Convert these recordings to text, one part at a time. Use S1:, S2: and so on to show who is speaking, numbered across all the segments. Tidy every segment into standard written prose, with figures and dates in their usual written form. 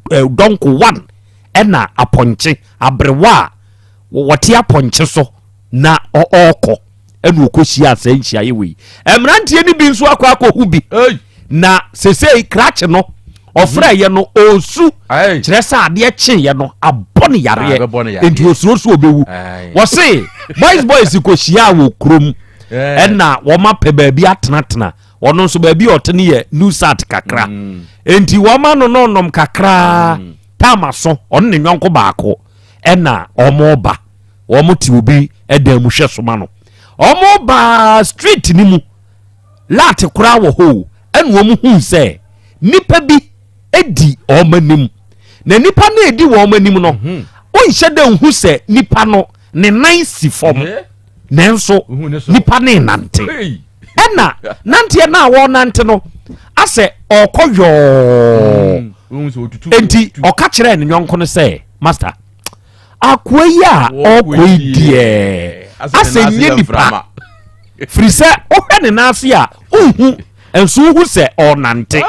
S1: dɔnko one ɛna apɔnkye aberewa a wɔte apɔnkye so na ɔɔkɔ ɛna ɔkɔhyia asɛ nhyiaeɛ wei. Mmeranteɛ no bi nso akɔ akɔhu bi. Na sesei krakye no ɔfrɛ yɛ no ɔsu kyerɛ sɛ adeɛ kyeeɛ no abɔ ne yareɛ.
S2: Bɛbɔ ne yareɛ.
S1: Nti osuro so ɔbɛwu. Wɔse boys boys kɔhyia wɔ kurom ɛna wɔma pɛ baabi atenatena. Ɔno nso baabi a ɔte no yɛ new sat kakra, enti wɔma no no nom kakraa taama so. Ɔno ne nyɔnko baako ɛna ɔmo ba, wɔn te obi ɛdan mu hwɛ soma no. Ɔmo ba street ni mu light koraa wɔ hɔ o, ɛna wɔn hu sɛ nipa bi edi wɔn anim, na nipa no edi wɔn anim no, ɔnhyɛ dɛ nhu sɛ nipa no ne nan si fam, nanso
S2: Wohu ne so.
S1: nipa ne nante. Ɛna nanteɛ no a wɔnante no asɛ ɔkɔ yɔɔ.
S2: Wohu sɛ otutu.
S1: Enti ɔka kyerɛɛ ne nyɔnko no sɛ, "Master, akoa yi a ɔkɔ yi deɛ, asɛ nyɛ nipa, firi sɛ wohwɛ ne nan ase a wohu nso wohu sɛ ɔnante,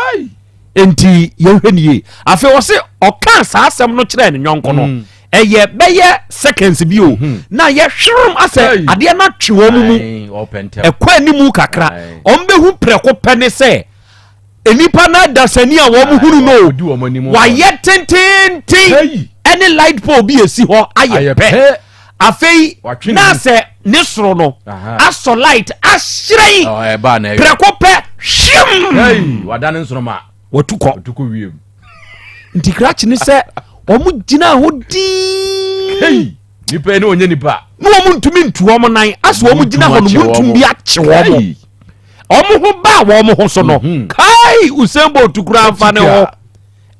S1: enti yɛhwɛ ne yie." Afei wɔ se ɔkaa saa asɛm no kyerɛɛ ne nyɔnko no, ɛyɛ bɛyɛ seconds bi o, na yɛhwerem asɛ adeɛ no atwe wɔn mu ɛkɔ animu kakra. Ɔmbɛhu prɛko pɛ ne sɛ nipa no adasani a wɔn hunu no
S2: ɔdi wɔn anim.
S1: Wayɛ tententen ɛne light pole bi esi hɔ ayɛ
S2: Ayɛ
S1: pɛ.
S2: pɛ.
S1: Afei
S2: Watwe ne
S1: na
S2: mu.
S1: sɛ ne soro no asɔ light ahyerɛn.
S2: Ɛbaa na ɛyɛ
S1: Prɛko pɛ, hwim.
S2: Wada ne nsoroma.
S1: Watu kɔ.
S2: Ɔtu kɔ wiem.
S1: Nti krakye ne sɛ wɔn gyina hɔ dii.
S2: Nipa yi ne ɔnyɛ nipa.
S1: Na wɔn ntumi ntu wɔn nan asɛ wɔn gyina hɔ no.
S2: Muntum akye
S1: Muntum
S2: wɔn.
S1: bi akye wɔn. Wɔn ho ba wɔn ho so no, kai, Usain Bolt kura nfa ne ho.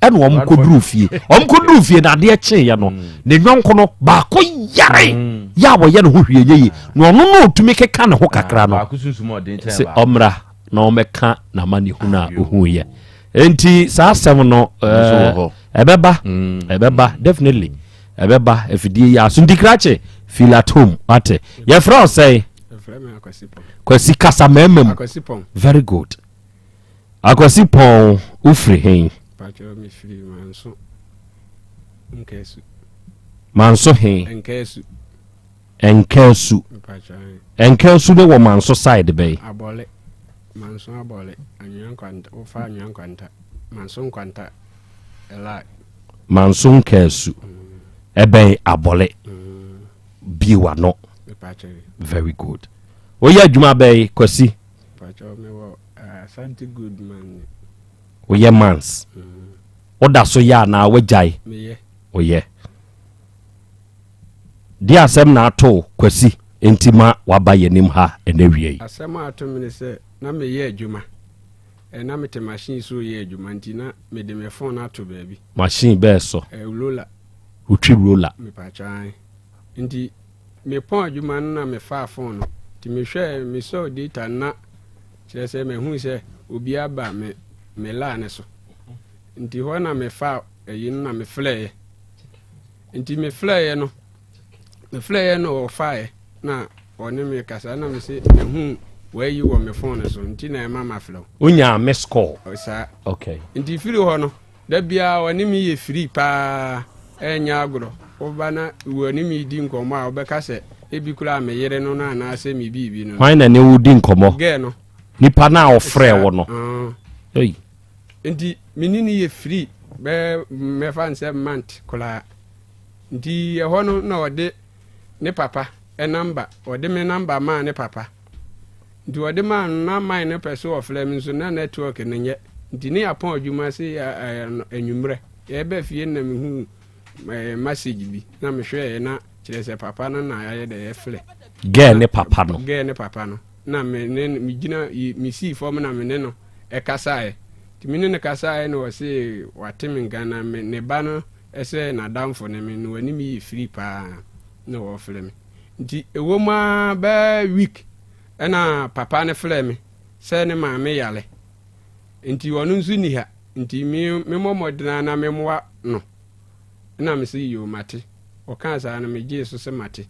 S1: Ɛna wɔn kɔduru fie, wɔn kɔduru fie na adeɛ kyeeɛ no, ne nyɔnko no baako yare yɛ a wɔyɛ ne ho hwee nyɛ yie, na ɔno no ɔtumi keka ne ho kakra no.
S2: Baako sunsum ɔden kyɛn
S1: sɛ
S2: baako.
S1: Ɔmmra na ɔmmɛka n'amanehunu a ɔhuiɛ. Enti saa asɛm no
S2: Nso wɔ hɔ.
S1: ɛbɛba, ɛbɛba, definitely ɛbɛba. Afidie yi aso nti krakye, feel at home, wate? Yɛfrɛ wo sɛn?
S3: Ɛfrɛ me Akwasi Pɔn.
S1: Kwasi, kasa mmarima mu.
S3: Akwasi Pɔn.
S1: Very good. Akwasi Pɔn, wofiri hen?
S3: Pakyɛ, mefiri Manso Nkaasu.
S1: Manso hen?
S3: Nkaasu.
S1: Nkaasu?
S3: Mpakyɛ.
S1: Nkaasu ne wɔ Manso side bɛyi?
S3: Abɔle. Manso Abɔle. Anwea Nkwanta. Wofa Anwea Nkwanta. Manso Nkwanta. Ɛla.
S1: Manso Nkaasu ɛbɛn Abɔle bie wano.
S3: Mepakyɛ.
S1: Very good. Woyɛ adwuma bɛyi, Kwasi?
S3: Pakyɛ, mewɔ Asante Goodman.
S1: Woyɛ mans, woda so yɛ anaa woagyae?
S3: Meyɛ.
S1: Woyɛ deɛ asɛm na ato Kwasi nti ma waba yɛnim ha ɛnɛ wie yi?
S3: Asɛm a ato me ne sɛ na meyɛ adwuma. Na mete machine so yɛ adwuma, nti na mede me phone ato baabi.
S1: Machine bɛɛ so?
S3: Roller.
S1: Wotwi roller?
S3: Mepakyɛ, ae. Nti mepɔn adwuma no na mefaa phone no, nti mehwɛ mesɔɔ data no na kyerɛ sɛ mahu sɛ obi aba me line ne so, nti hɔ na mefa ɛyi no na meflɛeɛ. Nti meflɛeɛ no ɔfaeɛ na ɔne me kasa na mese mahu wayi wɔ me phone no so, nti na ɛma maflɛ wo.
S1: Wonya miss call?
S3: Saa. Nti firi hɔ no, da biara ɔne me yɛ firi paa, ɛnyɛ agorɔ. Woba na wɔne me di nkɔmmɔ a, wobɛka sɛ ebi koraa me yere no anaasɛ me biribi no.
S1: Hwan na ne wo di nkɔmmɔ?
S3: Gɛɛ no.
S1: Nipa no a ɔfrɛ wo no?
S3: Ah.
S1: Ei.
S3: Nti me ne yɛ firi bɛɛ mɛfa n sɛ month koraa. Nti ɛhɔ no na ɔde ne papa number, ɔde me number maa ne papa. Nti ɔde maa no na man no pɛ so ɔfrɛ me nso na network no nyɛ, nti ne yɛapɔn adwuma se anwummerɛ yɛbɛ fie na mehu message bi na mehwɛɛ na kyerɛ sɛ papa no na ayɛ dɛ yɛfrɛ.
S1: Girl ne papa no?
S3: Girl ne papa no. Na me ne megyina mesii fam na me ne no ɛkasaeɛ. Nti me ne no kasaeɛ na ɔse wate me nka na me ne ba no ɛsɛ n'adamfo ne me na wɔne me yɛ firi paa na wɔfrɛ me. Nti ɛwɔ mu ara bɛɛ week ɛna papa no frɛ me sɛ ne maame yare, nti ɔno nso ni ha, nti me memmɔ mmɔdena na memmoa no. Na me sɛ yo, mate. Ɔkaa saa no megyee so sɛ mate.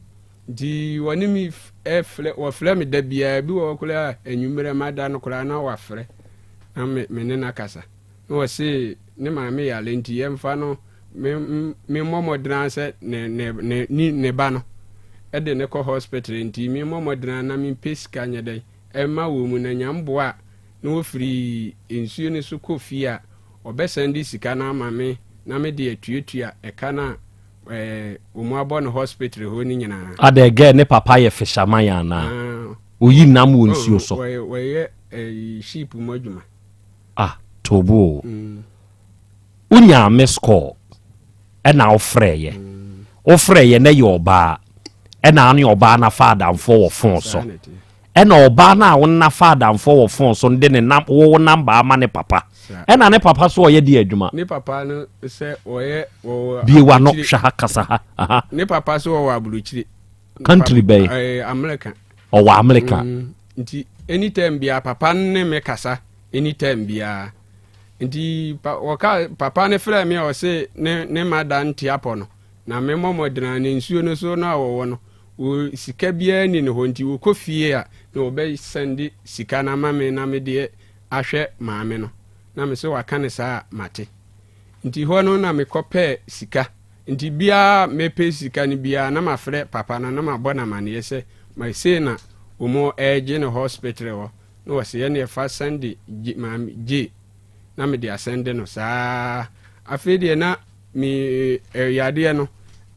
S3: Nti wɔne me ɛfrɛ, wɔfrɛ me da biara bi wɔ hɔ koraa a anwummerɛ mada no koraa na wafrɛ na me ne no akasa na wɔse. ne maame yare nti yɛmfa no me memmɔ mmɔden ara sɛ ne ne ne ne ne ba no de no kɔ hospital nti memmɔ mmɔden ara na mempɛ sika nyɛ dɛn ɛmma wɔ mu na Nyame boa a na wɔfiri nsuo no so kɔ fie a ɔbɛsan de sika no ama me na mede atuatua ɛka no a ɛɛ wɔn abɔ no hospital hɔ no nyinaa.
S1: Adɛn girl ne papa yɛ fisherman anaa?
S3: Ah.
S1: Oyi nam wɔ nsuo so.
S3: Wɔyɛ wɔyɛ ɛyi ship mu adwuma.
S1: Ah tobo o. Wonyaa miss call ɛna wofrɛɛyɛ. Wofrɛɛyɛ na ɛyɛ ɔbaa ɛna ane ɔbaa no afa adamfoɔ wɔ phone so. Ɛna ɔbaa no a wo ne no afa adamfoɔ wɔ phone so no de ne nam wo wo number ama ne papa. Ɛna ne papa so ɔyɛ deɛ adwuma.
S3: Ne papa no sɛ ɔyɛ wɔwɔ
S1: Bie w'ano hwɛ ha kasa ha. Aha.
S3: Ne papa so ɔwɔ aburokyire.
S1: Country bɛn?
S3: Ɛɛ America.
S1: Ɔwɔ America.
S3: Nti anytime biara papa no ne me kasa anytime biara. Nti pa wɔka papa no frɛ me a ɔse ne ne mada nte apɔ no na me mmɔ mmɔden ne nsuo no so no a wɔwɔ no wɔ sika biara ni ne hɔ nti wɔkɔ fie a na wɔbɛ sɛnde sika no ama me na me deɛ ahwɛ maame no na me sɛ waka ne saa a mate nti hɔ no na mekɔ pɛɛ sika nti biara mepɛ sika no biara na mafrɛ papa no na mabɔ no amaneɛ sɛ ma sei na wɔn ɛregye no hospital hɔ Na ɔse ɛneɛ fa sɛnde gye maame gye na mede asɛnde no saa afei deɛ na me yadeɛ no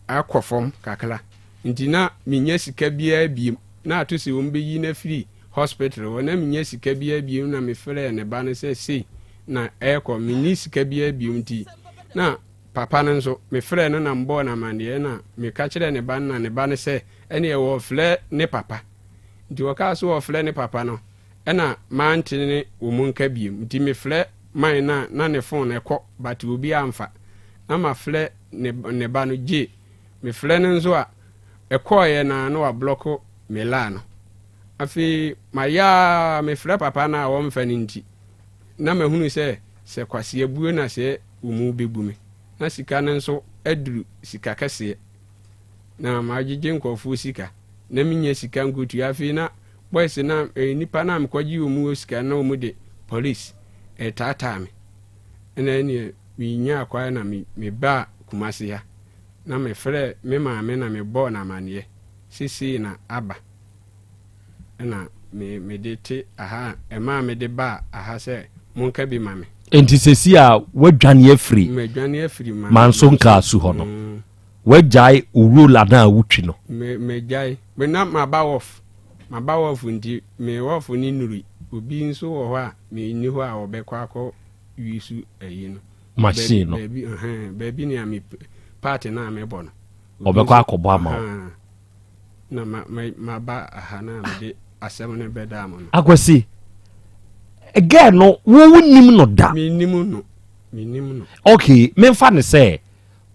S3: akɔ fam kakra nti na menya sika biara biem na ato sɛ wɔn bɛyi no afiri hospital hɔ na menya sika biara biem na mefrɛɛ ne ba no sɛ sei na ɛrekɔ menni sika biara biem nti na papa no nso mefrɛɛ no na mbɔɔ no amanneɛ na meka kyerɛɛ ne ba no na ne ba no sɛ ɛneɛ wɔfrɛ ne papa Nti wɔkaa sɛ wɔfrɛ ne papa no, ɛna mante ne wɔn nka biom. Nti mefrɛ man no a, na ne phone ɛkɔ but obi amfa. Na mafrɛ ne ne ba no Jay. Mefrɛ no nso a, ɛkɔɔeɛ no ara na wablɔko me line no. Afei mayɛ ara mefrɛ papa no a ɔmfa no nti, na mahunu sɛ sɛ Kwasi abue na sɛ wɔn bɛbu me. Na sika no nso aduru sika kɛseɛ. Na magyegye nkurɔfoɔ sika. na mennya sika nkotua. Afei na boys na eh, nipa na mekɔgye wɔn mu sika na wɔn de police ɛretaataa me. Ɛna ɛneɛ menyaa kwan na me mebaa Kumasi ha na mefrɛ me maame na mebɔɔ no amaneɛ sɛ sei na aba ɛna me mede te aha a ɛmaa mede baa aha sɛ monka bi ma me.
S1: Enti sɛsi a woadwane afiri
S3: Madwane afiri ma
S1: Manso Nkaasu hɔ no?
S3: Mm.
S1: W'agyae wo roller no a wotwi no?
S3: Me megyae. Me na maba off. Maba off nti me off no nnurui. Obi nso wɔ hɔ a me nni hɔ a ɔbɛkɔ akɔ use ayi no.
S1: Machine no.
S3: Baabi ɛhɛn baabi nea me part no a mebɔ no.
S1: Ɔbɛkɔ akɔbɔ ama wo.
S3: Ahaa. Na ma ma maba aha na mede asɛm no bɛdaa mo no.
S1: Akwasi, girl no wo wonim no da?
S3: Mennim no. Mennim no.
S1: Okay, memfa no sɛ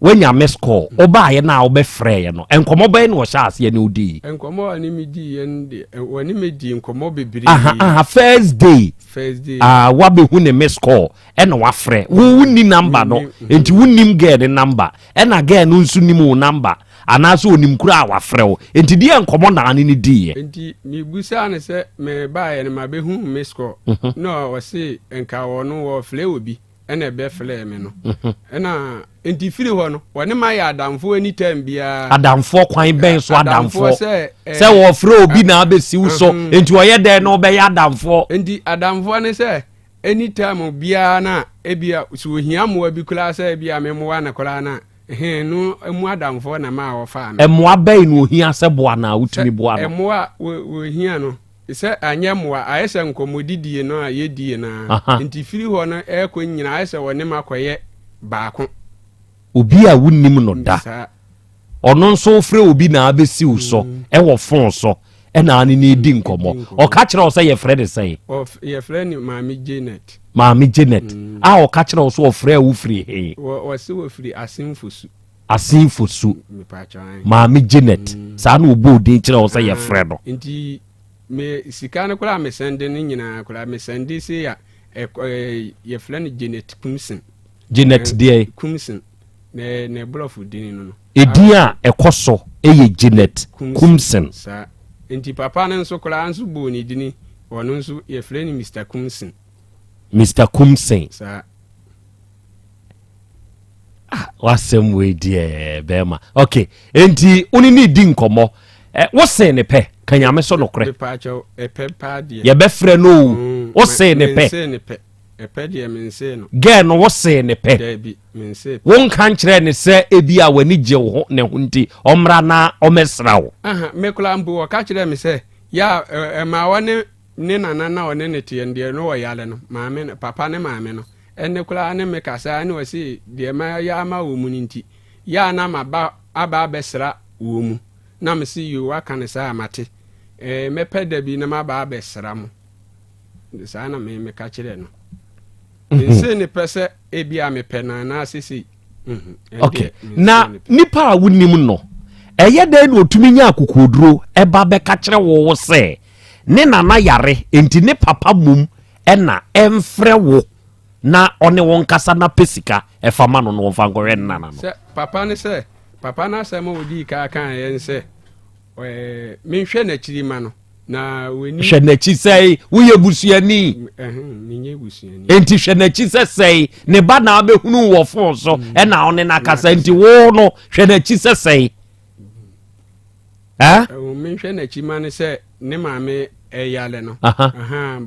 S1: Woanya miss call, wobaeɛ no a wobɛfrɛeɛ no, nkɔmmɔ bɛn na ɔhyɛɛ aseɛ ne wo dii?
S3: Nkɔmmɔ a ɔne me diiɛ no deɛ, ɔne me dii nkɔmmɔ bebree.
S1: Aha, aha, first day.
S3: First day.
S1: Ah, woabɛhu ne miss call, ɛna wafrɛ. Wo wonni number no, nti wonnim girl ne number, ɛna girl no nso nim wo number, anaasɛ onim koraa a wafrɛ wo. Nti deɛ nkɔmmɔ na ane no diiɛ?
S3: Nti mebusaa no sɛ mebaeɛ no mabɛhu miss call, na ɔse nka ɔno ɔfrɛ obi. ɛna ɛbɛ frɛɛ me no mhm. ɛna nti firi hɔ no wɔne ma yɛ adamfoɔ anytime biara.
S1: Adamfoɔ kwan bɛn so adamfoɔ sɛ eh, wɔfrɛ obi na abɛsiw so mhm. nti ɔyɛ dɛn na ɔbɛyɛ adamfoɔ.
S3: Nti adamfoɔ ne sɛ anytime biara na ebia sɛ ohia mmoa bi koraa sɛ ebia memmoa no koraa na hɛn no mu adamfoɔ na ma wɔfaa me.
S1: Mmoa bɛn na ohia sɛ boa na wotumi boa no.
S3: Mmoa wɔhia no. Sɛ anyɛ mmoa, ayɛ sɛ nkɔmmɔdidie no a yɛdie no ara. Nti firi hɔ no rekɔ nyinaa ayɛ sɛ wɔne me akɔyɛ baako.
S1: Obi a wonnim no da. Ɔno nso wofrɛ obi na abɛsi wo so wɔ fon so ɛna ane ne redi nkɔmmɔ. Ɔka kyerɛ wo sɛ yɛfrɛ no sɛn?
S3: Yɛfrɛ no Maame Janet.
S1: Maame Janet. A ɔka kyerɛ wo sɛ ɔfrɛɛ wo firi he?
S3: Ɔse ɔfiri Asenfosu.
S1: Asenfosu. Maame Janet. Saa na ɔbɔɔ din kyerɛ wo sɛ yɛfrɛ no.
S3: Nti me sika no koraa mesɛnde no nyinaa koraa mesɛnde sei a yɛfrɛ no Janet Kumsin.
S1: Janet deɛ?
S3: Kumsin. Ne ne borɔfo din no no.
S1: Edin a ɛkɔ so yɛ Janet Kumsin.
S3: Saa. Nti papa no nso koraa nso bɔɔ ne dini ɔno nso yɛfrɛ no Mister Kumsin.
S1: Mister Kumsin.
S3: Saa.
S1: Wasɛm wei deɛ, bɛrima. Ok, enti wo ne ne di nkɔmmɔ, wosee ne pɛ ka Nyame so nokorɛ.
S3: Mepaakyɛw, ɛpɛ paa deɛ.
S1: Yɛbɛfrɛ no o. Wosee ne pɛ?
S3: Mensee ne pɛ, ɛpɛ deɛ mensee no.
S1: Gɛɛ no, wosee ne pɛ?
S3: Daabi, mensee pɛ.
S1: Wonka nkyerɛ ne sɛ ebi a w'ani gye wo ho ne ho nti ɔmmra na ɔmmɛsra wo?
S3: Aha, me koraa mpo wɔka kyerɛɛ me sɛ yɛ a ɛma ɔne ne nana na ɔne ne teɛ no deɛ no wɔyare no, maame no, papa ne maame no ɛne koraa ne me kasa, ɛne ɔse deɛ mayɛ ama wɔ mu no nti yɛ a na maba aba abɛsra wɔ mu, na mese yo, waka no saa a mate, mɛpɛ da bi na maba abɛsra mo. Saa na me meka kyerɛ no. Mense ne pɛ sɛ ebi a mepɛ no anaasɛ sei. Ɛno
S1: Ok
S3: deɛ, mense
S1: na
S3: ne pɛ.
S1: Nipa a wonim no, ɛyɛ dɛn na ɔtumi nya akokoɔduro ɛba bɛka kyerɛ wo wo sɛ ne nana yare nti ne papa mum ɛna ɛmfrɛ wo na ɔne wo nkasa na pɛ sika ɛfa ma no na ɔmfa nkɔhwɛ ne nana no?
S3: Sɛ papa ne sɛ papa no asɛm a ɔdii kaa kaa yɛn sɛ menhwɛ n'akyiri ma no na w'ani.
S1: Hwɛ n'akyi sɛe, woyɛ busuani?
S3: Menyɛ busuani.
S1: Enti hwɛ n'akyi sɛ sɛe, ne ba na abɛhunu wɔ phone so ɛna ɔne no akasa, nti wo no hwɛ n'akyi sɛ sɛe eh?
S3: Menhwɛ n'akyi ma no sɛ ne maame ɛyale no. Aha,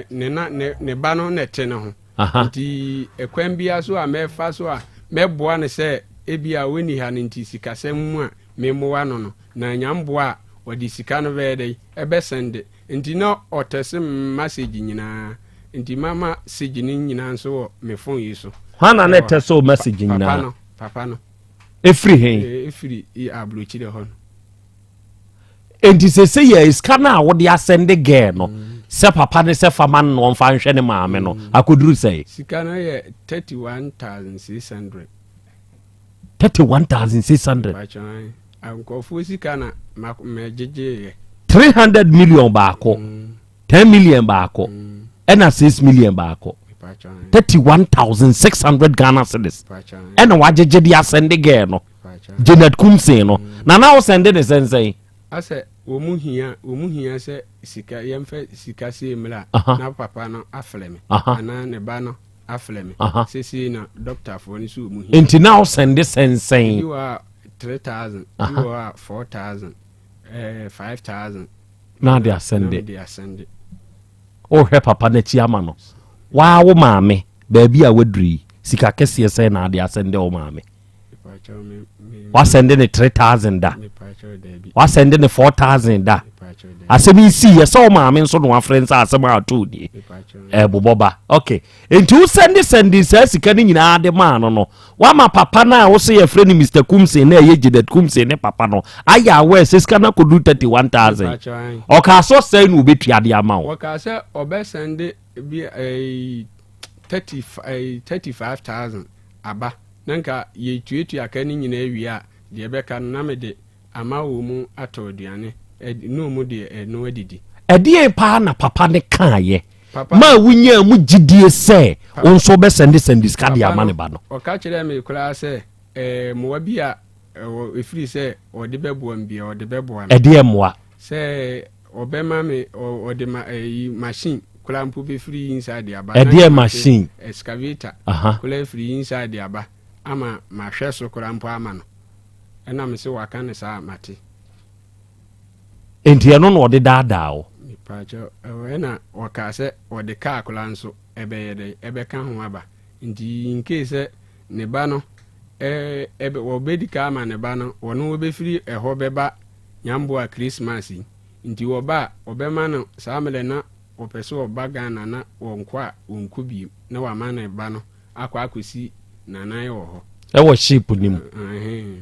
S3: ne, na, ne ba no na ɛte ne ho. Nti ɛkwan biara so a mɛfa so a mɛboa no sɛ ebi a wɔnni ha no nti sikasɛm mu a memmoa no no, na nya mboa a ɔde sika no bɛyɛ dɛ ɛbɛsɛnde. Nti na ɔtɛse message nyinaa, nti mama message no nyinaa nso wɔ me phone yi so.
S1: Hwana na ɛtɛ sɛ o message
S3: Papa
S1: nyinaa?
S3: no, papa no.
S1: Ɛfiri he?
S3: Ɛfiri aburokyire hɔ no.
S1: Enti sɛ yɛ sika no a wode asɛnde gɛɛ no sɛ papa ne sɛ fama no na ɔmfa nhwɛ ne maame no akɔduru sɛe?
S3: Sika no yɛ 31,600.
S1: 31,600?
S3: Pakyɛ, nkurɔfoɔ sika na mɛgyegyeeɛ.
S1: 300 million baako, 10 million baako, ɛna 6 million baako.
S3: Pakyɛ.
S1: 31,600 Ghana cedis.
S3: Pakyɛ.
S1: Ɛna wagyegye de asɛnde gɛɛ no.
S3: Pakyɛ.
S1: Janet Kumsen no na na wosɛnde ne sɛnsɛn?
S3: Asɛ wɔn mu hia sɛ sika, yɛmfa sika sei mmerɛ a na papa no afrɛ me anaa ne ba no afrɛ me sɛsei na dɔktafoɔ no sɛ wɔn mu hia.
S1: Nti na wosɛnde
S3: Bi
S1: sɛnsɛn?
S3: wɔ a 3,000, bi wɔ a 4,000, 5,000.
S1: Na ade
S3: Na
S1: asɛnde.
S3: mede asɛnde.
S1: Wohwɛ papa n'akyi ama no, waa wo maame baabi a waduru yi, sika kɛseɛ sɛn na ade asɛnde wo maame?
S3: Mepakyɛw, me me
S1: Wasɛnde ne 3,000 da?
S3: Mepakyɛw, daabi.
S1: Wasɛnde ne 4,000 da?
S3: Mepakyɛw, daabi.
S1: Asɛm yi sii yɛ sɛ wo maame nso na wafrɛ nsa asɛm a ato nie.
S3: Mepakyɛw.
S1: Ɛbobɔ ba. Ok, enti wo sɛnde sɛnde saa sika no nyinaa de maa no, wama papa no a wo sɛ yɛfrɛ no Mr Kumsen na ɛyɛ Janet Kumsen ne papa no ayɛ awɛ sɛ sika no akɔduru 31,000?
S3: Mepakyɛw, ae.
S1: Ɔkaa sɛ ɔsɛe na obɛtua de ama wo?
S3: Wɔkaa sɛ ɔbɛsɛnde bi 30 35,000 aba na nka yɛtuatua ka no nyinaa wie a, deɛ ɛbɛka no na mede ama wɔ mu atɔ aduane ne ɔmu deɛ ɛno adidi.
S1: Ɛdeɛn paa na papa ne kaayɛ
S3: Papa
S1: ma wonyaa mu gyidie sɛ wo nso wobɛsɛnde sɛnde sika de
S3: Papa
S1: ama
S3: no,
S1: ne ba no?
S3: Ɔka kyerɛ me koraa sɛ mmoa bi a ɛwɔ ɛfiri sɛ ɔde bɛboa m bia ɔde bɛboa me.
S1: Ɛdeɛ mmoa?
S3: Sɛ ɔbɛma me ɔde ma ɛyi machine koraa mpo bɛfiri inside aba. Na
S1: Ɛdeɛ
S3: nka mate
S1: machine?
S3: Excavator koraa firi inside aba ama mahwɛ so koraa mpo ama no, ɛna me sɛ waka ne saa mate.
S1: Enti ɛno na ɔde daadaa wo?
S3: Mepaakyɛw, ɛna ɔkaa sɛ ɔde kaa koraa nso ɛbɛyɛ dɛ ɛbɛka ho aba, nti nkee sɛ ne ba no ɛbɛ wɔbɛdi ka ama ne ba no, wɔno wɔbɛfiri ɛhɔ bɛba Nyamboa Christmas yi, nti wɔba a ɔbɛma no saa mmerɛ na wɔpɛ sɛ ɔba Ghana na wɔnkɔ a wɔnkɔ biem na wama ne ba no akɔ akɔsi nanan wɔ hɔ.
S1: Ɛwɔ ship no mu?
S3: Ɛhɛn.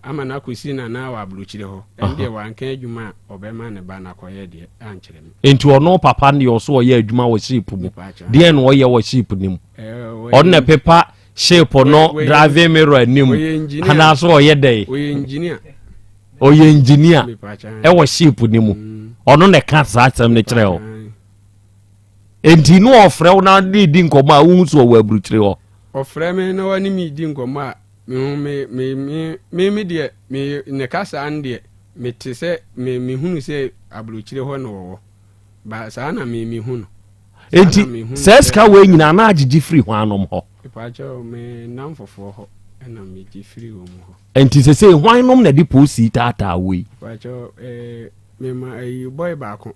S3: Ama no akɔsi nanan wɔ aburokyire hɔ. Ɛno deɛ wanka adwuma a ɔbɛma ne ba no akɔyɛ deɛ ankyerɛ me.
S1: Enti ɔno papa no deɛ ɔso ɔyɛ adwuma wɔ ship mu?
S3: Mepaakyɛw.
S1: Deɛ na ɔyɛ wɔ ship no mu?
S3: Ɔyɛ
S1: Ɔno na pepa ship no driving mirror anim?
S3: Ɔyɛ engineer.
S1: Anaasɛ ɔyɛ dɛn?
S3: Ɔyɛ engineer.
S1: Ɔyɛ engineer?
S3: Mepaakyɛw.
S1: Ɛwɔ ship no mu? Ɔno na ɛka saa asɛm no kyerɛ wo?
S3: Mepaakyɛw.
S1: Enti ne ɔfrɛ wo na ne di nkɔmmɔ a, wohu so ɔwɔ aburukyire hɔ?
S3: Ɔfrɛ me na ɔne me di nkɔmmɔ a, mehu me deɛ me ne kasa no deɛ mete sɛ me mehunu sɛ aburokyire hɔ na ɔwɔ ba, saa na me mehu no. Saa na
S1: Enti
S3: mehu no
S1: saa
S3: sɛ-
S1: sika wei nyinaa na agyegye firi hɔ anom hɔ?
S3: Mepaakyɛw, me nam fofoɔ hɔ. Ɛna megye firi wɔn hɔ.
S1: Nti sese hwan nom na de polisi taataa wo yi?
S3: Pakyɛ mema ayi boy baako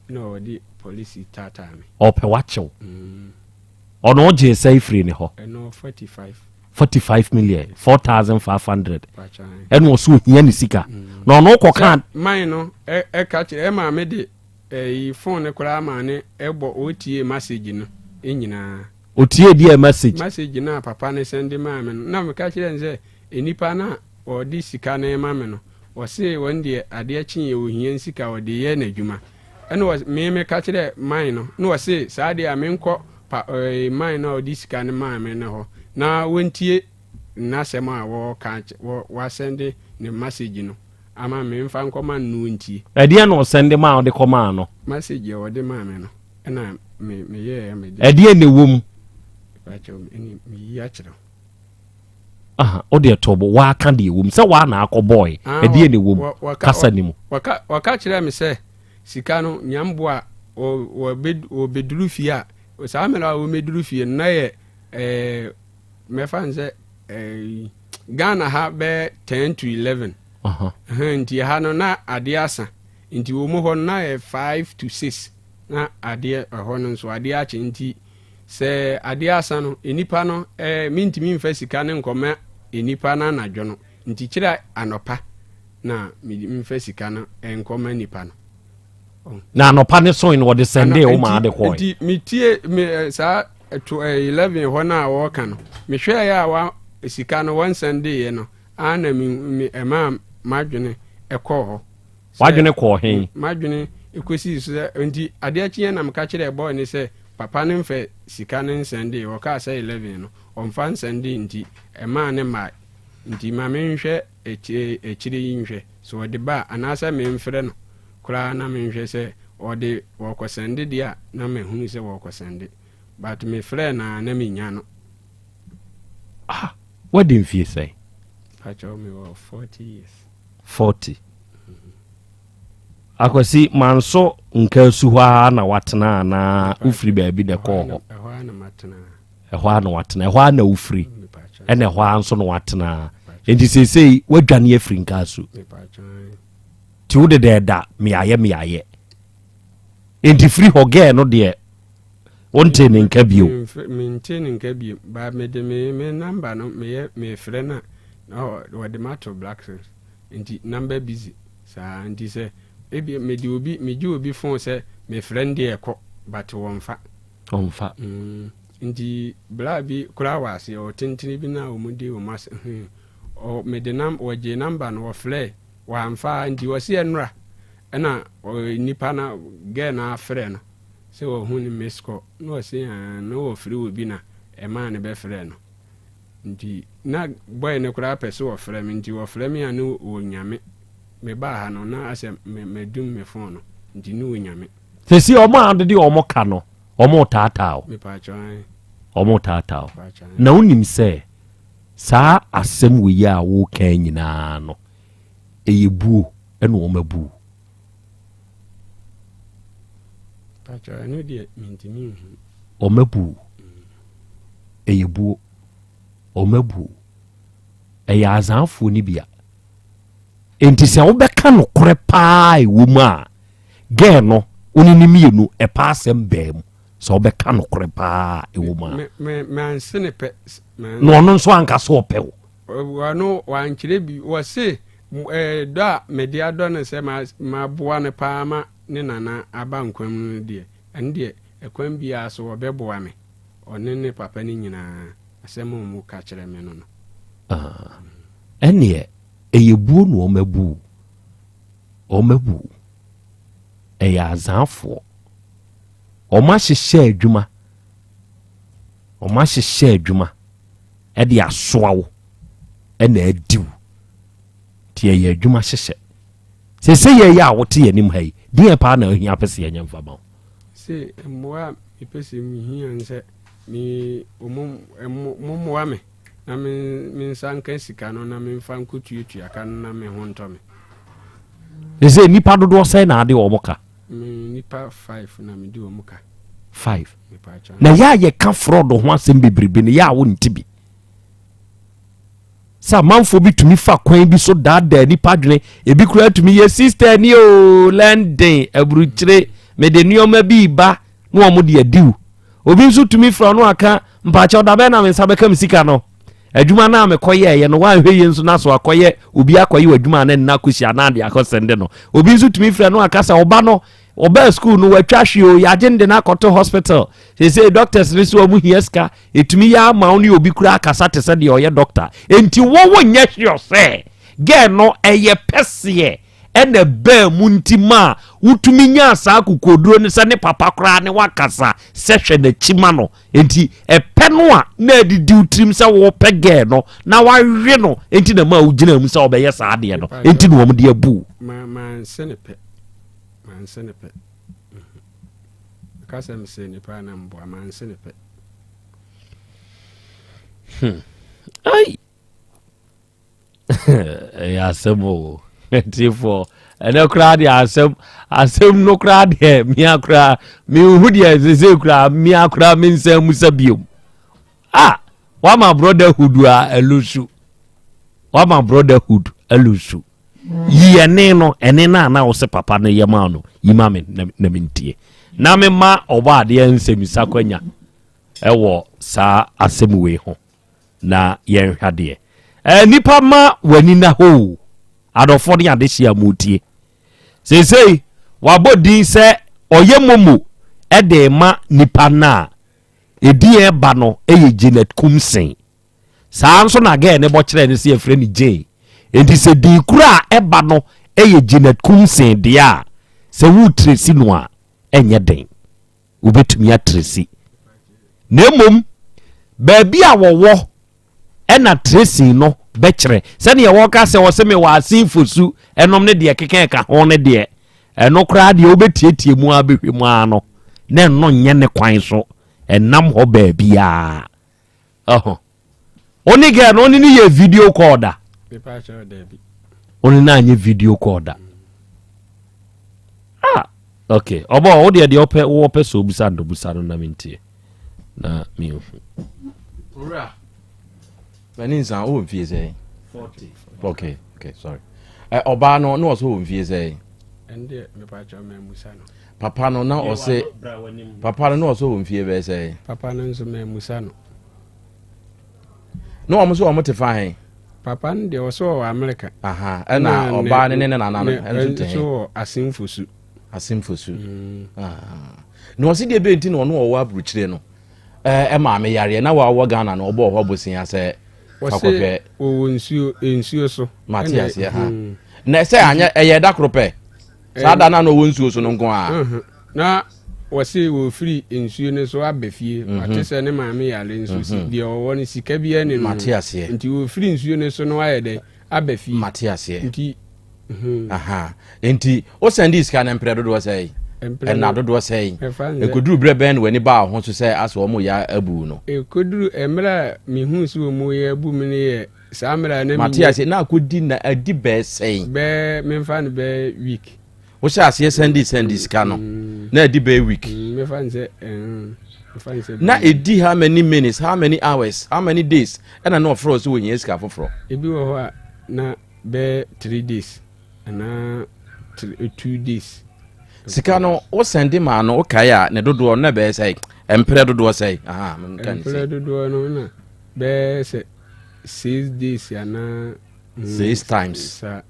S3: na ɔde polisi taataa me.
S1: Ɔpɛ wakyew. Ɔno ɔgye sɛ firi ne hɔ?
S3: Ɛno 45.
S1: 45 million, 4500.
S3: Pakyɛ.
S1: Ɛna ɔso ohia ne sika na ɔno kɔka.
S3: Man no ɛka kyerɛ ɛma me de ɛyi phone no koraa ma ne ɛbɔ, ɔtie message no nyinaa.
S1: Otie deɛ message?
S3: Message no a papa ne send maa me no, na meka kyerɛ no sɛ nnipa no a ɔde sika no ma me no, ɔse wɔn deɛ adeɛ kyeeɛ ohia sika ɔde yɛ n'adwuma. Ɛna me meka kyerɛ man no na ɔse saa deɛ a menkɔ pa man no a ɔde sika no maa me no hɔ na wɔntie n'asɛm a wɔka wasend ne message no ama me mfa nkɔma no na ɔntie.
S1: Ɛdeɛ na ɔsend maa ɔde kɔmaa no?
S3: Message a ɔde maa me no ɛna me meyɛɛ mede.
S1: Ɛdeɛ na ɛwɔ mu?
S3: Pakyɛw, ɛne meyi akyerɛ wo.
S1: Aha, wode ɛtɔ bo waaka deɛ ɛwɔ mu sɛ waa na akɔ bɔɔe.
S3: Ah,
S1: ɛdeɛ na ɛwɔ mu? Kasa ne mu.
S3: Wɔka kyerɛ me sɛ sika no nyamboa wɔbɛduru fie a, saa mmerɛ a wɔmɛduru fie no na yɛ mɛfa n sɛ Ghana ha bɛyɛ 10 to 11. Nti ha no na adeɛ asa, nti wɔ mu hɔ no na yɛ 5 to 6 na adeɛ ɛhɔ no nso adeɛ akye. Nti sɛ adeɛ asa no, nipa no mentumi mfa sika no nkɔma nipa no anadwo no, nti kyerɛ anɔpa na mfa sika no nkɔma nipa no.
S1: Na anɔpa ne soe no wɔde send wo maa de kɔe?
S3: Nti metie me saa to 11 hɔ no a wɔreka no, mehwɛeɛ a wa sika no wɔnsend eɛ no a, na me ɛma m'adwene ɛkɔɔ hɔ.
S1: W'adwene kɔɔ he?
S3: M'adwene ɛkɔsii so sɛ nti adeɛ kyeɛ na meka kyerɛɛ bɔɔ ne sɛ papa no mfɛ sika no nsend, wɔkaa sɛ 11 no ɔmfa nsend, nti ɛmaa ne mmaa, nti ma menhwɛ akyire yi nhwɛ sɛ ɔde ba a, anaasɛ memfrɛ no koraa na menhwɛ sɛ ɔde wɔkɔsend deɛ a, na mahunu sɛ wɔkɔsend, but mefrɛ na na menya no.
S1: Ah, wadi mfie sɛn?
S3: Pakyɛw, mewɔ 40 years.
S1: 40. Akwasi manso nka su hɔ a na watena anaa wofiri baabi na ɛkɔɔ hɔ?
S3: Ɛhɔ a na matena.
S1: Ɛhɔ a na watena, ɛhɔ a na wofiri?
S3: Mepakyɛw.
S1: Ɛna ɛhɔ a nso na watena, nti seesei woadwane afiri nka su?
S3: Mepakyɛw.
S1: Nti wode dɛ da meayɛ meayɛ, nti firi hɔ gɛɛ no deɛ wonte ne nka bio?
S3: Mente ne nka bio ba mede me number no meyɛ mefrɛ no a na wɔde mato black list, nti number busy saa. Nti sɛ ebi mede obi megye obi phone sɛ mefrɛ no deɛ ɛkɔ, but wɔmfa.
S1: Ɔmfa.
S3: Nti bra bi koraa wɔ ase ɔtentene bi na wɔn di wɔn ase ɔ mede nam wɔgye number no wɔfrɛ wɔamfa, nti wɔsi ɛnora ɛna nipa na girl na afrɛ no sɛ wɔhu ne miss call na wɔsi ɛɛ na wɔfiri wɔ bi na ɛmaa ne bɛfrɛ no. Nti na boy no koraa pɛ sɛ wɔfrɛ me, nti wɔfrɛ me a ne wɔnyame me baa ha no na asɛ me madum me phone no, nti ne wɔnyame.
S1: Sɛsi ɔmo a dede ɔmo ka no, ɔmo taataa o.
S3: Mepaakyɛw.
S1: Ɔmo taataa o.
S3: Mepaakyɛw.
S1: Na wonim sɛ saa asɛm wɔ yi a woka nyinaa no ɛyɛ buo ɛna ɔmo abu?
S3: Mepaakyɛw, ɛno deɛ mentumi nhu.
S1: Ɔmo abu, ɛyɛ buo ɔmo abu, ɛyɛ azanfoɔ no bia. Enti sɛ wobɛka nokorɛ paa ɛwɔ mu a, gɛɛ no wone ne mmienu ɛpa asɛm bɛɛ mu sɛ wobɛka nokorɛ paa ɛwɔ mu a.
S3: Me manse ne pɛ
S1: na ɔno nso anka so ɔpɛ wo?
S3: Ɔno wankyerɛ bi, wɔse dɔ a mede adɔ no sɛ maboa no paa ma ne nana aba nkwa mu no deɛ, ɛno deɛ ɛkwan biara so wɔbɛboa me, ɔne ne papa no nyinaa. Asɛm a ɔmu ka kyerɛ me no.
S1: Ah, ɛneɛ ɛyɛ buo na ɔmabu ɔmabu, ɛyɛ azaafoɔ, ɔma hyehyɛ adwuma, ɔma hyehyɛ adwuma ɛde asoa wo ɛna adiw, nti ɛyɛ adwuma hyehyɛ. Sɛ yɛyɛ a wote yɛn anim ha yi deɛ paa na ahia pɛ sɛ yɛnyɛ mfa ma wo?
S3: Sɛ mmoa a mepɛ sɛ mehia n sɛ me ɔmo mommoa me na me nsa nka sika no na memfa nkɔtuatua ka no na me ho ntɔ me.
S1: Sɛ nnipa dodoɔ sɛn na ade wɔ ka?
S3: Me nipa five na mede wɔ mu ka.
S1: Five.
S3: Mepaakyɛw.
S1: Na yɛ a yɛka fraud ho asɛm bebrebe no, yɛ a wonte bi. Sɛ amanfoɔ bi tumi fa kwan bi so daadaa nipa adwene, ebi koraa tumi yɛ sister ni o, London aburukyire, mede nneɛma bi ba na wɔn de adiw. Obi nso tumi frɛ ɔno aka, mpakyɛw, dabɛn na me nsa bɛka me sika no? Adwuma no a mekɔyɛɛyɛ no, woanhwɛ yie nso na so akɔyɛ obi akɔyɛ w'adwuma a na nna akɔhyia na ade akɔsɛnde no. Obi nso tumi frɛ no aka sɛ ɔba no ɔbaa school no, watwa hwe o, yɛagye no de no akɔto hospital, seesei doctors no sɛ ɔmo hia sika. Ɛtumi yɛ ama wo ne obi koraa akasa te sɛ deɛ ɔyɛ doctor. Enti wo wonyɛ sure sɛ girl no ɛyɛ pɛseɛ ɛna bɛɛ mu nti ma a wotumi nyaa saa kokoduro no sɛ ne papa koraa ne wakasa sɛ hwɛ n'akyi ma no. Enti ɛpɛ no a na adidi wo tirim sɛ wɔpɛ girl no na wawe no, enti na ma wogyina mu sɛ wɔbɛyɛ saa adeɛ no, enti na wɔn de abu.
S3: Manse ne pɛ, manse ne pɛ. Ka sɛ mese ne pɛ a na mboa, manse ne pɛ.
S1: Ai, ɛyɛ asɛm o. Tiefoɔ, ɛnɛ koraa deɛ, asɛm no koraa deɛ, mia koraa menhu deɛ sese koraa, mia koraa mensan mu sɛ biom a wama brotherhood a ɛlusu, wama brotherhood ɛlusu. Yi ɛne no, ɛne no a na wo sɛ papa no yɛ ma no, yi ma me na mentie na mema ɔbɔ adeɛ nsɛmisa kwanya ɛwɔ saa asɛm wei ho na yɛnhwɛ adeɛ. Nipa ma w'ani na hɔ o. Adɔfoɔ ne adehyia mu tie, seesei wabɔ din sɛ ɔyɛ momo ɛde ma nipa no a ɛdin ɛba no ɛyɛ Janet Kumsen. Saa nso na girl ne bɔ kyerɛ no sɛ yɛfrɛ no Jane. Enti sɛ din koro a ɛba no ɛyɛ Janet Kumsen deɛ a, sɛ woretrace no a, ɛnyɛ den, wobɛtumi atrace. Na mmom baabi a wɔwɔ ɛna tracing no bɛkyerɛ sɛdeɛ wɔka sɛ wɔsɛ me wɔ asenfo ɛnom ne deɛ keka ɛka ho ne deɛ ɛno koraa deɛ wobɛtietie mu a bɛhwɛ mu ara no, na ɛno nyɛ ne kwan so ɛnam hɔ baabiaa. Ɔho ɔne girl no, ɔne ne yɛ video call da?
S3: Mepa kyɛw, daabi.
S1: Ɔne no anyɛ video call da. Ah, ok, ɔbɔ wo deɛ ɔpɛ wɔpɛ sɛ obusa no, busa no na mentie na menhu.
S2: Owura mani nsa, wowɔ mfie sɛ? Okay, sorry. Ɔbaa no na ɔsɛ wɔ mfie sɛ?
S3: Ɛndeɛ mepa kyɛw, mamusa no.
S2: Papa no na ɔsɛ, papa no na ɔsɛ wɔ mfie bɛyɛ sɛ?
S3: Papa no nso mamusa no.
S2: Na wɔn nso wɔn te fa he?
S3: Papa no deɛ, ɔsɛ ɔwɔ Amerika.
S2: Aha, ɛna ɔbaa no ne ne nana no nso te
S3: he? Nso wɔ Asemfosu.
S2: Asemfosu. Ah. Na ɔsi deɛ bɛn ti na ɔno ɔwɔ aburukyire no ɛmaame yareɛ na wɔawɔ Ghana na ɔbɔ ɔhɔ bosia sɛ
S3: wɔse
S2: fakɔhwɛ?
S3: Wɔwɔ nsuo so.
S2: Mate aseɛ ha. Na ɛsɛ anyɛ ɛyɛ da koro pɛ saa da na ɔwɔ nsuo so no nko a?
S3: Na wɔse wɔfiri nsuo no so aba fie, wate sɛ ne maame yare nso si deɛ ɔwɔ no sika biara ne no.
S2: Mate aseɛ.
S3: Nti wɔfiri nsuo no so no ayɛ dɛn aba fie.
S2: Mate aseɛ.
S3: Nti
S2: Aha, nti o send sika no mprɛ dodoɔ sɛ?
S3: Mprɛ
S2: ɛna dodoɔ sɛ?
S3: Ɛfa ne sɛ-
S2: Ɛkɔduru berɛ bɛn na w'ani baa ho so sɛ asɛ wɔn yɛ abu no?
S3: Ɛkɔduru mmerɛ a mehu sɛ wɔ mu yɛ abu me no yɛ saa mmerɛ a na
S2: mate
S3: menyɛ
S2: aseɛ. Na akɔdi na adi bɛɛ sɛn?
S3: Bɛɛ memfa no bɛɛ week.
S2: Wohyɛ aseɛ send sika no na adi bɛɛ week?
S3: Mefa no sɛ mefa no sɛ
S2: Na
S3: bɛɛ week.
S2: ɛdi how many minutes, how many hours, how many days ɛna na ɔfrɛ wo sɛ wɔhia sika foforɔ?
S3: Ebi wɔ hɔ a na bɛɛ 3 days anaa 2 days.
S2: Sika no wo send maa no, wokae a, ne dodoɔ no na ɛbɛyɛ sɛ mprɛ dodoɔ sɛ? Aha, menka ne
S3: mprɛ
S2: sei.
S3: Dodoɔ no na bɛɛ sɛ 6 days anaa
S2: Six times.
S3: Saa.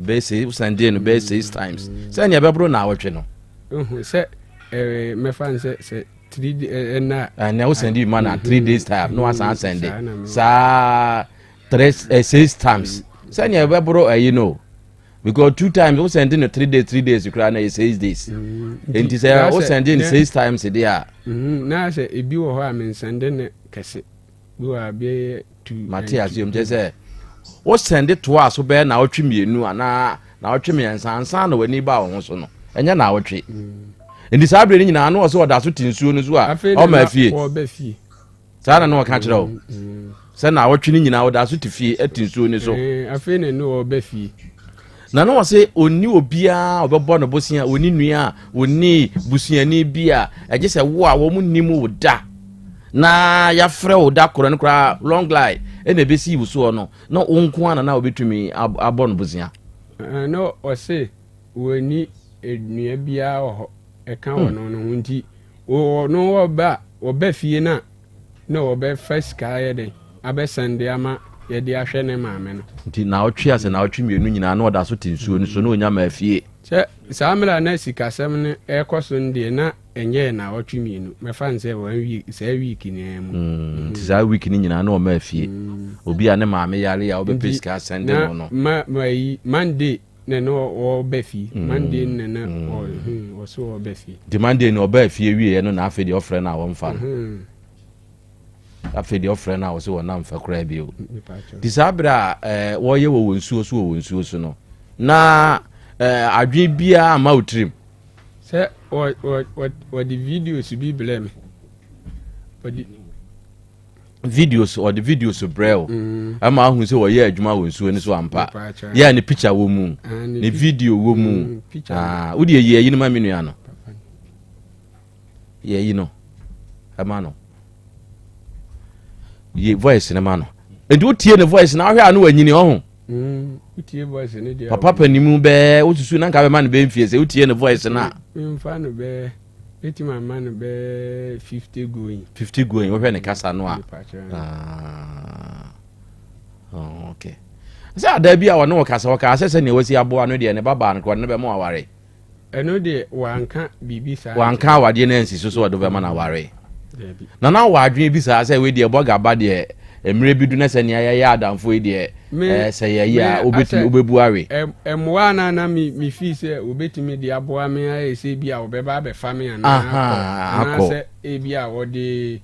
S2: Ɛbɛyɛ six, wo send no bɛyɛ six times sɛnea ɛbɛboro na awɔtwe no.
S3: Ohu sɛ mɛfa no sɛ 3 ɛna.
S2: Ɛnɛ wo send ma na 3 days time na wasan send.
S3: Saa na
S2: saa three six times sɛnea ɛbɛboro ɛyi no, because two times wo send no 3 days, 3 days koraa na ɛyɛ 6 days. Nti sɛ wo send no six times deɛ a.
S3: Na sɛ ebi wɔ hɔ a mensend ne kɛse bi wɔ a bɛyɛ two.
S2: Mate aseɛ. Kyerɛ sɛ wo send toa so bɛyɛ naawɔtwe 2 anaa naawɔtwe 3 ansa na w'ani ba wo ho so no, ɛnyɛ naawɔtwe. Nti saa berɛ no nyinaa na ɔsɛ ɔda so te nsuo no so a
S3: Afei na
S2: ɔma
S3: na
S2: fie.
S3: Wɔba fie.
S2: Saa na na ɔka kyerɛ wo sɛ naawɔtwe no nyinaa ɔda so te fie te nsuo no so?
S3: Afei na ne wɔba fie.
S2: Na ɔsɛ ɔnni obiara a ɔbɛbɔ no bosea, ɔnni nua a ɔnni busuani bi a ɛgye sɛ wo a wɔn nim wo da. Na yɛafrɛ wo da korɔ no koraa, long line ɛna ɛbɛsii wo soɔ no, na wo nko ana na wobɛtumi abɔ no bosea?
S3: Na ɔse wɔni nua biara wɔ hɔ ɛka wɔ no ho, nti ɔno wɔba fie no a, na wɔbɛfa sika ayɛ dɛn abɛsan de ama yɛde ahwɛ ne maame no.
S2: Nti naawɔtwe asɛ naawɔtwe 2 nyinaa na ɔda so te nsuo no so na ɔnya ma afie?
S3: Sɛ saa mmerɛ a na sikasɛm no ɛrekɔ so no deɛ, na ɛnyɛ naawɔtwe 2, mɛfa no sɛ one week, saa week nyinaa mu.
S2: Nti saa week no nyinaa na ɔma afie, obi a ne maame yare a wobɛpɛ sika asɛnde no no.
S3: Ma ma yi Monday na na ɔba fie, Monday na na ɔso ɔba fie.
S2: Nti Monday no ɔba fie wieɛ no, na afei deɛ ɔfrɛ no a wɔmfa no, afei deɛ ɔfrɛ no a wɔsɛ wɔnam fa koraa bio. Nti saa berɛ a wɔyɛ wɔ wɔ nsuo so no, na adwene biara ama wo tirim?
S3: Sɛ wɔde videos bi brɛ me, wɔde
S2: Videos, ɔde videos brɛ wo ɛma ahu sɛ wɔyɛ adwuma wɔ nsuo no so ampa, yɛ ne picture wɔ mu, ne video wɔ mu. Wode yɛ ayi no ma me nua no, yɛyi no ɛma no, yɛ voice no ma no. Nti wotie ne voice na ahwɛ a, no wanyini ɔho. Papa panimu bɛɛ wosusu na nka bɛma no bɛɛ mfie sɛ wotie ne voice no a?
S3: Mfa no bɛɛ, bɛtumi ama no bɛɛ 50 going.
S2: 50 going, wohwɛ ne kasa no a. Ah. Oh, okay. Sɛ adaa bi a ɔne wɔ kasa, wɔkaa sɛ sɛnea wasi aboa no deɛ, ne babaa no korɔ ne bɛma aware?
S3: Ɛno deɛ, wanka biribi saa.
S2: Wanka awadeɛ no ansi so sɛ ɔde bɛma no aware? Na na wɔ adwene bi saa sɛ wei deɛ, bɔga ba deɛ, mmerɛ bi du na sɛ nea yɛyɛ adamfo yi deɛ, sɛ yɛyɛ a, wobɛtumi wobɛbu awe?
S3: Mmoa na na mefii sɛ wobɛtumi de aboa me ayɛ sɛ bi a wɔbɛba abɛfa me anaa akɔ, anaasɛ ebi a wɔde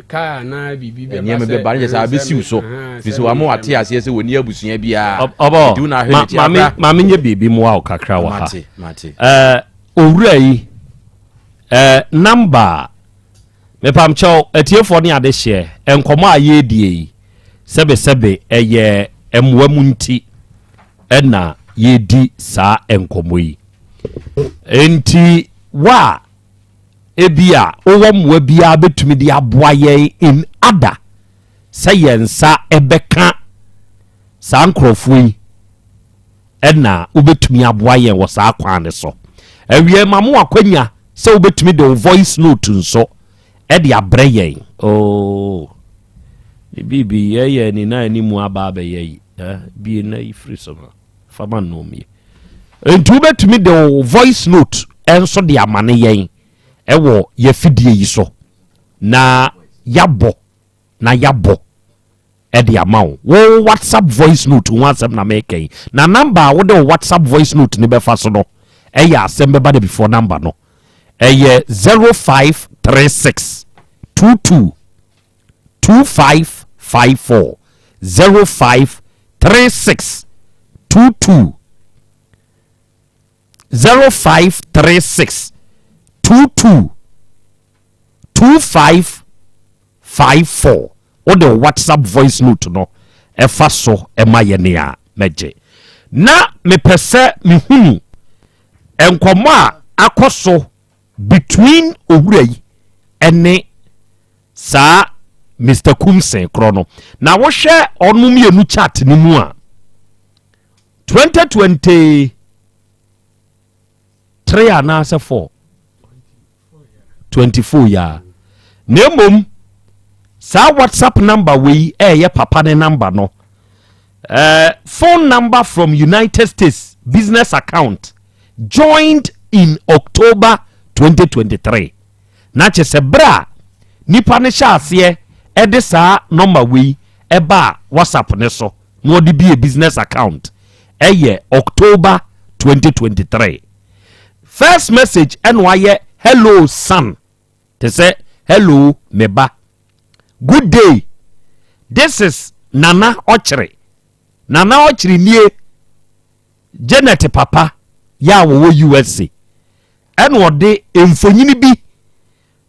S3: kaa anaa biribi bɛba.
S2: Nneɛma bɛba no kyɛ sɛ abɛsiw so fi sɛ wama wate aseɛ sɛ wɔni abusua biara.
S1: Ɔbɔ maame nyɛ biribi mmoa wo kakra wɔ ha. Owura yi number, mepamkyɛw, atiefoɔ ne adehyeɛ, nkɔmmɔ a yɛredie yi, sɛbesɛbe ɛyɛ mmoa mu nti ɛna yɛdi saa nkɔmmɔ yi. Nti wa ebi a wowɔ mmoa biara bɛtumi de aboa yɛn in ada sɛ yɛn nsa ɛbɛka saa nkurɔfoɔ yi, ɛna wobɛtumi aboa yɛn wɔ saa kwan ne so. Awie ma mo akwanya sɛ wobɛtumi de wo voice note nso ɛde abrɛ yɛn. Oh, ne biribi yɛyɛ ne nan anim aba abɛyɛ yi bie na yi firi so no fama nnomie. Nti wobɛtumi de wo voice note ɛnso de ama ne yɛn ɛwɔ yɛfidie yi so na yabɔ na yabɔ ɛde ama wo. Wo WhatsApp voice note ho asɛm na meka yi, na number a wode wo WhatsApp voice note ne bɛfa so no, ɛyɛ asɛm bɛba da before number no, ɛyɛ 0536 22 2554, 0536 22, 0536 22 2554. Wode WhatsApp voice note no ɛfa so ɛma yɛ nea mɛgye. Na mepɛ sɛ mehunu nkɔmmɔ a akɔ so between owura yi ɛne saa Mr Kumsen korɔ no. Na wohwɛ ɔno mmienu chat no mu a, 2023 anaasɛ 4 24 yi, na mmom saa WhatsApp number wei ɛyɛ papa ne number no, phone number from United States, business account joined in October 2023. Na kyɛ sɛ berɛ a nipa no hyɛ aseɛ ɛde saa number wei ɛba WhatsApp ne so na ɔde bie business account ɛyɛ October 2023. First message ɛna wayɛ "Hello son", te sɛ "Hello me ba, good day, this is Nana Ɔkyere, Nana Ɔkyere nie, Janet papa yɛ a wɔwɔ USA." Ɛna ɔde mfonyini bi,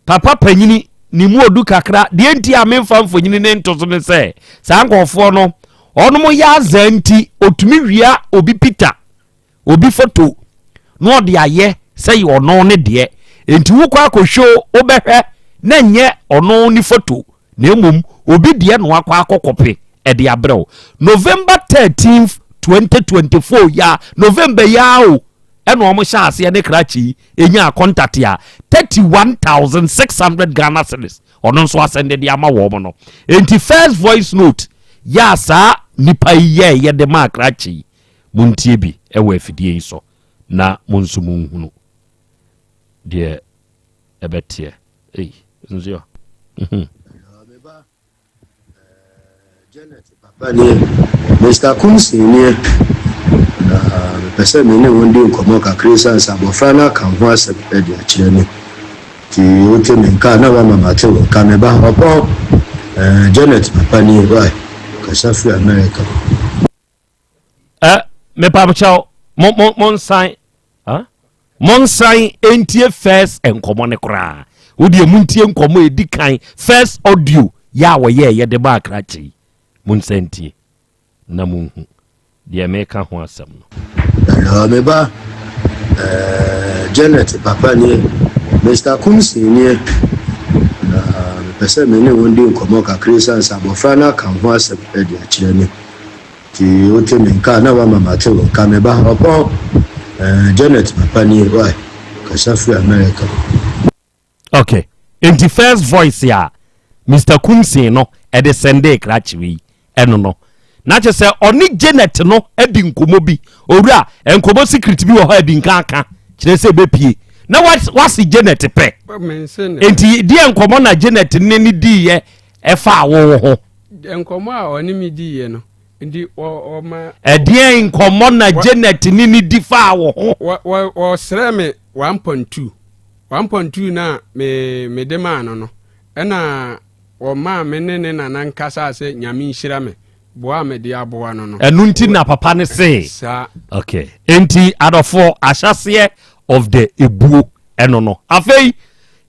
S1: papa panyini ne mu odu kakra. Deɛ nti a memfa mfonyini ne nto so ne sɛ saa nkɔɔfoɔ no ɔnom yɛ azaa, nti otumi wia obi picture, obi photo, na ɔde ayɛ sɛ yɛ ɔno ne deɛ. Nti wokɔ akɔhwɛ, wobɛhwɛ na nyɛ ɔno ne photo. na mmom obi deɛ na wakɔ akɔkɔpe ɛde abrɛ wo. November 13th 2024 ya, November ya o, ɛna wɔn hyɛ aseɛ ne krakye yi enya contact a 31,600 Ghana cedis ɔno nso asɛnde de ama wɔn no. Nti first voice note yɛ a saa nipa yi yɛ yɛ de maa krakye yi, montie bi ɛwɔ afidie yi so na mo nso monhunu deɛ ɛbɛteɛ. Ei, nsuo.
S4: Janet papa nie, Mr. Kumsin nie, na mepɛ sɛ me ne wo di nkɔmmɔ kakra esiane sɛ abɔfra no aka ho asɛm de akyerɛ me. Nti wote me nka a na woama mate wo nka. Me ba ɔpɔn, eh, Janet papa nie, why? Kasa firi America.
S1: Mepakyɛw, mo mo monsan, huh? Monsan ntie first nkɔmmɔ ne koraa. Wodeɛ montie nkɔmmɔ ɛdi kan, first audio yɛ a wɔyɛɛ yɛde ba akrakye yi. Monsan ntie na monhu deɛ meka ho asɛm no.
S4: Hello, me ba, eh, Janet papa nie, Mr. Kumsin nie, na mepɛ sɛ me ne wo di nkɔmmɔ kakra esiane sɛ abɔfra no aka ho asɛm de akyerɛ me. Nti wote me nka a na woama mate wo nka. Me ba ɔpɔn, eh, Janet papa nie, why? Kasa firi America.
S1: Okay, nti first voice a Mr Kumsin no ɛde sɛnde krakye yi ɛno no, na kyerɛ sɛ ɔne Janet no adi nkɔmmɔ bi. Owura, nkɔmmɔ secret bi wɔ hɔ a adi nka aka kyerɛ sɛ ɛbɛpie na wase Janet pɛ.
S3: Mense ne.
S1: Nti deɛ nkɔmmɔ na Janet ne ne diiɛ ɛfa wo ho?
S3: Nkɔmmɔ a ɔne me diiɛ no, nti ɔma
S1: Ɛdeɛn nkɔmmɔ na Janet ne ne di faa wo ho?
S3: Wɔsrɛ me 1.2 1.2 na me mede maa no, ɛna wɔmaa me ne ne nana nkasa sɛ Nyame nhyira me boa a mede aboa no.
S1: Ɛno nti na papa ne se
S3: saa.
S1: Okay, nti adɔfoɔ, ahyɛseɛ of the ebuo ɛno no. Afei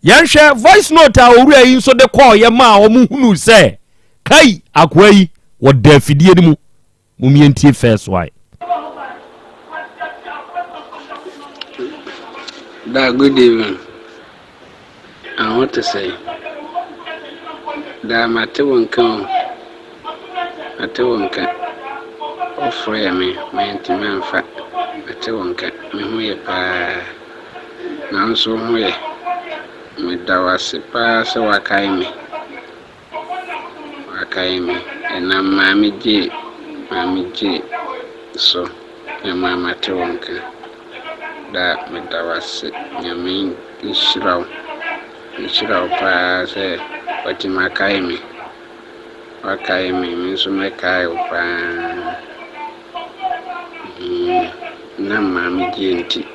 S1: yɛnhwɛ voice note a owura yi nso de kɔɔ yɛ ma a wɔn hunu sɛ kai akoa yi wɔda afidie no mu. Mumientie first one.
S3: Da, good evening. Aho te sɛn? Da, mate wo nka o. Mate wo nka. Wofrɛɛ me, mantumi amfa. Mate wo nka. Me ho yɛ paa. Nanso wo ho yɛ. Meda wo ase paa sɛ woakae me. Woakae me. Ɛnam Maame Gye, Maame Gye so na ma mate wo nka. Da, meda wo ase. Nyame nhyira wo. Nhyira wo paa sɛ watumi akae me. Wakae me, me nso mɛkae wo paa. Nam Maame Gye nti,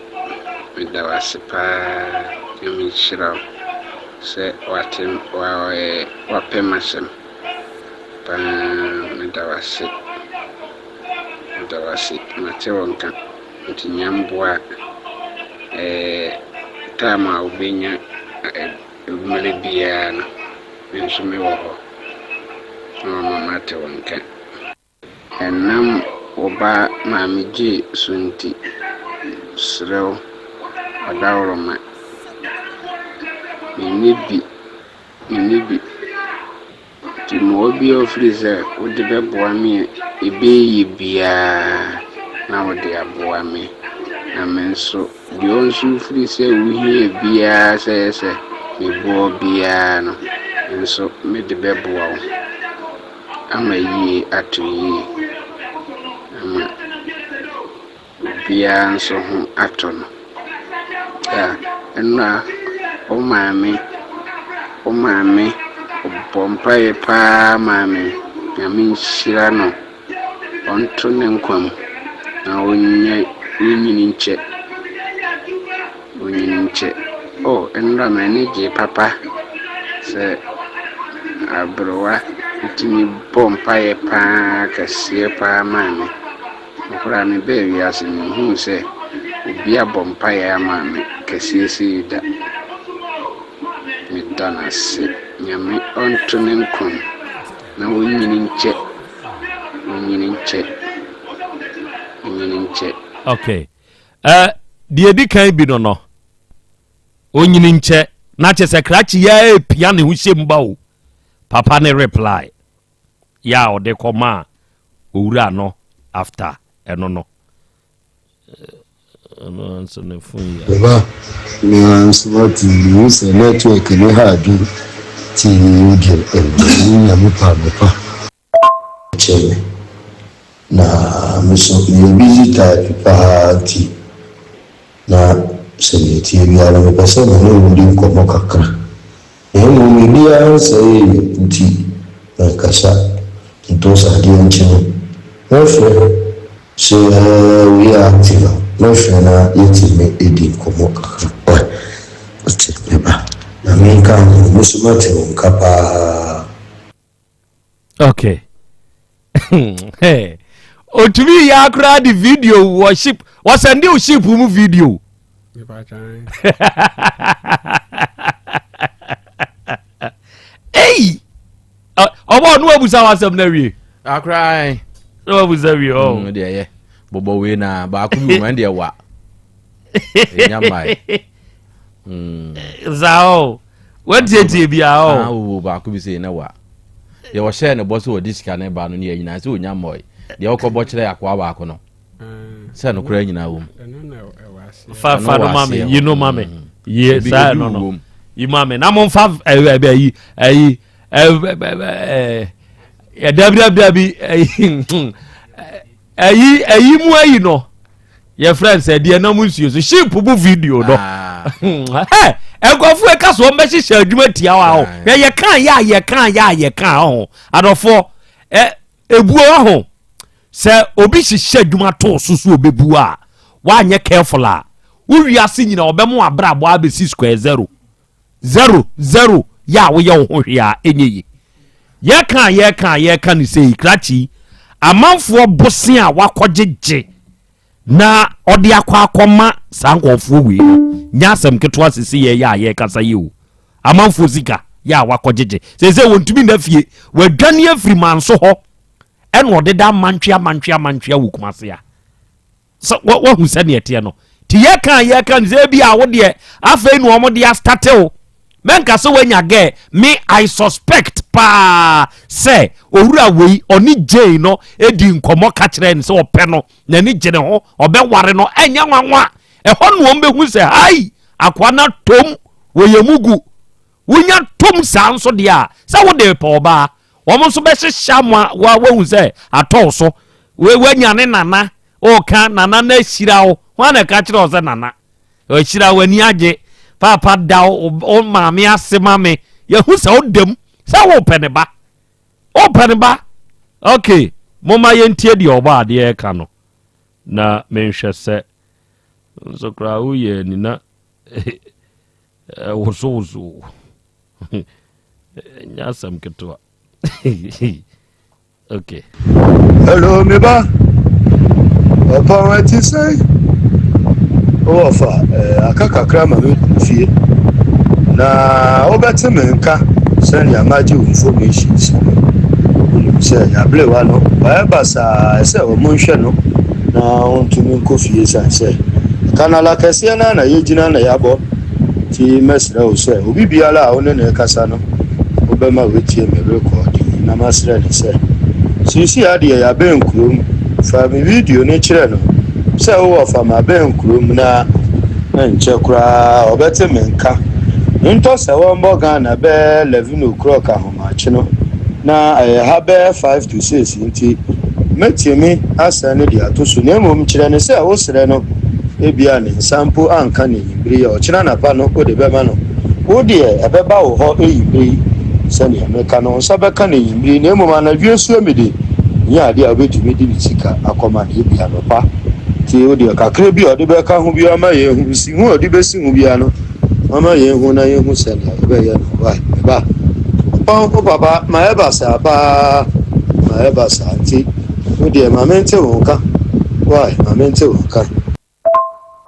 S3: meda wo ase paa. Nyame nhyira wo sɛ wate wa wapɛ m'asɛm paa. Meda wo ase. Meda wo ase. Mate wo nka. Nti Nyame boa a, time a wobɛnya mmerɛ biara no, me nso mewɔ hɔ. Na wama mate wo nka. Ɛnam wo ba Maame Gye so nti, serɛ wo, ɔdaworoma. Menni bi, menni bi. Nti mmoa biara a ofiri sɛ wode bɛboa me a ɛbɛyɛ biara na wode aboa me. Na me nso, deɛ ɔnso wofiri sɛ wohia biara sɛ ɛyɛ sɛ meboa biara no, me nso mede bɛboa wo ama yie ato yie ama obiara nso ho atɔ no. Ɛnora wo maame ɔbɔ mpaeɛ paa maa me. Nyame nhyira no. Ɔnto ne nkwa mu na ɔnyɛ ɔnyini nkyɛ. Ɔnyini nkyɛ. Oh, ɛnora m'ani gye papa sɛ aberewa tumi bɔ mpaeɛ paa kɛseɛ paa maa me. Koraa mebaa wiase menhuu sɛ obi abɔ mpaeɛ ama me kɛseɛ sei da. Meda no ase. Nyame ɔnto ne nkwa mu na ɔnyini nkyɛ. Ɔnyini nkyɛ. Ɔnyini nkyɛ.
S1: Okay, deɛ di kan bi no, onyini nkyɛ na kyɛ sɛ krakye yɛ epia ne ho hyɛ mu ba o. Papa ne reply yɛ a ɔde kɔmaa owura no after ɛno no. Ɛno nso ne phone yi a.
S4: Me ba, me ara nso mate mehu sɛ network no ha adwene nti wo deɛ Awurade Nyame pa me pa kyɛ me na me nso meyɛ busy type paa nti na sɛdeɛ ɛteɛ biara no mepɛ sɛ me ne wo di nkɔmmɔ kakra. Na mmom biribiara nsɛee nti menkasa. Nto sɛ adeɛ nkye no, mɛfrɛ. Sɛ woyɛ active a, mɛfrɛ na yɛatumi adi nkɔmmɔ kakra. Wai, wote, me ba? Nyame nka wo ho. Me nso mate wo nka paa.
S1: Okay. Otumi yɛ akora de video wɔ ship wɔsɛnde wo ship mu video. Ei! Ɔbɔ ɔno abusa w'asɛm no awie.
S2: Akora.
S1: Sɛ wabusa wie ɔ.
S2: Mm, deɛ yɛ bɔbɔ wei na baako bi wɔ mu ɛndeɛ wa. Ɛnya mmae.
S1: Mm. Saa o. Watietie bia o.
S2: Ah, wo baako bi sɛ na wa. Deɛ ɔhyɛɛ ne bɔ sɛ ɔde sika ne ba no ne yɛ nyinaa sɛ ɔnya mmɔe. Deɛ ɔkɔbɔ kyerɛ akoa baako no. Sɛ no koraa nyinaa wɔ
S1: mu. Fa fa no ma me, yi no ma me. Mm. Yi saa no no. Yi ma me. Na momfa ɛyi ɛyi ɛɛ dabi dabi dabi ɛyi ɛyi ɛyi mu ayi no. Yɛfrɛ no sɛ deɛ nam nsuo so ship mu video no. Ah. Nkurɔfoɔ ɛka so wɔn bɛhyehyɛ adwuma tia wa ho. Hwɛ yɛka yɛ a yɛka yɛ a yɛka ho. Adɔfoɔ ɛ ebuo ho. Sɛ obi hyehyɛ adwuma to so so obebu a wanyɛ careful a wo wiase nyina ɔbɛmo abrabɔ abɛsi square zero zero zero yɛ a woyɛ wo ho hwee a ɛnyɛ yi. Yɛka yɛka yɛka ne sɛ yi krakye amanfoɔ bose a wakɔgyegye na ɔde akɔ akɔma saa nkurɔfoɔ wei no nyɛ asɛm ketewa sese yɛyɛ a yɛkasa yi o amanfoɔ sika yɛ a wakɔgyegye sese wɔntumi nna fie wadwane afiri manso hɔ ɛna ɔdeda amantwea amantwea amantwea wɔ Kumase a sɛ wahu sɛdeɛ ɛteɛ no nti yɛka yɛka no sɛ ebi a wo deɛ afei na wɔn de astate wo mɛnka sɛ wanya gɛ me I suspect paa sɛ owura wei ɔne Jane no edi nkɔmɔ ka kyerɛ no sɛ ɔpɛ no n'ani gye ne ho ɔbɛware no ɛnyɛ nwanwa ɛhɔ na wɔn bɛhu sɛ hai akoa no atom wɔyɛ mu gu wonya tom saa nso deɛ a sɛ wode pɛ ɔbaa wɔn nso bɛhyehyɛ ama wa wahu sɛ atɔ wo so wanya ne nana ɔka nana no ahyira wo ho na ɛka kyerɛ wo sɛ nana ɔhyira w'ani agye paapa da wo maame ase ma me yɛhu sɛ wodam sɛ wopɛ ne ba wopɛ ne ba ok momma yɛntie deɛ ɔbɔ adeɛ ɛka no na menhwɛ sɛ nso koraa woyɛ ani na wosowoso Ɛnyɛ asɛm ketewa. Okay.
S4: Hello, me ba. Ɔpɔn ɛte sɛn? Wowɔ fa eh, aka kakra ma me kunu fie. Na wobɛte me nka sɛnea magye wo informations no. Wonim sɛ yɛablewa no, wayɛ basaa ɛsɛ wɔn nhwɛ no na ɔntumi nkɔ fie sane sɛ kanala kɛseɛ no a na yɛgyina na yɛabɔ. Enti mɛsrɛ wo sɛ, obi biara a wo ne no rekasa no, wobɛma watie me rekɔɔde yi, na masrɛ no sɛ, Seesei ara deɛ yɛabɛn kurom, fa me video no kyerɛ no sɛ wowɔ fa mabɛn kurom na ɛnkyɛ koraa ɔbɛte me nka. Ntɔ sɛ wɔmmɔ Ghana bɛyɛ 11 o'clock ahomakye no, na ɛyɛ ha bɛyɛ 5 to 6 nti, mɛtumi asɛn no de ato so, na mmom kyerɛ no sɛ wosrɛ no, ebia ne nsa mpo anka ne Bere yi a ɔkyena anapa no wode bɛma no, wo deɛ ɛbɛba wo hɔ ewimmere yi, sɛdeɛ meka no, wo nsa bɛka no ewimmere yi, na mmom anadwo asuo mi de, ɛnyɛ adeɛ a wobɛtumi de ne sika akɔma no, ebia anɔpa. Nti wo deɛ kakra bi a ɔde bɛka ho biara ma yɛnhu, nsiho a ɔde bɛsi ho biara no, mama yɛnhu na yɛnhu sɛdeɛ yɛbɛyɛ no. Wai, me ba, ɔpɔn wo papa, mayɛ basaa paa, mayɛ basaa, nti wo deɛ ma mente wo nka, wai, ma mente wo nka.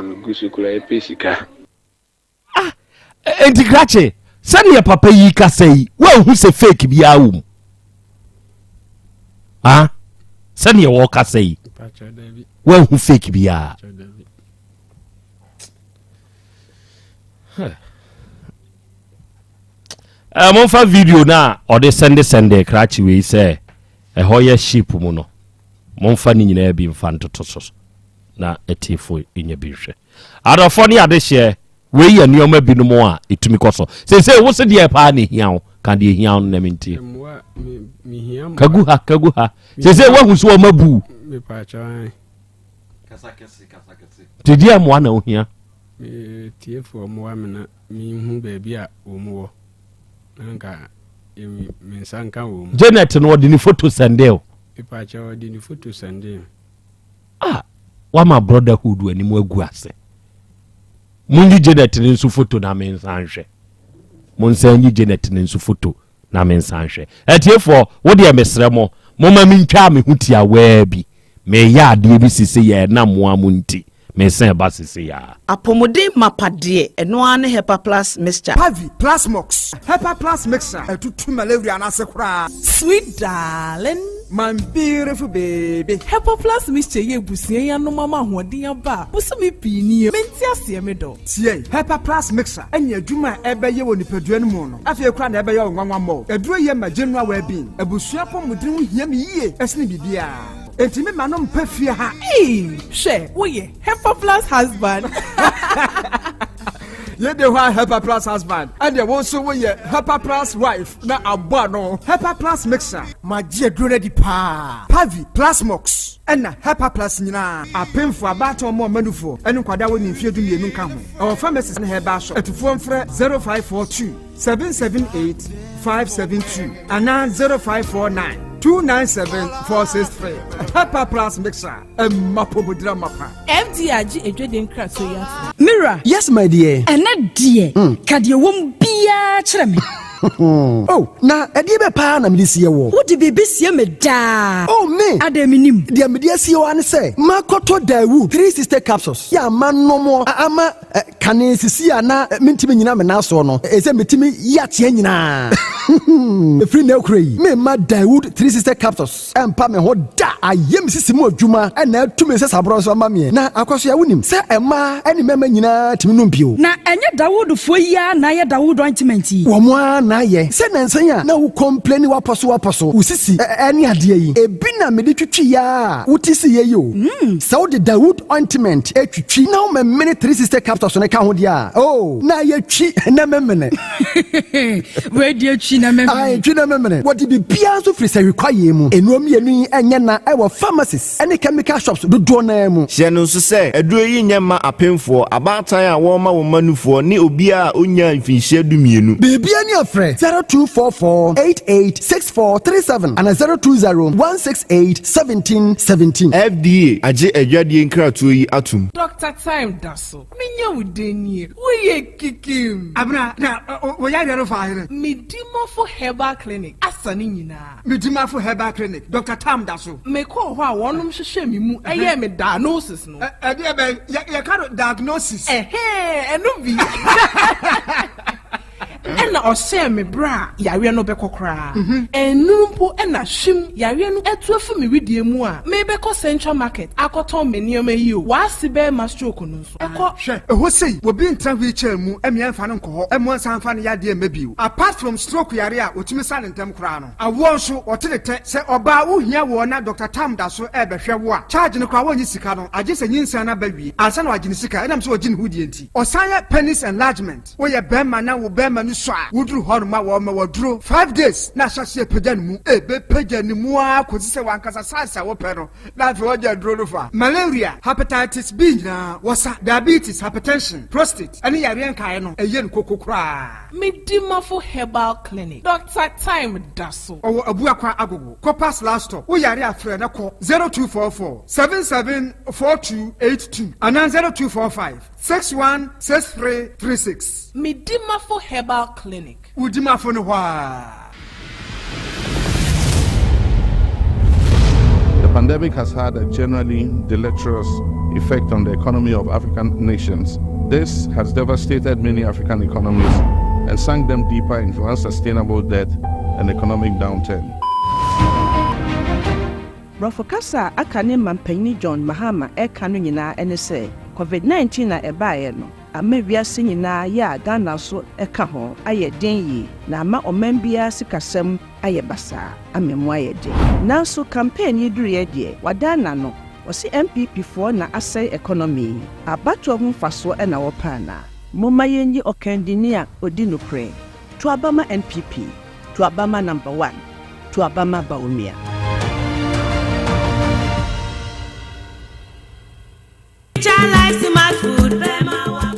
S3: Megu so koraa pɛ sika.
S1: Ah, enti krakye, sɛdeɛ papa yi kasa yi, woanhu sɛ fake biara wɔ mu? Ah, sɛdeɛ wɔkasa yi, woanhu fake biara? Momfa video no a ɔde sɛnde sɛnde krakye wei sɛ ɛhɔ yɛ ship mu no, momfa ne nyinaa bi mfa ntoto so na atiefo nya bi nhwɛ. Adɔfoɔ ne adehyeɛ, wei yɛ nneɛma binom a ɛtumi kɔ so. Seesei wo se deɛ paa na ɛhia wo, ka deɛ ɛhia wo no na mentie.
S3: Mmoa, me, mehia mmoa.
S1: Kagu ha, kagu ha. Seesei woahu sɛ wɔma buu.
S3: Mepaakyɛw, ae.
S1: Nti deɛ mmoa na wohia?
S3: Me tiefoɔ mmoa me na menhu baabi a wɔn wɔ na nka me nsa nka wɔn mu.
S1: Janet no ɔde ne foto sɛnde o.
S3: Mepaakyɛw, ɔde ne foto sɛnde me.
S1: Ah, wama brotherhood anim agu ase. Monyi Janet no nso foto na me nsa nhwɛ. Monsan nyi Janet no nso foto na me nsa nhwɛ. Atiefoɔ, wo deɛ mesrɛ mo, momma mentwaa me ho tiawaa bi. Meyɛ adeɛ bi sese yɛ ɛnam mo a mo nti. Mesan ba sese yɛ a.
S5: Apɔmuden mapa deɛ, ɛno ara ne Hepa Plus Mixture.
S6: Pavi, Plasmox, Hepa Plus Mixture, ɛtutu malaria no ase koraa.
S7: Sweet darling.
S6: My beautiful baby.
S7: Hepa Plus Mixture yɛ abusua yi anom ama ahoɔden aba a bosome pii nie. Mente aseɛ me dɔ.
S6: Tie, Hepa Plus Mixture ɛne adwuma a ɛbɛyɛ wɔ nipadua no mu no, afei koraa na ɛbɛyɛ wo nwanwa mmɔ. Aduro yɛ ma general well-being. Abusua apɔmuden ho hia me yie ɛsene biribiara. Enti me ma no mpa fie ha.
S7: Ee, hwɛ, woyɛ Hepa Plus husband.
S6: Yɛde hɔ a Hepa Plus husband, ɛdeɛ wo nso woyɛ Hepa Plus wife na abɔ ano. Hepa Plus mixer. Magye aduro no adi paa. Pavi, Plasmox, ɛna Hepa Plus nyinaa. Apemfo, abaatan, ɔmo ɔmanufoɔ, ɛne nkwadaa wɔ ne mfeɛ 12 nka ho. Ɛwɔ pharmacies ne herbal shop. Atufoɔ mfrɛ 0542 778 572 anaa 0549 297 463. Hepa Plus mixer. Ɛmma pomodira mapa.
S7: FDA agye adwadie nkratoɔ yi atom.
S8: Mira.
S9: Yes my dear.
S8: Ɛnɛ deɛ, ka deɛ ɛwɔ mu biara kyerɛ me.
S9: Oh, na ɛdeɛ bɛ paa na mede sie wɔ?
S8: Wode biribi sie me daa.
S9: Oh, me.
S8: Adɛn, menim?
S9: Deɛ mede asie wɔ ne sɛ, makɔtɔ Daewoo 360 capsules yɛ ama nɔmɔ ama kane sisi a na mentumi nyina me nan soɔ no, ɛsɛ metumi yi ateɛ nyinaa. Ɛfiri na akura yi, memma Daewoo 360 capsules ɛmpa me ho da. Ayɛ me sisi mu adwuma ɛna atumi sɛ saborɔ nso ama meɛ. Na akɔso a wonim sɛ ɛmaa ne mmarima nyinaa tumi nom bio.
S8: Na ɛnyɛ Dawoodfoɔ yi ara na ayɛ Dawood ointment yi?
S9: Wɔn ara na ayɛ. Sɛ nansa a na wo complaini wapɔ so wapɔ so, wo sisi ɛne adeɛ yi, ebi na mede twitwi yɛ a wote si yɛ yi o. Sɛ wode Dawood ointment twitwi na womemene 360 capsules no ka ho deɛ a, oh, na ayɛ twi na memene.
S8: Wei deɛ twi na memene.
S9: Ae, twi na memene. Wɔde biribiara nso firi sɛhwi kwaeɛ mu. Nnuro mmienu yi nyɛ na ɛwɔ pharmacies ne chemical shops dodoɔ no ara mu.
S10: Hyɛ no nso sɛ, aduro yi nyɛ mma apemfoɔ, abaatan a wɔrema wɔn mma nufoɔ ne obiara a ɔnnyaa mfinhyia 12.
S9: Biribiara ni a frɛ 0244 88 64 37 ana 020 168 17 17.
S10: FDA agye adwadie nkratoɔ yi atom.
S7: Dr. Time da so. Menya wo den nie. Woyɛ kikim.
S6: Abena, na wɔyɛ adeɛ no fa ahene.
S7: Medimafo Herbal Clinic asa ne nyinaa.
S6: Medimafo Herbal Clinic, Dr. Tam da so.
S7: Mekɔɔ hɔ a wɔnom hwehwɛ me mu ɛyɛɛ me diagnosis no.
S6: Ɛdeɛ bɛn yɛka no diagnosis?
S7: Ɛhɛn, ɛno bi. Ɛna ɔhyɛɛ me berɛ a yareɛ no bɛkɔ koraa. Ɛnnuru mpo ɛna hwim yareɛ no atu afi me wedeɛ mu a mebɛkɔ Central Market akɔtɔn me nneɛma yi o. W'ase bɛrima stroke no nso ɛkɔ.
S6: Hwɛ, ɛhɔ sei, obi ntena wheelchair mu mmea mfa no nkɔ hɔ mmoa nsa mfa no yadeɛ mma bio. Apart from stroke yare a wɔtumi sa no ntɛm koraa no, awoɔ nso wɔte ne tɛ. Sɛ ɔbaa wohia woɔ na Doctor Tam da so ɛrebɛhwɛ wo a, charge no koraa wɔnnye sika no, agye sɛ nyinsɛn no aba wie ansa na wɔagye ne sika ɛnam sɛ ɔgye ne ho die nti. Ɔsan yɛ penis enlargement. Woyɛ bɛrima na wo bɛrima no sɔ a, woduru hɔ nom a wɔma waduro 5 days na ahyɛ aseɛ pagya ne mu. Ɛbɛpagya ne mu ara kɔsi sɛ wankasa size a wopɛ no na afei wɔgye aduro no fa. Malaria, hepatitis B nyinaa wɔsa, diabetes, hypertension, prostate ɛne yareɛ nkaeɛ no ɛyɛ no koko koraa.
S7: Medimafo Herbal Clinic, Doctor Time da so.
S6: Ɔwɔ Abuakwa Agogo, Copas last stop. Wo yare a frɛ na kɔ 0244 77 4282 anaa 0245 616336.
S7: Medimafo Herbal Clinic.
S6: Wo dimafo no hɔ a.
S11: The pandemic has had a generally deleterious effect on the economy of African nations. This has devastated many African economies and sunk them deeper into unsustainable debt and economic downturn.
S5: Borɔfo kasa a aka ne mampanyini John Mahama ɛka no nyinaa ne sɛ COVID-19 na ɛbaeɛ no. Ama wiase nyinaa yɛ a Ghana nso ka ho ayɛ den yie na ama ɔman biara sikasɛm ayɛ basaa ama emu ayɛ den. Nanso campaign yi duruiɛ deɛ, wadan n'ano. Ɔse NPP foɔ na asɛe economy yi. Abatoɔ ho mfasoɔ na wɔpɛ anaa? Momma yɛnyi ɔkandini a ɔdi nokorɛ. To aba ma NPP. To aba ma number one. To aba ma Bawumia.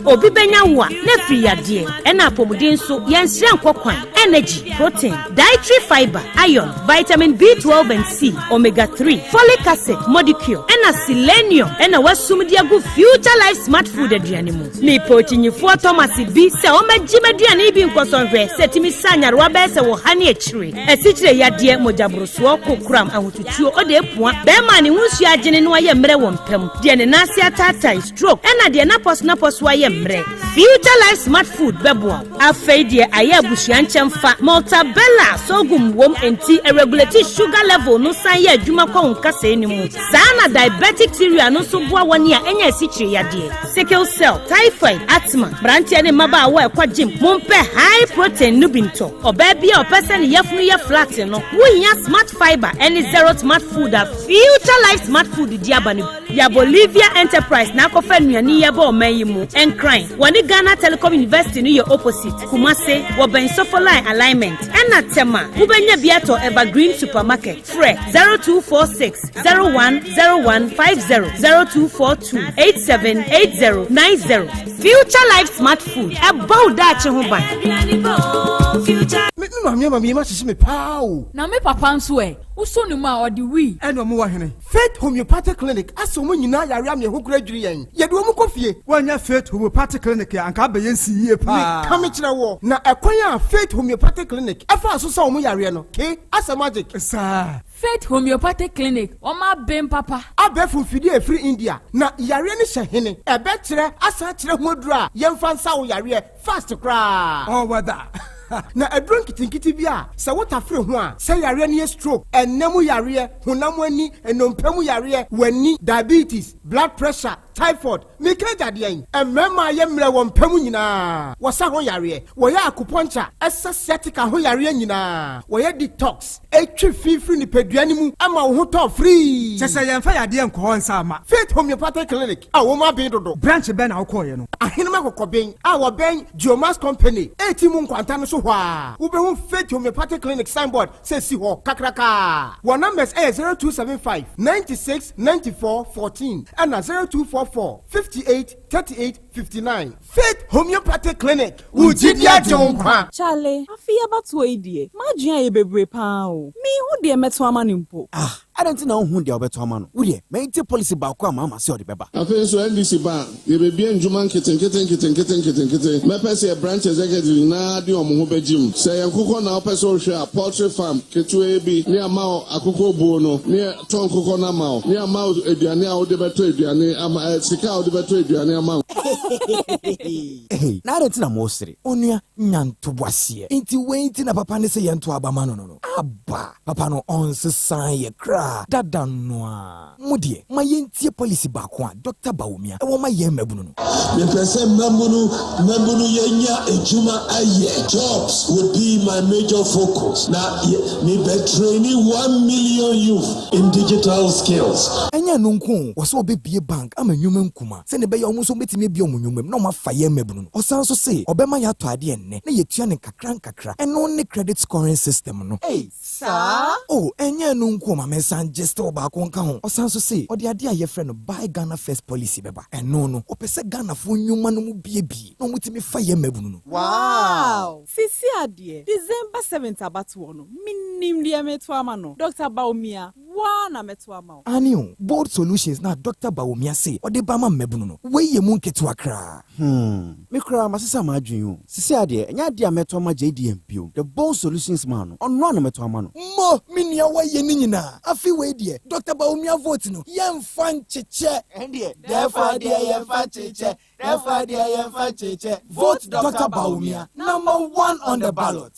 S12: Obi bɛnya wo a, na afiri yadeɛ, ɛna apɔmuden nso, yɛnsrɛ nkɔ kwan. Energy, protein, dietary fiber, iron, vitamin B12 and C, omega 3, folic acid, modicure, ɛna selenium ɛna wasum de agu Future Life Smart Food aduane mu. Mepɛ okyinyifoɔ Thomas bi sɛ ɔmmɛgye m'aduane yi bi nkɔsɔ nhwɛ sɛ ɛtumi sa nyarewa bɛyɛ sɛ ɔha ne akyire, asikyire yadeɛ, mogyaborosoɔ, kokoram, ahotutuo, ɔde apua, bɛrima a ne ho nsuo agyene na wayɛ mmerɛ wɔ mpa mu, deɛ ne nan ase ataatae, stroke, ɛna deɛ n'apɔso-n'apɔso ayɛ mmerɛ. Future Life Smart Food bɛboa wo. Afei deɛ ayɛ abusua nkyɛmfa, Maltabella sorghum wom enti ɛregulate sugar level no san yɛ adwuma kɔ wo nkasɛɛ no mu. Saa na diabetic cereal no nso boa wɔn a anya asikyire yadeɛ, sickle cell, typhoid, asthma. Mmeranteɛ ne mmabaawa a ɛkɔ gym, mompɛ high protein no bi ntɔ. Ɔbaa bi a ɔpɛ sɛ ne yafunu yɛ flat no, wohia Smart Fiber ne Zero Smart Food a Future Life Smart Food de aba no bi. Ya Bolivia Enterprise na akɔfa nnuane yi aba ɔman yi mu. Nkran, wɔne Ghana Telecom University no yɛ opposite. Kumase, wɔbɛn Sofoline Alignment. Ɛna Tema, wobɛnya bi atɔ Evergreen Supermarket. Frɛ 0246 010150, 0242 878090. Future Life Smart Food, ɛbɔ wo daakye ho ban.
S6: Me maame ama me yam ahyehye me paa o.
S13: Na me papa nso ɛ? Wosɔ ne mu a, ɔde wii.
S6: Ɛna ɔmo wɔ hene? Faith Homeopathic Clinic asɛ ɔmo nyinaa yare ama yɛn ho kora dwiri yɛn. Yɛde ɔmo kɔ fie.
S14: Woannya Faith Homeopathic Clinic a, anka abɛyɛ nsi yie paa.
S6: Meka mekyerɛ woɔ, na ɛkwan a Faith Homeopathic Clinic ɛfaa so sa ɔmo yareɛ no, ke, asɛ magic.
S14: Saa.
S13: Faith Homeopathic Clinic, wɔn aben papa.
S6: Abɛɛfo mfidie a ɛfiri India, na yareɛ no hyɛ hene? Ɛbɛkyerɛ asan akyerɛ ho aduro a yɛmfa nsa wo yareɛ fast koraa.
S14: All weather.
S6: Na aduro nketenkete bi a sɛ wotafere ho a, sɛ yareɛ no yɛ stroke, ɛnna mu yareɛ, honam ani, nnompe mu yareɛ, w'ani, diabetes, blood pressure, typhoid, meka agya deɛn? Mmarima a yɛ mmerɛ wɔ mpa mu nyinaa, wɔsa ho yareɛ, wɔyɛ acupuncture, ɛsa sciatica ho yareɛ nyinaa, wɔyɛ detox, ɛtwe fi firi nipadua no mu ma wo ho tɔ firii.
S14: Kyerɛ sɛ yɛmfa yadeɛ nkɔ hɔ nsa mma.
S6: Faith Homeopathic Clinic a wɔn aben dodo.
S14: Branch bɛn na wokɔeɛ no?
S6: Ahenem Akokɔben a wɔbɛn Geomax Company a mu nkwanta no so hɔ ara, wobɛhu Faith Homeopathic Clinic signboard sɛ si hɔ kakrakaa. Wɔn numbers yɛ 0275 96 94 14 ɛna 0244 58 38 59. Faith Homeopathic Clinic, wo gyidi agye wo nkwa.
S15: Charlie, afe yi abatoɔ yi deɛ, m'adwene ayɛ bebree paa o. Menhu deɛ mɛto ama no mpo.
S16: Ah, adɛn nti na wonhu deɛ wobɛto ama no? Wo deɛ, ma yɛntie policy baako a Mahama se ɔde bɛba.
S11: Afei nso NDC ba a, yɛbɛbue ndwuma nketenkete nketenkete nketenkete. Mɛpɛ sɛ yɛ branch executives nyinaa de wɔn ho bɛgye mu. Sɛ ɛyɛ nkokɔ na wopɛ sɛ wohwɛ a, poultry farm ketewaa bi ne ama wo akokɔ buo no ne yɛtɔ nkokɔ no ama wo ne ama wo aduane a wode bɛtɔ aduane ama eh, sika a wode bɛtɔ aduane ama wo.
S16: Hey, na adɛn nti na mosere? Onua, nya ntoboaseɛ. Nti wei nti na papa no se yɛnto aba ma no no no? Aba! Papa no ɔnsesaa yɛ koraa, dada no ara. Mo deɛ, ma yɛntie policy baako a Dɔkta Bawumia wɔ ma yɛn mmabunu no.
S17: Mepɛ sɛ mmabunu mmabunu yɛnya adwuma ayɛ, jobs would be my major focus, na me bɛ traini 1 million youth in digital skills.
S16: Ɛnyɛ ɛno nko o, ɔsɛ ɔbɛbue bank ama nnwuma nkuma sɛdeɛ ɛbɛyɛ a wɔn nso wɔbɛtumi abue wɔn nnwuma mu na wɔafa yɛn mmabunu no. Ɔsan nso se ɔbɛma yɛatɔ adeɛ nnɛ na yɛatua no nkakra nkakra. Ɛno ne credit scoring system no. Ei!
S5: Saa?
S16: Oh, ɛnyɛ ɛno nko o, ma mensan gye still baako nka ho. Ɔsan nso se ɔde adeɛ a yɛfrɛ no Buy Ghana First Policy bɛba. Ɛno no, ɔpɛ sɛ Ghanafoɔ nnwuma no mu buebue na wɔtumi fa yɛn mmabunu no.
S15: Wow! Sisi adeɛ, December 7th abatoɔ no, menim deɛ meto ama no. Dr. Bawumia, wo ara na mɛto ama wo.
S16: Aane o, Bold Solutions na Dr. Bawumia se ɔde ba ma mmabunu no, wei yɛ mu nketewa koraa.
S18: Hmm, me koraa masesa m'adwene o. Sisi adeɛ, ɛnyɛ adeɛ a mɛtɔ ama JDM bio. The Bold Solutions man no, ɔno ara na mɛtɔ ama no.
S16: Mo, me nua woayɛ ne nyinaa. Afe wei deɛ, Dr. Bawumia vote no, yɛmfa nkyekyɛ.
S19: Ɛndeɛ, dɛɛfa deɛ yɛmfa nkyekyɛ, dɛɛfa deɛ yɛmfa nkyekyɛ.
S16: Vote Dr. Bawumia, number one on the ballot.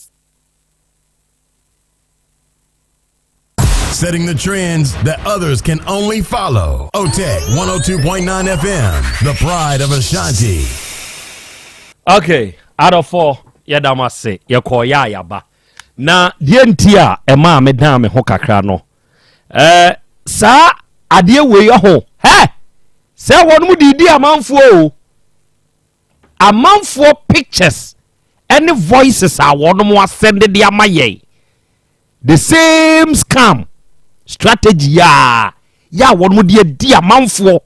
S20: Setting the trends that others can only follow. OTEC 102.9 FM, the pride of Ashanti.
S1: Okay, adɔfoɔ yɛda mo ase yɛkɔɔ yɛ a yɛaba na deɛ nti a ɛmaa me dan me ho kakra no ɛɛ saa adeɛ wei ho hɛ sɛ wɔn mu de di amanfoɔ o amanfoɔ pictures ɛne voices a wɔn mo asɛnde de ama yɛn The same scam strategy yaa yɛ a wɔn de adi amanfoɔ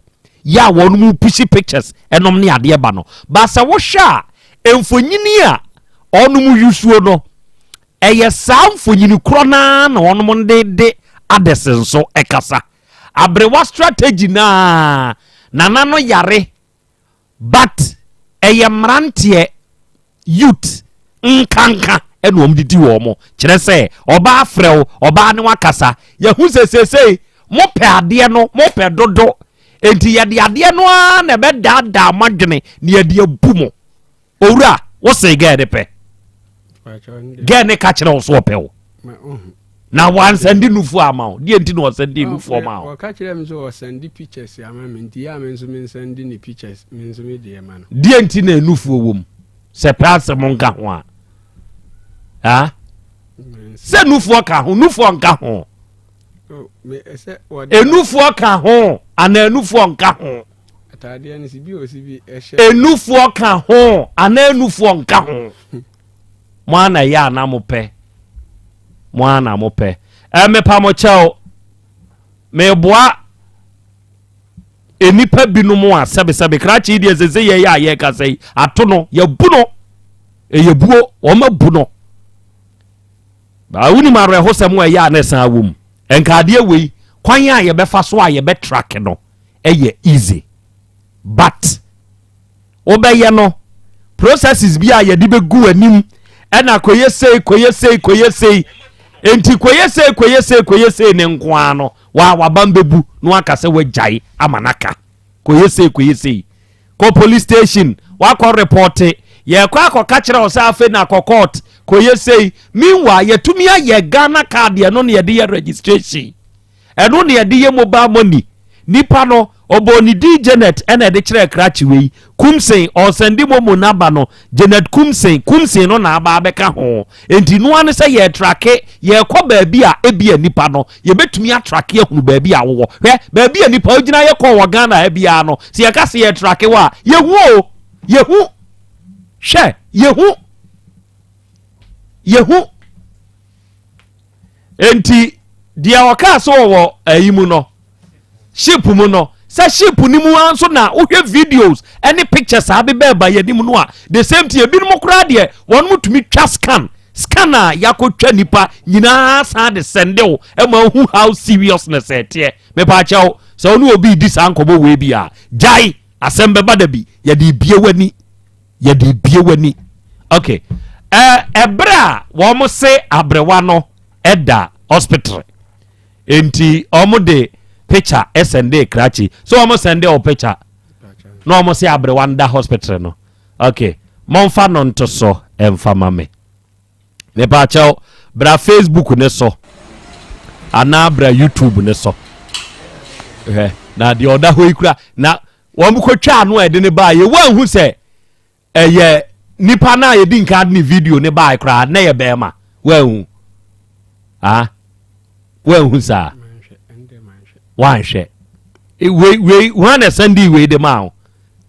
S1: yɛ a wɔn mu pushi pictures ɛnom ne adeɛ ba no ba sɛ wohwɛ a mfonyini a wɔn mu yusuo no ɛyɛ saa mfonyini korɔ naa na wɔn de de others nso ɛkasa aberewa strategy naa nana no yare But ɛyɛ mmeranteɛ, youth, nkanka ɛna wɔn didi wɔn mo. Kyerɛ sɛ ɔbaa frɛ wo, ɔbaa ne wakasa. Yɛhu sɛ seesei mo pɛ adeɛ no, mo pɛ dodo. Enti yɛde adeɛ no ara na ɛbɛdaadaa mo adwene na yɛde abu mo. Owura, wo se gɛɛ ne pɛ. Gɛɛ ne ka kyerɛ wo so ɔpɛ wo. Na wansɛnde nufu ama wo. Deɛ nti na ɔsɛnde nufu ama wo.
S3: Ɔka kyerɛ me sɛ ɔsɛnde pictures ama me nti yɛ a me nso me nsɛnde ne pictures me nso me deɛ ma no.
S1: Deɛ nti na nufuo wɔ mu. Sɛ pɛ asɛm nka ho a. Ha? Sɛ nufoɔ ka ho, nufoɔ nka ho. Enufoɔ ka ho anaa enufoɔ nka ho. Enufoɔ ka ho anaa enufoɔ nka ho. Mo ana ɛyɛ ana mo pɛ. Mo ana mo pɛ. Ɛmepa mo kyɛw. Meboa nnipa binom a sɛbesɛbe krakye deɛ sɛ sɛ yɛyɛ a yɛkasa yi ato no yɛbu no ɛyɛ buo wɔn abu no. Baa wonim awerɛhosɛm a ɛyɛ a na ɛsan wɔ mu. Nka adeɛ wei kwan a yɛbɛfa so a yɛbɛtrack no ɛyɛ easy but wobɛyɛ no processes bi a yɛde bɛgu anim ɛna kɔyɛ sei kɔyɛ sei kɔyɛ sei nti kɔyɛ sei kɔyɛ sei kɔyɛ sei ne nko ara no wa wabam bɛbu na waka sɛ wagyae ama no aka kɔyɛ sei kɔyɛ sei kɔ police station wakɔ repɔte yɛkɔ akɔka kyerɛ wo sɛ afei na akɔ court kɔyɛ sei meanwhile yɛtumi ayɛ Ghana card ɛno na yɛde yɛ registration ɛno na yɛde yɛ mobile money nipa no ɔbɔɔ ne din Janet ɛna ɛde kyerɛɛ krakye wei Kumsen ɔsɛnde momo naba no Janet Kumsen Kumsen no na aba abɛka ho enti noa ne sɛ yɛtrake yɛkɔ baabi a ebia nipa no yɛbɛtumi atrake ahunu baabi a wowɔ hwɛ baabi a nipa ogyina yɛ kɔɔ wɔ Ghana ha biara no sɛ yɛka sɛ yɛtrake wɔ a yɛhu o yɛhu hwɛ yɛhu yɛhu enti deɛ ɔkaa sɛ ɔwɔ ayi mu no ship mu no sɛ ship no mu ara nso na wohwɛ videos ne pictures a abebɛ ba yɛn anim no a the same thing ebinom koraa deɛ wɔn mo tumi twa scan scan a yɛakɔtwa nipa nyinaa san de sɛnde wo ɛma wohu how seriousness ɛteɛ mepaakyɛw sɛ wo ne obi di saa nkɔmmɔ wei bi a gyae asɛm bɛba da bi yɛde bie w'ani yɛde bie w'ani okay ɛberɛ a wɔn se aberewa no ɛda hospital Enti wɔn de picture sɛndee krakye. So wɔn sɛndee wɔ picture na wɔn se aberewa no da hospital no. Okay, momfa no nto so mfa ma me. Mepaakyɛw, bra Facebook ne so anaa bra YouTube ne so. Hwɛ, na deɛ ɔda hɔ yi kura na wɔn kɔtwa ano a ɛde ne baa yɛ wɔn ahu sɛ ɛyɛ nipa no a yɛdi nka de ne video ne baae koraa na yɛ bɛrima woanhu ah woanhu saa wanhwɛ wei wei hwan na ɛsɛnde wei de maa wo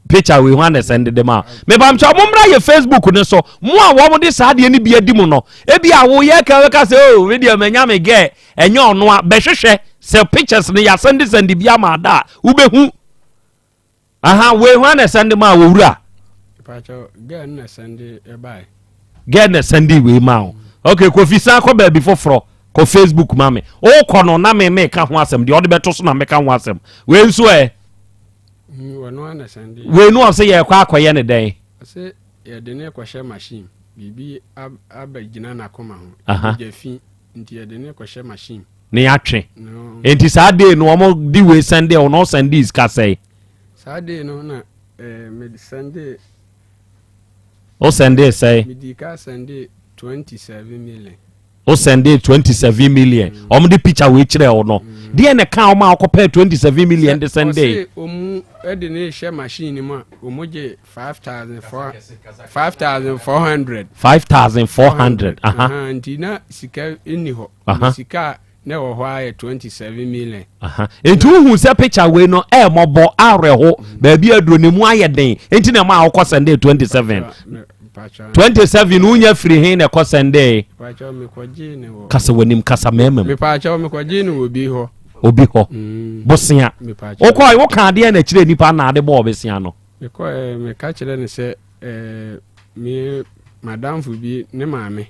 S1: picture wei hwan na ɛsɛnde de maa wo mepamkyɛ mo mmra yɛ facebook ne so mo a wɔn de saa adeɛ no bi adi mu no ebi a woyɛ ka bɛka sɛ o oh, me deɛ manya me gɛ ɛnyɛ ɔno a bɛhwehwɛ sɛ pictures no yɛasɛnde sɛnde bi ama ada a wobɛhu Aha, wei hwan na ɛsɛnde maa wɔ wura?
S3: Girl na ɛsɛnde ɛbae.
S1: Girl na ɛsɛnde wei maa wo. Okay, Kofi san kɔ baabi foforɔ kɔ Facebook ma me. Wokɔ no na me meka ho asɛm deɛ ɔde bɛto so na meka ho asɛm. Wei nso ɛ.
S3: Mm,
S1: wei no ɔsɛ yɛkɔ akɔyɛ ne dɛn?
S3: Ɔsɛ yɛde ne kɔhyɛ machine biribi abɛgyina n'akoma ho. Gya fi nti yɛde ne kɔhyɛ machine.
S1: ne yɛatwe nti saa day no wɔn de wei sɛnde wɔn na ɔsɛnde sika sɛe.
S3: saa day no na ɛɛ eh, me sɛnde.
S1: O sɛnde sɛe.
S3: Me di ka sɛnde 27 million.
S1: Wo sɛnde 27 million. Wɔn de picture wei kyerɛ wo no. Deɛ na ɛka wɔn a wɔkɔpɛɛ 27 million de sɛnde?
S3: Ɔse wɔn de ne hyɛ machine mu a wɔn gye 5400 5400.
S1: 5400. Aha.
S3: Nti na sika nni hɔ. Sika a na ɛwɔ hɔ ara yɛ 27 million.
S1: Aha. Nti wohu sɛ picture wei no ɛɛmɔbɔ awerɛho baabi aduro ne mu ayɛ den nti na ɛma wokɔ sɛnde 27. 27 wonya firi he na ɛkɔ sɛnde? Kasa w'anim kasa mmarima mu.
S3: Mepaakyɛw mekɔgye no wɔ obi hɔ.
S1: Obi hɔ. Mm. Bosea. Wokɔ woka adeɛ na kyerɛ nipa na ade bɔɔ bosea no.
S3: Mekɔ meka kyerɛ no sɛ me madamfo bi ne maame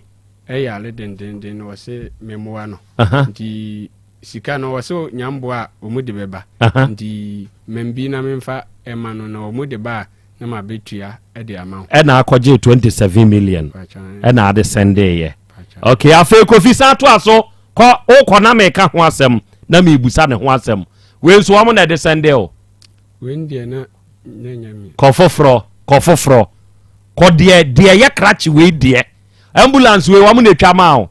S3: yare dendenden na ɔse memmoa no nti sika no ɔse nya mboa a ɔmu de bɛba nti mambi na memfa ɛma no na ɔmu de ba a na mabɛtua de ama wo.
S1: Ɛna akɔgye 27 million ɛna ade sɛndeeɛ. Ok afei Kofi san toa so kɔ wokɔ na meka ho asɛm na mebusa ne ho asɛm wei nso wɔn na ɛde sɛndee o.
S3: Wei deɛ na nyɛ me.
S1: Kɔ foforɔ kɔ foforɔ kɔ deɛ deɛ yɛ krakye wei deɛ. Ambulance wei wɔn na etwa maa o.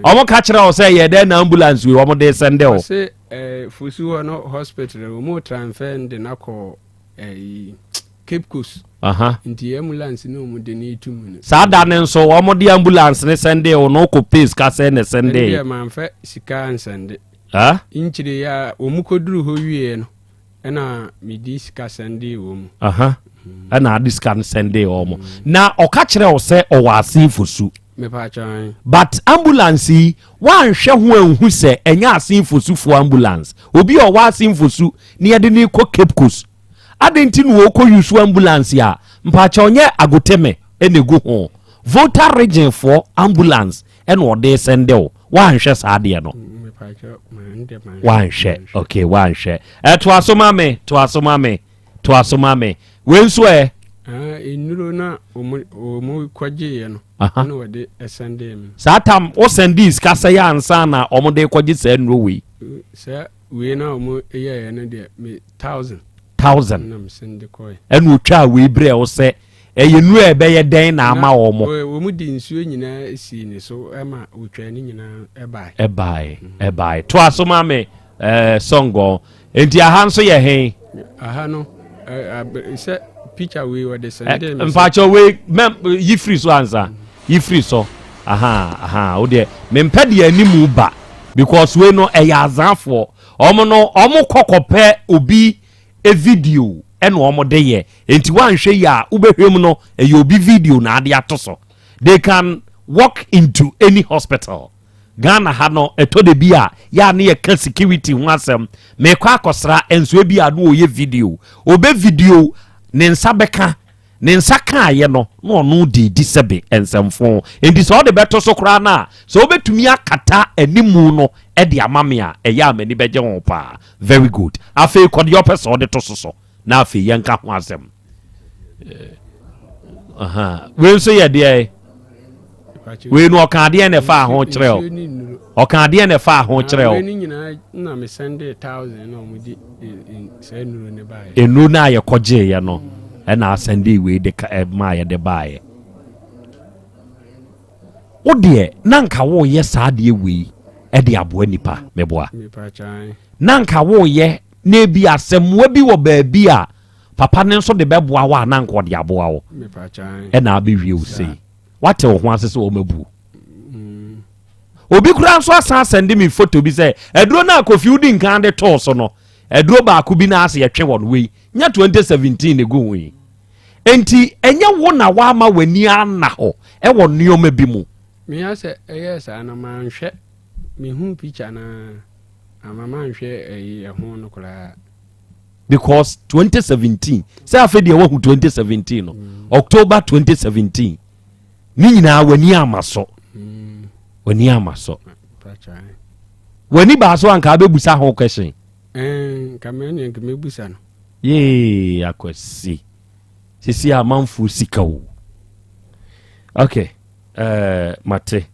S1: Wɔn ka kyerɛ wo sɛ yɛ dɛn na ambulance wei wɔn de sɛnde o.
S3: Ɔse ɛɛ Fosu hɔ no hospital wɔn transfer no de no akɔ ɛyi Cape Coast.
S1: Aha.
S3: Nti ambulance no wɔn de no etu mu no.
S1: Saa da no nso wɔn de ambulance ne sɛnde o na ɔkɔ pay sika sɛ na sɛnde.
S3: Ɛno deɛ manfɛ sika ansɛnde.
S1: Ah?
S3: Nkyire yi a wɔn kɔduru hɔ wieɛ no. Ɛna mede sika sɛndee wɔn mu.
S1: Aha. Ɛna ade sika no sɛndee wɔn mu. Na ɔka kyerɛ wo sɛ ɔwɔ asen fosu.
S3: Mepaakyɛw.
S1: But ambulance yi, woanhwɛ ho anhu sɛ ɛnyɛ asen fosufoɔ ambulance. Obi a ɔwɔ asen fosu na yɛde no rekɔ Cape Coast. Adɛn nti na wɔrekɔ use ambulance a mpaakyɛw nyɛ Agoteme na ɛgu ho. Volta region foɔ ambulance ɛna ɔde sɛnde wo. Woanhwɛ saa adeɛ no. Wanhwɛ. Okay, wanhwɛ. Ɛtoa so ma me, toa so ma me, toa so ma me. Wei nso ɛ?
S3: Nnuro na wɔn kɔgyeeɛ no ɛna wɔde sɛndee me.
S1: Saa tam wo sɛndee sika sɛ yɛ ansa na wɔn de kɔgye saa nnuro wei?
S3: Sɛ wei na wɔn yɛeɛ no deɛ me
S1: thousand. Ɛna otwaa wei brɛɛ wo sɛ ɛyɛ nnuro a ɛbɛyɛ dɛn na ama wɔn.
S3: Wɔn de nsuo nyinaa sii ne so ma otwaa ne nyinaa ɛbae.
S1: Ɛbae ɛbae toa so ma me ɛɛ sɔngɔn nti aha nso yɛ he.
S3: Aha no ɛɛ sɛ picture wei wɔde sɛnde mi.
S1: Mpakyɛ wei mɛ yi firi so ansa yi firi so aha aha o deɛ mempɛ deɛ animu ba because wei no ɛyɛ azaafoɔ. Wɔn no wɔn kɔ kɔpɛ obi video ɛna wɔn de yɛ nti wanhwɛ yi a wobɛhwɛ mu no ɛyɛ obi video na ade ato so they can walk into any hospital Ghana ha no ɛtɔ de bi a yɛ a ne yɛka security ho asɛm mekɔ akɔsra nso ebi a no ɔyɛ video ɔbɛ video ne nsa bɛka Ne nsa kaeɛ no, na ɔno de redi sɛbe nsɛmfoo. Enti sɛ ɔde bɛto so koraa no a, sɛ wobɛtumi akata animu no de ama me a, ɛyɛ a m'ani bɛgye ho paa. Very good. Afei kɔ deɛ ɔpɛ sɛ ɔde to so so, na afei yɛnka ho asɛm. Uh-huh. Wei nso yɛ deɛ wei no ɔka adeɛ na ɛfa ho kyerɛ o ɔka adeɛ na ɛfa ho kyerɛ o. Nnuro no a yɛkɔgyeeɛ no ɛna asɛnde wei de maa yɛde baeɛ. Wo deɛ na nka woyɛ saa adeɛ wei ɛde aboa nipa meboa. Na nka woyɛ na ebi asɛmmoa bi wɔ baabi a papa no nso de bɛboa wo a na nka ɔde aboa wo ɛna abɛwie wo sei. Wate wo ho ase sɛ wɔmabu. Obi koraa nso asan asɛnde me foto bi sɛ aduro no a Kofi wodi nkan de too so no, aduro baako bi na ase yɛtwe wɔn wei, nyɛ 2017 na egu ho yi. Enti ɛnyɛ wo na woama w'ani anna hɔ ɛwɔ nneɛma bi mu.
S3: Mea sɛ ɛyɛɛ saa no manhwɛ, mehu picture no ara, ama manhwɛ ɛyi ɛho no koraa.
S1: Because 2017, sɛ afei deɛ wahu 2017 no, mm. October 2017. Ne nyinaa w'ani ama so. W'ani ama so. W'ani baa so anka abɛbusa ho question.
S3: Nka mɛ nka mɛbusa no.
S1: Yee akwasi. Sisi amanfoɔ sika o. Okay, mate.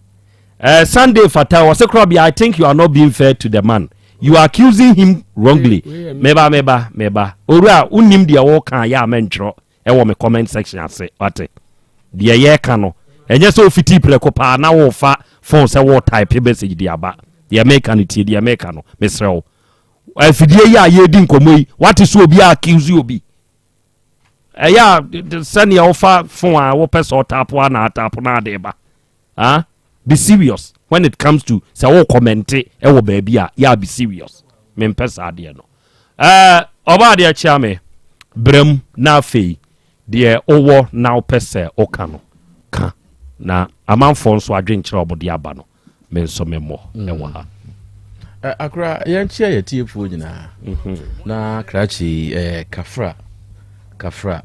S1: Sunday Fata wɔsɛ korɔ bia I think you are not being fair to the man. You are accusing him wrongly. Meba meba meba. Owura wonim deɛ wɔka yɛ a mɛntwerɛ. ɛwɔ me comment section ase wate deɛ yɛreka no Ɛnyɛ sɛ ofitii prɛko paa na wofa phone sɛ wo type message de aba. Deɛ meka no tie deɛ meka no mesrɛ wo. Afidie yi a yɛredi nkɔmmɔ yi wate so obi a accuse obi. Ɛyɛ a sɛnea wofa phone a wopɛ sɛ ɔtapo a na atapo na ade ba. Ah, be serious when it comes to sɛ wo comment ɛwɔ baabi a yɛ a be serious. Mempɛ saa adeɛ no. Ɛɛ ɔbaa deɛ kyea me brɛm na afei deɛ wowɔ na wopɛ sɛ woka no ka na amanfoɔ nso adwenkyerɛ a wɔde aba no me nso memmɔ ɛwɔ ha.
S2: Akora yɛnkyea yɛ tiefoɔ nyinaa na krakye eh, kafra kafra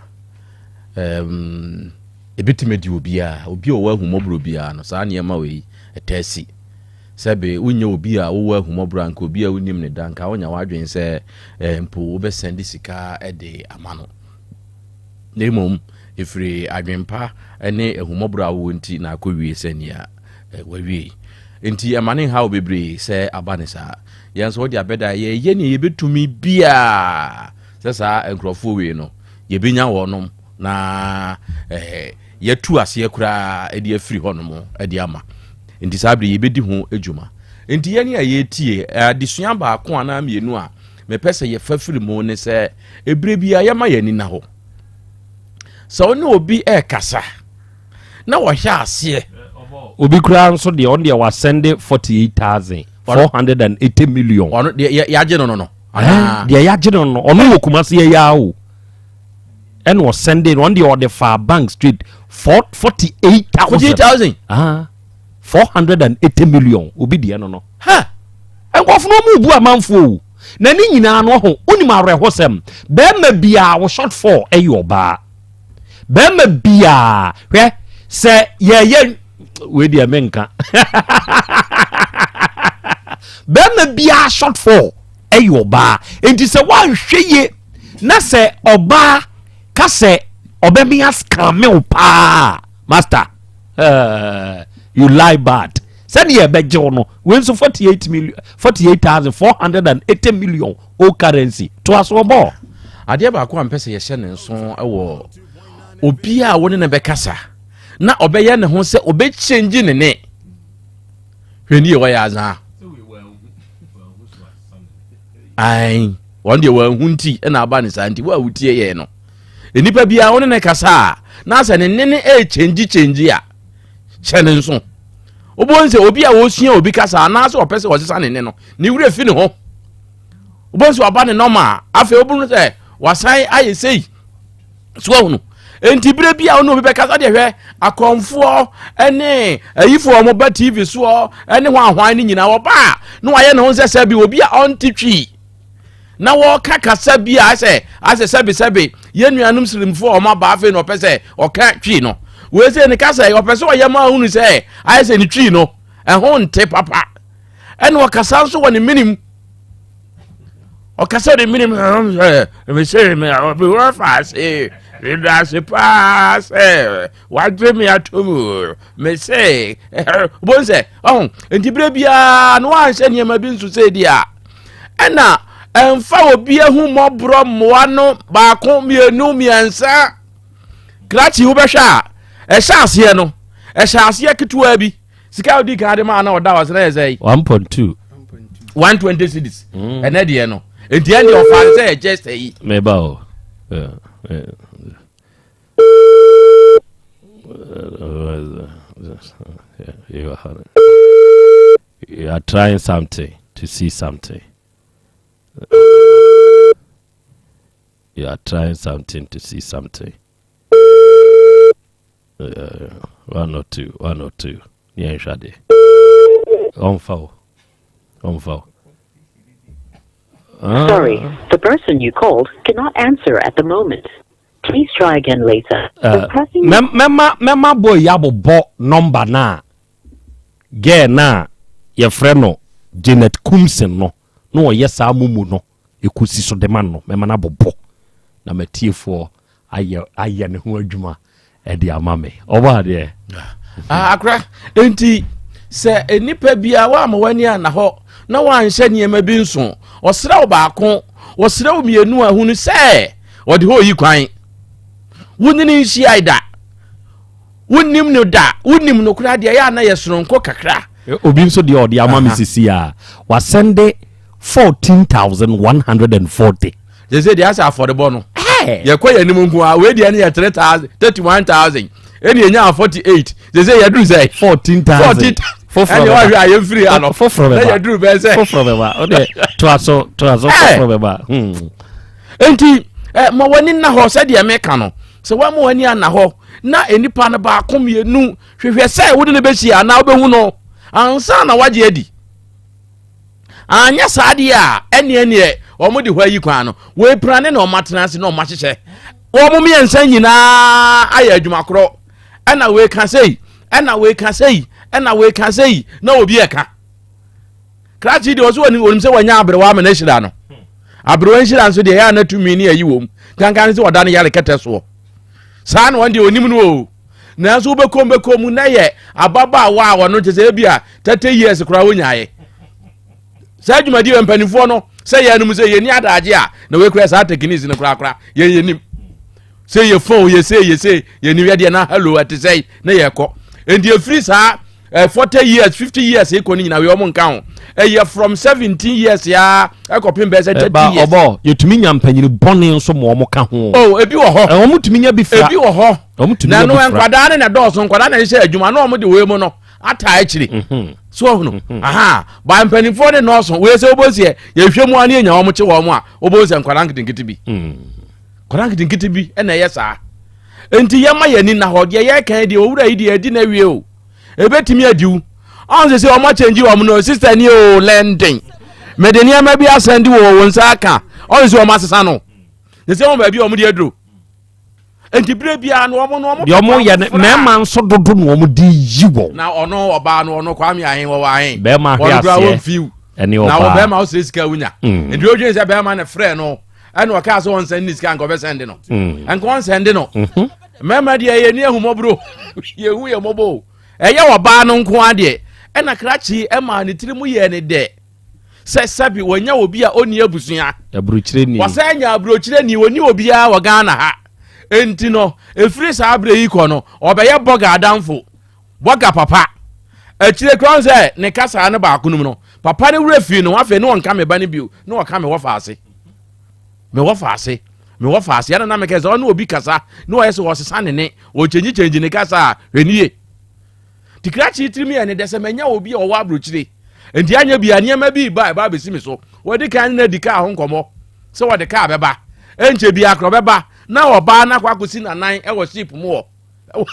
S2: um, ɛbɛtumi adi obiaa obi a ɔwɔ ahummɔborɔ biara no saa nneɛma wei ɛtaa si sɛbe wonyɛ obi a wowɔ ahummɔborɔ a nka obi a wonim ne da nka wonya w'adwene sɛ eh, mpo wobɛsɛnde sika de ama no na mmom ɛfiri adwempa ne ahummɔborɔ a wowɔ nti na akɔwie sɛnea eh, wawie nti ɛma ne nhaw bebree sɛ aba ne saa yɛn nso wode abɛda yɛyɛ nea yɛbɛtumi biaa sɛ saa nkurɔfoɔ wei no yɛbɛnya wɔnom na eh, yɛtu aseɛ koraa de afiri hɔnom de ama nti saa bere yɛbɛdi ho adwuma nti yɛne a yɛtie adesua baako anaa mmienu a mepɛ sɛ yɛfa firi mu ne sɛ ɛberɛ biara yɛma yɛn ani na hɔ sɛ wo ne obi ɛrekasa na wɔhyɛ aseɛ
S1: obi koraa nso deɛ ɔno deɛ wasɛnde 48,480 million.
S2: Ɔno deɛ yɛagye no no no.
S1: Deɛ yɛagye no no ɔno wɔ Kumasi yɛ yaa o ɛna ɔsɛnde no ɔno deɛ ɔde fa bank straight 48,000.
S2: 48,000.
S1: Ah, 480 million obi deɛ no no. Ha nkurɔfo no ɔmo bu amanfoɔ o na ne nyinaa no ɔho onim awerɛhosɛm bɛrima biara wɔ short fall ɛyɛ ɔbaa bɛrima biara hwɛ sɛ yɛyɛ wei deɛ menka bɛrima biara short fall ɛyɛ ɔbaa nti sɛ woanhwɛ yie na sɛ ɔbaa ka sɛ ɔbɛmea scam wo paa master you lie bad sɛdeɛ ɛbɛgye wo no wei nso 48 million 48,480 million old currency toa so ɔbɔ
S2: adeɛ baako a mpɛ sɛ yɛhyɛ ne nso wɔ obi a wo ne no bɛkasa na ɔbɛyɛ ne ho sɛ ɔbɛkyɛngyi ne ne hwɛ nie wɔyɛ azaa ai wɔn deɛ wɔahu nti ɛna aba ne saa nti wo a wotie yɛn no nnipa biara wo ne ne kasa a na sɛ ne ne ne ɛkyɛngyi kyɛngyi a hyɛ ne nso wobɛhu sɛ obi a wɔsua obi kasa anaasɛ ɔpɛ sɛ ɔsesa ne ne no ne werɛ fi ne ho wobɛhu sɛ waba ne nɔma a afei wobɛhu sɛ wasan ayɛ sei so ahunu nti berɛ bi a wo ne obi bɛkasa deɛ hwɛ akɔmfoɔ ne ayifoɔ a wɔba tv soɔ ne ho ahwan no nyinaa wɔba a na wayɛ ne ho sɛ sɛ bi obi a ɔnte twi na wɔka kasa bi a asɛ asɛ sɛbesɛbe yɛn nuanom sirimfoɔ a wɔn aba afei na ɔpɛ sɛ ɔka twi no wei sɛ ne kasa yi ɔpɛ sɛ ɔyɛ ma ahunu sɛ ayɛ sɛ ne twi no ɛho nte papa ɛna ɔkasa nso wɔ ne menim ɔkasa ne menim mesɛ mewɔ faase meda ase paa sɛ wagye me ato mu mese wobɛhu sɛ ɔho nti berɛ biara na woanhyɛ nneɛma bi nso sɛ di a ɛna ɛmfa obi ahu mmɔborɔ mmoa no baako mmienu mmiɛnsa krakye wobɛhwɛ a ɛhyɛ aseɛ no ɛhyɛ aseɛ ketewa bi sika a wodi kan de maa na ɔda hɔ sɛ na yɛ sɛ
S1: 1.2
S2: 120 cedis ɛnɛ deɛ no nti ɛndeɛ ɔfa no sɛ yɛ just ayi
S1: meba o You are trying something to see something. You are trying something to see something. 102, 102. Yeah, shade. On foul. On foul.
S21: Sorry, the person you called cannot answer at the moment. Please try again later.
S1: Mɛma mɛma boy yi abobɔ number na girl na yɛfrɛ no Janet Kumson no na ɔyɛ saa mumu no ɛkɔsi so de ma no mɛma no abobɔ na matiefoɔ ayɛ ayɛ ne ho adwuma ɛde ama me ɔbɔ adeɛ.
S2: Ah, akora nti sɛ nnipa biara woama w'ani anna hɔ na woanhyɛ nneɛma bi nso ɔsrɛ wo baako ɔsrɛ wo mmienu a hunu sɛ ɔde hɔ yi kwan wonyini nhyiae da. Wonim no da, wonim no koraa deɛ ɛyɛ a na yɛ soronko kakra.
S1: Obi nso deɛ ɔde ama me sisi a wasɛnde 14,140.
S2: Sɛ sɛ deɛ asɛ afɔrebɔ no. Yɛkɔ yɛn anim nko a wei deɛ no yɛ 3,000 31,000 ɛne yɛnya 48 sɛ sɛ yɛduru sɛ
S1: 14,000
S2: foforɔ bɛba ɛne wahwɛ a yɛmfiri ha no
S1: foforɔ bɛba
S2: na yɛduru bɛɛ sɛ
S1: foforɔ bɛba ɔde toa so toa so foforɔ bɛba.
S2: Nti ma w'ani nna hɔ sɛdeɛ meka no sɛ woama w'ani anna hɔ na nnipa no baako mmienu hwehwɛ sɛ wode no bɛhyia anaa wobɛhu no ansa na wagye adi anyɛ saa deɛ a ɛneɛ neɛ wɔn de hɔ ayi kwan no wɔapira ne na wɔn atena ase na wɔn ahyehyɛ wɔn mmiɛnsa nyinaa ayɛ adwuma korɔ ɛna wɔeka sei ɛna wɔeka sei ɛna wɔeka sei na obi ɛka krakye deɛ ɔso wɔnim sɛ wɔanya aberewa ama no ahyira no aberewa nhyira nso deɛ ɛyɛ a na tumi ne ayi wɔm kankan sɛ ɔda no yare kɛtɛ soɔ saa na wɔn deɛ onim no o nanso wobɛkɔm bɛkɔm mu na yɛ ababaawa a wɔno kyɛ sɛ ebi a 30 years koraa wonyaeɛ saa dwumadi wɔ mpanimfoɔ no sɛ yɛn anom sɛ yɛni adagye a na wɔakura saa techniques no korakora yɛn yɛnim sɛ yɛ phone yɛ sɛ yɛ sɛ yɛnim yɛdeɛ na hello ɛte sɛ na yɛkɔ nti ɛfiri saa eh, 40 years 50 years ekɔ no nyina wei ɔmo nka ho ɛyɛ from 17 years ya ɛkɔpem bɛyɛ sɛ 30 years.
S1: ɔbɔ yɛtumi nya mpanyini bɔne nso ma ɔmo ka ho.
S2: oh ebi wɔ hɔ.
S1: Ɔmo tumi nya bi fira.
S2: Ebi wɔ hɔ.
S1: Ɔmo tumi
S2: na
S1: nya
S2: no
S1: bi fira.
S2: nkwadaa ne na dɔɔso nkwadaa na ɛhyɛ adwuma na ɔmo de wei mu no ata akyire.
S1: Mhm.
S2: So ɔhono mhm. aha ba mpanimfoɔ ne nɔɔso wei sɛ wobɔ seɛ yɛhwɛ mu a ne yɛnya wɔn kye wɔn a wobɔ sɛ nkwadaa nketenkete bi.
S1: Mm.
S2: Nkwadaa nketenkete bi ɛna ɛyɛ saa nti yɛma yɛn ani na hɔ deɛ yɛka deɛ owura yi deɛ adi na awie o. Ebetumi adi wo. Ɔn sɛ sɛ wɔn akyɛngye wɔn no sista ni o lɛnden. Mede nneɛma bi asɛn de wɔ wɔn nsa aka. Ɔn sɛ wɔn asesa no. Ne sɛ wɔn baabi a wɔn de aduro. Nti bere biara no wɔn no wɔn.
S1: Deɛ wɔn yɛ no mmarima nso dodo na wɔn de yi wɔn.
S2: Na ɔno ɔbaa no ɔno Kwame Ahen wɔwɔ ahen.
S1: Bɛrima ahwe aseɛ ɛne ɔbaa.
S2: Na wɔ bɛrima ɔsrɛ sika wonya. Mm. Nti odwen sɛ bɛrima na frɛ no ɛna ɔkaa sɛ ɔnsɛn ne sika nka ɔbɛsɛn de no. Mm. Nka ɔnsɛn de no. Mm-hmm. Mmarima deɛ yɛni ahummɔborɔ yɛhu yɛ mmɔbɔ o ɛyɛ ɔbaa no nko adeɛ ɛna krakye ɛma ne tiri mu yɛ ne dɛ sɛ sɛbi wɔnya obi a ɔnni abusua
S1: aburokyire ni
S2: wɔsɛ nya aburokyire ni wɔni obiara wɔ Ghana ha enti no ɛfiri saa berɛ yi kɔ no ɔbɛyɛ bɔga adamfo bɔga papa akyire kora sɛ ne kasaa no baako no mu no papa no werɛ fii no afei ne ɔnka me ba no bio ne ɔka me wɔfa ase mewɔ faase mewɔ faase ɛna na mekɛ sɛ ɔne obi kasa na ɔyɛ sɛ ɔsesa ne ne ɔkyɛngyi kyɛngyi ne kasa a hwɛ nie nti krakye tirim yɛ ne dɛ sɛ manya obi a ɔwɔ aburokyire nti anyɛ bia nneɛma bi ba ɛba abɛsi me so wɔde kan ne adi kaa ho nkɔmmɔ sɛ wɔde kaa bɛba ɛnkyɛ bia korɔ bɛba na ɔbaa no akɔ akɔsi nanan ɛwɔ ship mu wɔ
S1: ɛwɔ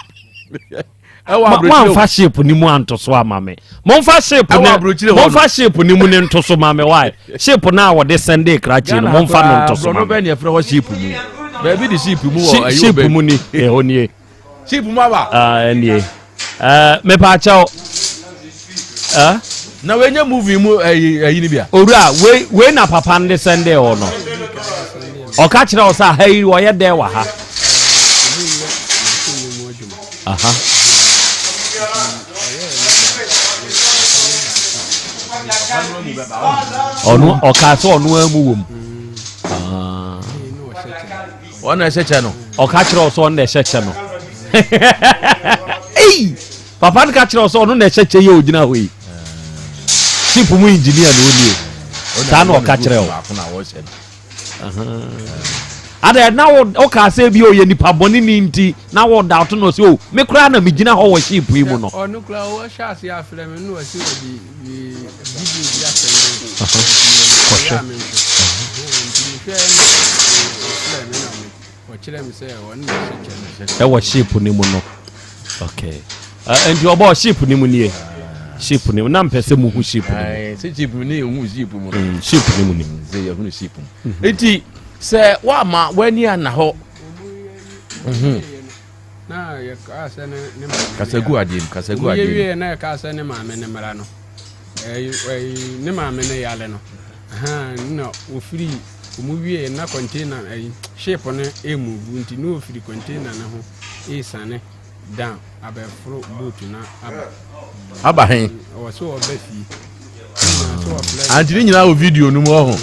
S1: aburokyire o ship ni mu anto so ama me momfa ship ne momfa ship ni mu ne nto so ma me why ship na a wɔde sɛnde krakye no momfa no nto so ma me.
S2: Ghana bɛn yɛfrɛ hɔ ship mu baabi de ship mu wɔ
S1: ɛyɛ ship mu ni ɛhɔ nie.
S2: Ship mu aba.
S1: Ah ɛnie ɛɛ mepaakyɛw ɛɛ.
S2: Na wei nye movie mu ɛyi ɛyi ni bia.
S1: Owura wei wei na papa no de sɛndee wo no. Ɔka kyerɛ wo sɛ ha yi ɔyɛ dɛn wɔ ha. Aha. Ɔno ɔka sɛ ɔno amu wɔ mu. Ah.
S2: Ɔno na ɛhyɛ kyɛ no.
S1: Ɔka kyerɛ wo sɛ ɔno na ɛhyɛ kyɛ no. Ei! Papa no ka kyerɛ wo sɛ ɔno na ɛhyɛ kyɛ yi a ɔgyina hɔ yi. Ship mu engineer na ɔnie. Saa na ɔka kyerɛ wo. Adɛ na wo wokaa sɛ bi ɔyɛ nipa bɔne ni nti na wo doubt no sɛ o me koraa na megyina hɔ wɔ ship yi mu no.
S3: Ɔno koraa ɔhyɛ ase afrɛ me na ɔsi ɔde video bi asɛnde me.
S1: Kɔhwɛ.
S3: Nti mehwɛɛ na ɔfrɛ me na Ɔkyerɛ me sɛ ɔno na ɛhyɛ kyɛ
S1: no. Ɛwɔ ship no mu no. Okay. Uh, nti ɔbɔ ship no mu nie. Ship no mu. Na mpɛ sɛ muhu ship no mu.
S2: Sɛ ship no yɛhu ship mu no.
S1: Mm, ship no mu ni.
S2: Mm, sɛ yɛhunu ship mu. Mhm. Nti sɛ woama w'ani ana hɔ.
S3: Mhm. Na yɛkaa sɛ ne ne maame.
S2: Kasagu adeɛ mu, kasagu adeɛ mu.
S3: Yɛwie na yɛkaa sɛ ne maame ne mmara no. Ɛyi ne maame ne yale no. Na ofiri Wɔn wieɛ na container ɛyi ship no ɛremuvu nti na wɔfiri container no ho ɛresiane down abɛforo boat no aba.
S2: Aba he?
S3: Ɔwɔ sɛ ɔba fie.
S2: Anti ne nyinaa wɔ video no mu ɔho.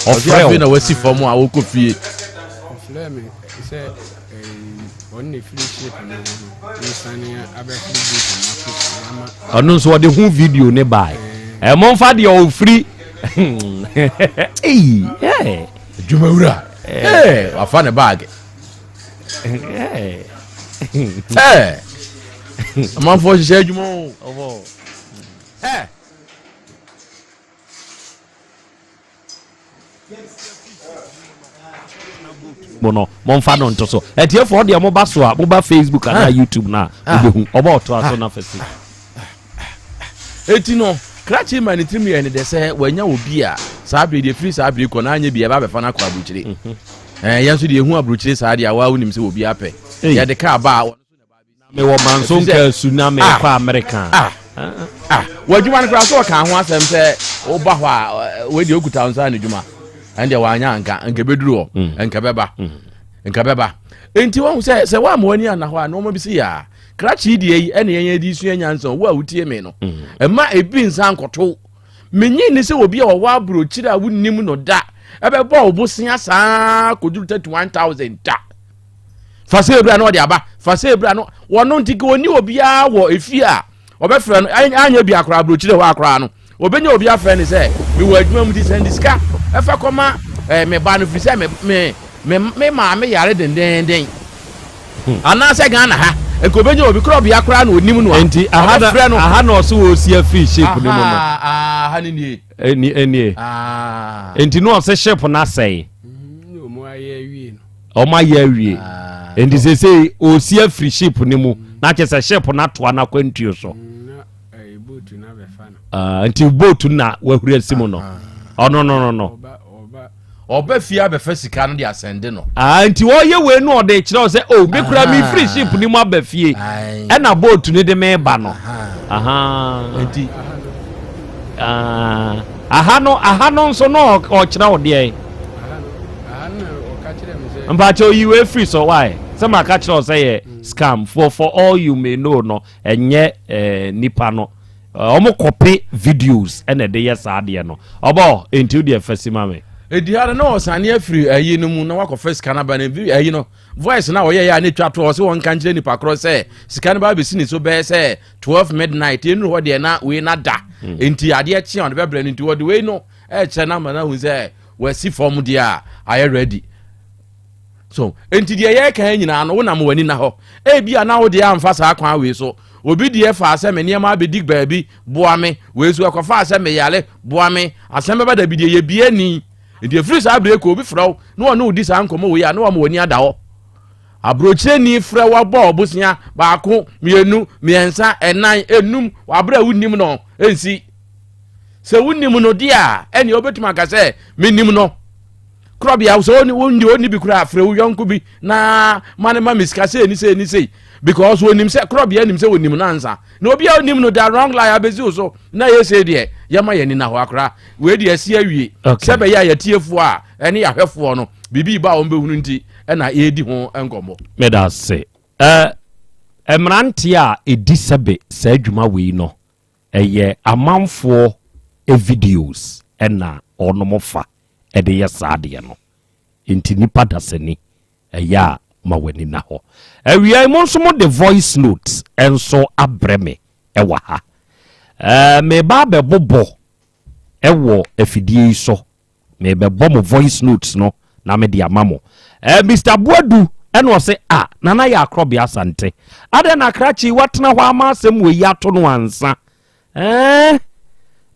S2: Ɔfrɛ afei na wasi fam a wɔkɔ fie.
S3: Ɔfrɛɛ me sɛ ɔno na ɛfiri ship no ho no nsane abɛforo boat no akɔ fie ama.
S1: Ɔno nso ɔde ho video ne bae. Ɛ momfa deɛ ɔfiri ei ɛ.
S2: Adwumawura ee wafa ne baage. Ɛ amanfoɔ hyehyɛ adwuma o. Ɛ.
S1: Mo no momfa no nto so atiefoɔ deɛ moba so a moba facebook anaa ah. youtube no a ah. wobɛhu ɔbɔ ɔtoa so na fɛsi
S2: eti no krakye ma ne tirim yɛ ne dɛ sɛ wanya obi a saa bere deɛ firi saa bere kɔ na anyɛ bi ɛba abɛfa no akɔ aburukyire mhm. ɛɛ yɛn nso deɛ ehu aburukyire saa deɛ awa wonim sɛ obi apɛ yɛde kaa ba a
S1: mewɔ manso nka asu na mekɔ ah. amerika
S2: ah. ah. w'adwuma no koraa sɛ ɔka ho asɛm sɛ woba hɔ a wei deɛ wokuta wo nsa ne dwuma ɛndeɛ wanyɛ anka nka bɛduru hɔ mm. nka bɛba mm. nka bɛba enti wahu sɛ sɛ woama w'ani anna hɔ a nnoɔma bi si yɛ a krakye deɛ yi ɛne yɛn de sua nyansa wo a wotie me no mm. ɛma ebi nsa nkɔto menye ne sɛ obi a ɔwɔ aburokyire a wonnim no da ɛbɛbɔ wo bosea saa kɔduru 31000 da fa sɛ ebira na ɔde aba fa sɛ ebira no wɔno nti ka ɔni obiara wɔ efie a ɔbɛfrɛ no anyɛ bi akora aburokyire hɔ akora no ɔbɛnya obi afrɛ no sɛ mewɔ adwuma mu ti sɛnde sika ɛfa kɔma ɛɛ me ba no firi sɛ me me me me maame yare dendenden hmm. anaasɛ Ghana ha nka ɔbɛnya obi korɔ bea koraa na ɔnim no a
S1: nti aha na aha na ɔso wɔ osi afiri ship no mu no
S2: aha ne nie
S1: ɛnie ɛnie nti na ɔsɛ ship no asɛe Wɔn ayɛ awie. Ah. Nti sesei ɔresi afiri ship no mu na kyerɛ sɛ ship no atoa no akwantuo so. Ah, nti boat na wahuri asi mu no. Ɔno no no no.
S2: Ɔba fie abɛfa sika no de asɛnde no.
S1: Ah, nti ɔyɛ wei no ɔde kyerɛ sɛ oh me kura me firi ship no mu aba fie ɛna boat no de me ba no. Aha.
S2: Nti
S1: ah, aha no aha no nso no ɔkyerɛ wo deɛ. Mpakyɛw yi wei firi so why sɛ maka kyerɛ wo sɛ yɛ scam for for all you may know no ɛnyɛ eh, nipa no wɔn eh, kɔpe videos ɛna ɛde yɛ saa adeɛ no ɔbɔ nti deɛ fɛ si ma me.
S2: Edi ha no na ɔsane afiri ayi no mu na wakɔfa sika no aba no ayi no voice na ɔyɛ yɛ a ne twa to ɔsɛ wɔn nka nkyerɛ nipa korɔ sɛ sika no ba abɛsi ne so bɛyɛ sɛ 12 midnight ɛnuru hɔ deɛ na wei na da hmm. nti adeɛ kye a ɔde bɛbrɛ no nti wɔde wei no ɛkyerɛ no ama no ahu sɛ wasi fam deɛ a ayɛ ready so nti deɛ yɛreka yɛ nyinaa no wonam w'ani na hɔ ebi a na wo deɛ amfa saa kwan wei so obi deɛ faa sɛ me nneɛma abɛdi baabi boa me wei so ɛkɔfaa sɛ meyare boa me asɛm bɛba da bi deɛ yɛbie ni nti ɛfiri saa berɛ kɔ obi frɛ wo na ɔne wo di saa nkɔmmɔ wei a na wama w'ani ada hɔ aburokyerɛni frɛ wabɔ ɔbosea baako mmienu mmiɛnsa ɛnan enum wabrɛ a wonnim no ɛnsi Sɛ wonim no deɛ a, ɛnneɛ wobɛtumi aka sɛ menim no. Korɔbea sɛ wonni ɔnni bi koraa frɛ wo yɔnko bi na ma no ma me sika sei ne sei ne sei because wɔnim sɛ korɔbea nim sɛ wɔnim no ansa na obi a onim no da wrong lie abɛsi wo so na yɛ sei deɛ yɛma yɛn ani na hɔ akora wei deɛ asi awie sɛ bɛyɛ a yɛtiefoɔ a ɛne yɛahwɛfoɔ no biribi ba a wɔn bɛhunu nti ɛna yɛredi ho nkɔmmɔ.
S1: Meda ase. Ɛ mmeranteɛ a ɛdi sɛbe saa adwuma wei no Ɛyɛ amanfoɔ videos na ɔnom fa de yɛ saa adeɛ no. Nti nipa dasani ɛyɛ a ma w'ani na hɔ. Awia yi mo nso mo de voice note nso abrɛ me wɔ ha. Ɛɛ meba abɛbobɔ wɔ afidie yi so Merebɛbɔ mo voice notes no na mede ama mo. Eh, Mr. Boadu ɛna ɔse ah, Nana yɛ akorɔbea Asante. Adɛn na krakye watena hɔ ama asɛm wei yi ato no ansa? Eh,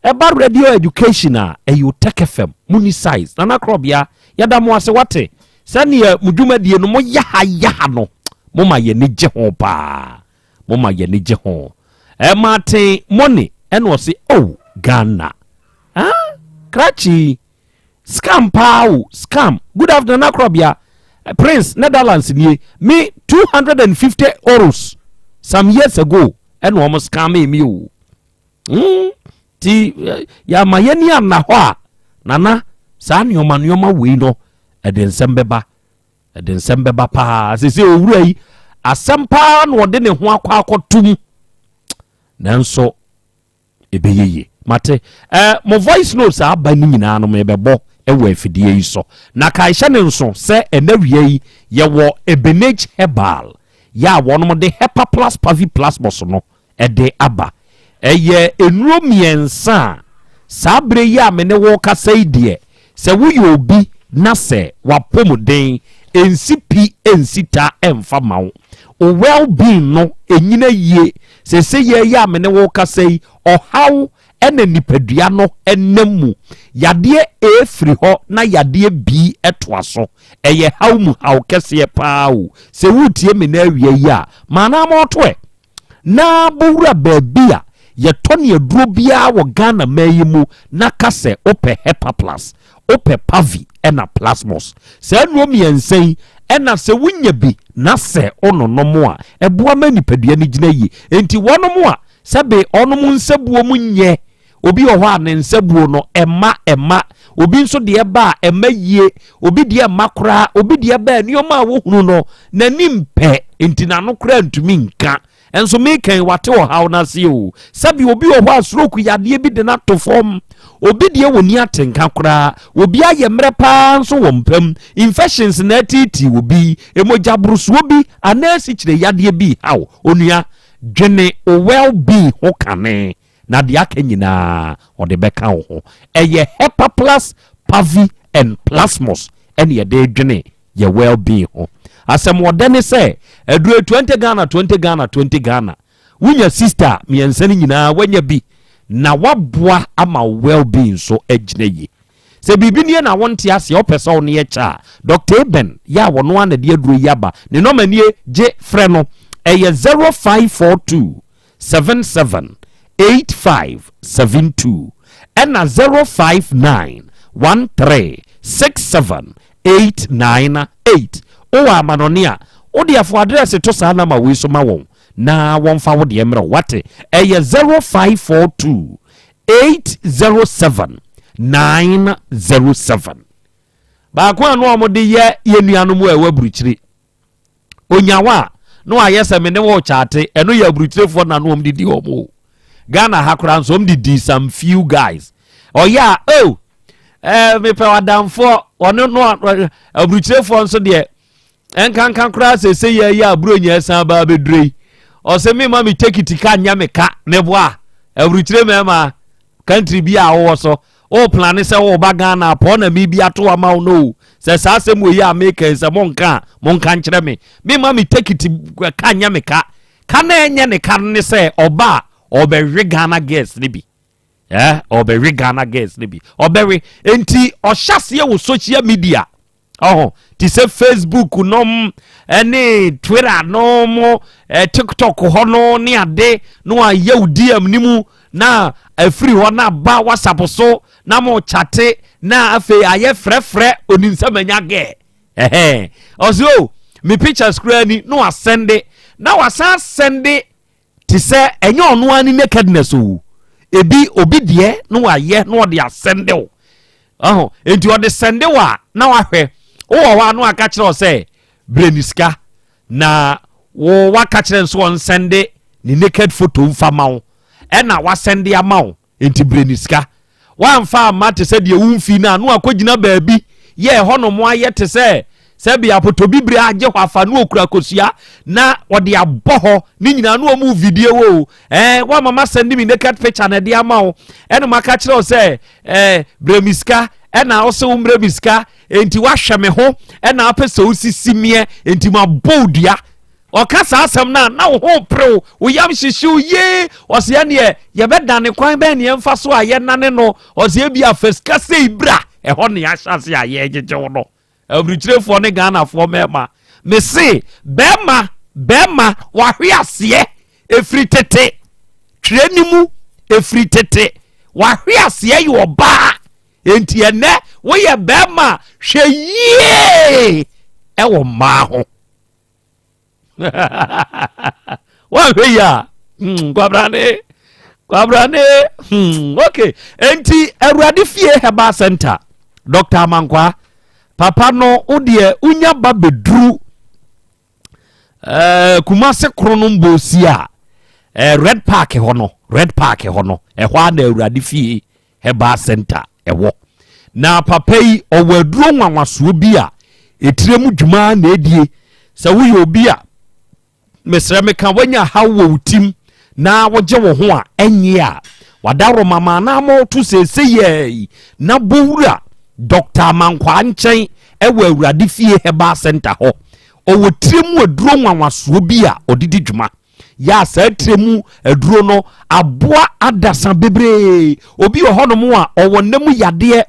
S1: ɛba radio education a, ɛyɛ Otec FM, mo ni size. Nana Korɔbea, yɛda mo ase wate. Sɛdeɛ mo dwumadie no mo yaha yaha no, mo ma yɛni gye ho paa. Mo ma yɛni gye ho. Eh, Martin Money ɛna ɔse oh, Ghana. Ah, krakye scam paa o scam good afternoon Nana Korɔbea eh, Prince Netherlands nie me 250 euros some years ago ɛna wɔn scam me o mm, ti eh, yɛama yɛni anna hɔ a nana saa nneɛma nneɛma wei no ɛde nsɛm bɛba ɛde nsɛm bɛba paa sese owura yi asɛm paa na ɔde ne ho akɔ akɔtum nanso ɛbɛyɛ yie mate eh, mo voice notes a aba no nyinaa no mebɛbɔ wɔ afidie yi so. Na kae hyɛ no nso sɛ ɛnnɛ awia yi yɛwɔ Ebenage Herbal yɛ a wɔnom de Hepa Plus Pavi Plasmos no de aba. Ɛyɛ nnuro mmiɛnsa a saa berɛ yi a me ne wo rekasa yi deɛ, sɛ woyɛ obi na sɛ w'apɔmuden nsi pi nsi ta mfa ma wo, wo well being no nnyina yie, seesei yi a me ne wo rekasa yi, ɔhaw na nipadua no nam mu. Yadeɛ A firi hɔ na yadeɛ B toa so. Ɛyɛ haw mu haw kɛseɛ paa o. Sɛ woretie me na awia yi a, ma anammɔn to ɛ na bɔ wura baabi a yɛtɔ ne aduro biara wɔ Ghana man yi mu na ka sɛ wopɛ Hepa Plus, wopɛ Pavi ɛna Plasmos. Saa nnuro mmiɛnsa yi ɛna sɛ wonya bi na sɛ wononom a, ɛboa ma nipadua no gyina yie. Enti wɔnom a sɛbe ɔnom nsabuo mu nyɛ, obi wɔ hɔ a ne nsabuo no ɛma ɛma, obi nso deɛ ba a ɛma yie, obi deɛ ɛma koraa, obi deɛ ba a nneɛma a wohunu no n'ani mpɛ nti n'ano koraa ntumi nka. Nso mekan wate ɔhaw no ase o. Sɛbe obi wɔ hɔ a stroke yadeɛ bi de no ato fam, obi deɛ wɔ ni atenka koraa, obi ayɛ mmerɛ paa nso wɔ mpam, infections na atiitii obi, emogyaborosoɔ bi anaa asikyire yadeɛ bi haw onua. Dwene wo well-being ho kane, na deɛ aka nyinaa ɔde bɛka wo ho. Ɛyɛ Hepa Plus, Pavi and Plasmos ɛne yɛde dwene yɛ well-being ho. Asɛm wɔdɛ ne sɛ aduro 20 Ghana, 20 Ghana, 20 Ghana. Wonya sister mmiɛnsa no nyinaa wanya bi na waboa ama well-being nso agyina yie. Sɛ biribi nie na wonte aseɛ, wopɛ sɛ wo ne yɛkyɛ a, Dr. Eben yɛ a wɔno a na de aduro yi aba. Ne nɔma nie, gye frɛ no. Ɛyɛ 0542 77 85 72 ɛna 059 13 67 898. Wowɔ amanɔne a, wode afo address to saa nama wei so ma wɔn na wɔmfa wo deɛ mmerɛ. Wate? Ɛyɛ 0542 807 907. Baako a no a wɔde yɛ yɛ nuanom a ɛwɔ aburukyire onyawa a na wayɛ sɛ me ne wɔ kyaate, ɛno yɛ aburukyirefoɔ na no wɔn didi wɔn o. Ghana ha koraa nso wɔn didi some few guys. Ɔyɛ a, oh, mepɛ wadamfoɔ ɔno no. Aburukyirefoɔ nso deɛ, ɛnkanka koraa sɛ yɛ aburo nyɛ ɛsan ba abɛdure yi, ɔsɛ me ma me tekiti ka nyɛ me ka meboa aburukyire mɛma country bi a wowɔ so wo plan sɛ woba Ghana pɔn na mi bi ato ama wo no. Sɛ saa asɛm wɔ yi a meka yi, sɛ monka a, monka nkyerɛ me. Me ma me tekiti ka nyɛ me ka ka na ɛnyɛ ne ka no ne sɛ ɔba a ɔbɛhwe Ghana girls ne bi, ɔbɛwe Ghana girls ne bi, ɔbɛwe. Nti ɔhyɛ aseɛ wɔ social media ɔho te sɛ Facebook nom ɛne Twitter nom, TikTok hɔ no ne ade na wayɛ wo DM ne mu na afiri hɔ na ba WhatsApp so na mo kyate na afei ayɛ frɛfrɛ. Onim sɛ manya gɛ ɛhɛn, ɔsɛ o me pictures koraa ni na wasɛnde na wasan sɛnde te sɛ ɛnyɛ ɔno ara ne nakedness o, ebi obi deɛ na wayɛ na ɔde asɛnde wo ɔho. Nti ɔde sɛnde wo a, na wahwɛ wowɔ hɔ a na waka kyerɛ wo sɛ brɛ ne sika na wo waka kyerɛ nso ɔnsɛnde ne naked photo mfa ma wo, ɛna wasɛnde ama wo. Nti brɛ ne sika, wamfa ama te sɛ deɛ womfi no a, na wakɔgyina baabi yɛ ɛhɔ nom ayɛ te sɛ sɛbi apotobibire agye hɔ afa na okura kosua na ɔde abɔ hɔ ne nyinaa na ɔmu video o. Wama ma send me naked picture na ɛde ama wo, ɛna maka kyerɛ wo sɛ brɛ me sika, ɛna ɔsɛ wo mbrɛ me sika. Enti wahwɛ me ho ɛna apɛ sɛ osisi meɛ, enti ma bɔ wo dua. Ɔka saa asɛm no a, na wo ho perew, wo yam hyehyew yie. Ɔsɛ ɛneɛ yɛbɛdane kwan bɛn ne yɛmfa so a yɛnane no? Ɔsɛ ebi afa sika sei bra. Ɛhɔ ne yɛahyɛ ase a yɛgyegye wo no. Aburukyirefoɔ ne Ghanafoɔ mmarima, mese bɛrima bɛrima wahwe aseɛ efiri tete twerɛ ne mu, efiri tete wahwe aseɛ yɛ ɔbaa. Enti ɛnɛ woyɛ bɛrima, hwɛ yie ɛwɔ mmaa ho. Woahwɛ yi a, kwabrane kwabrane. Ok, enti Awurade Fie Herbal Center, Dr Amankwa papa no, wo deɛ wonya ba bɛduru Kumase koro no mbɔsi a, Red Park hɔ no, Red Park hɔ no, ɛhɔ a na Awurade Fie Herbal Center ɛwɔ. Na papa yi ɔwɔ aduro nwanwasoɔ bi a ɛtire mu dwuma na ɛdie. Sɛ woyɛ obi a mesrɛ meka woanya haw wɔ wo tim na wogye wo ho a ɛnye a, wadaworo ma na mɔto seesei na bɔwura Dr. Amankwaa nkyɛn ɛwɔ Awurade Fie Herbal Center hɔ. Ɔwɔ tire mu aduro nwanwasoɔ bi a ɔde di dwuma. Yɛ a saa tire mu aduro no aboa adasa bebree. Obi wɔ hɔnom a ɔwɔ nna mu yadeɛ,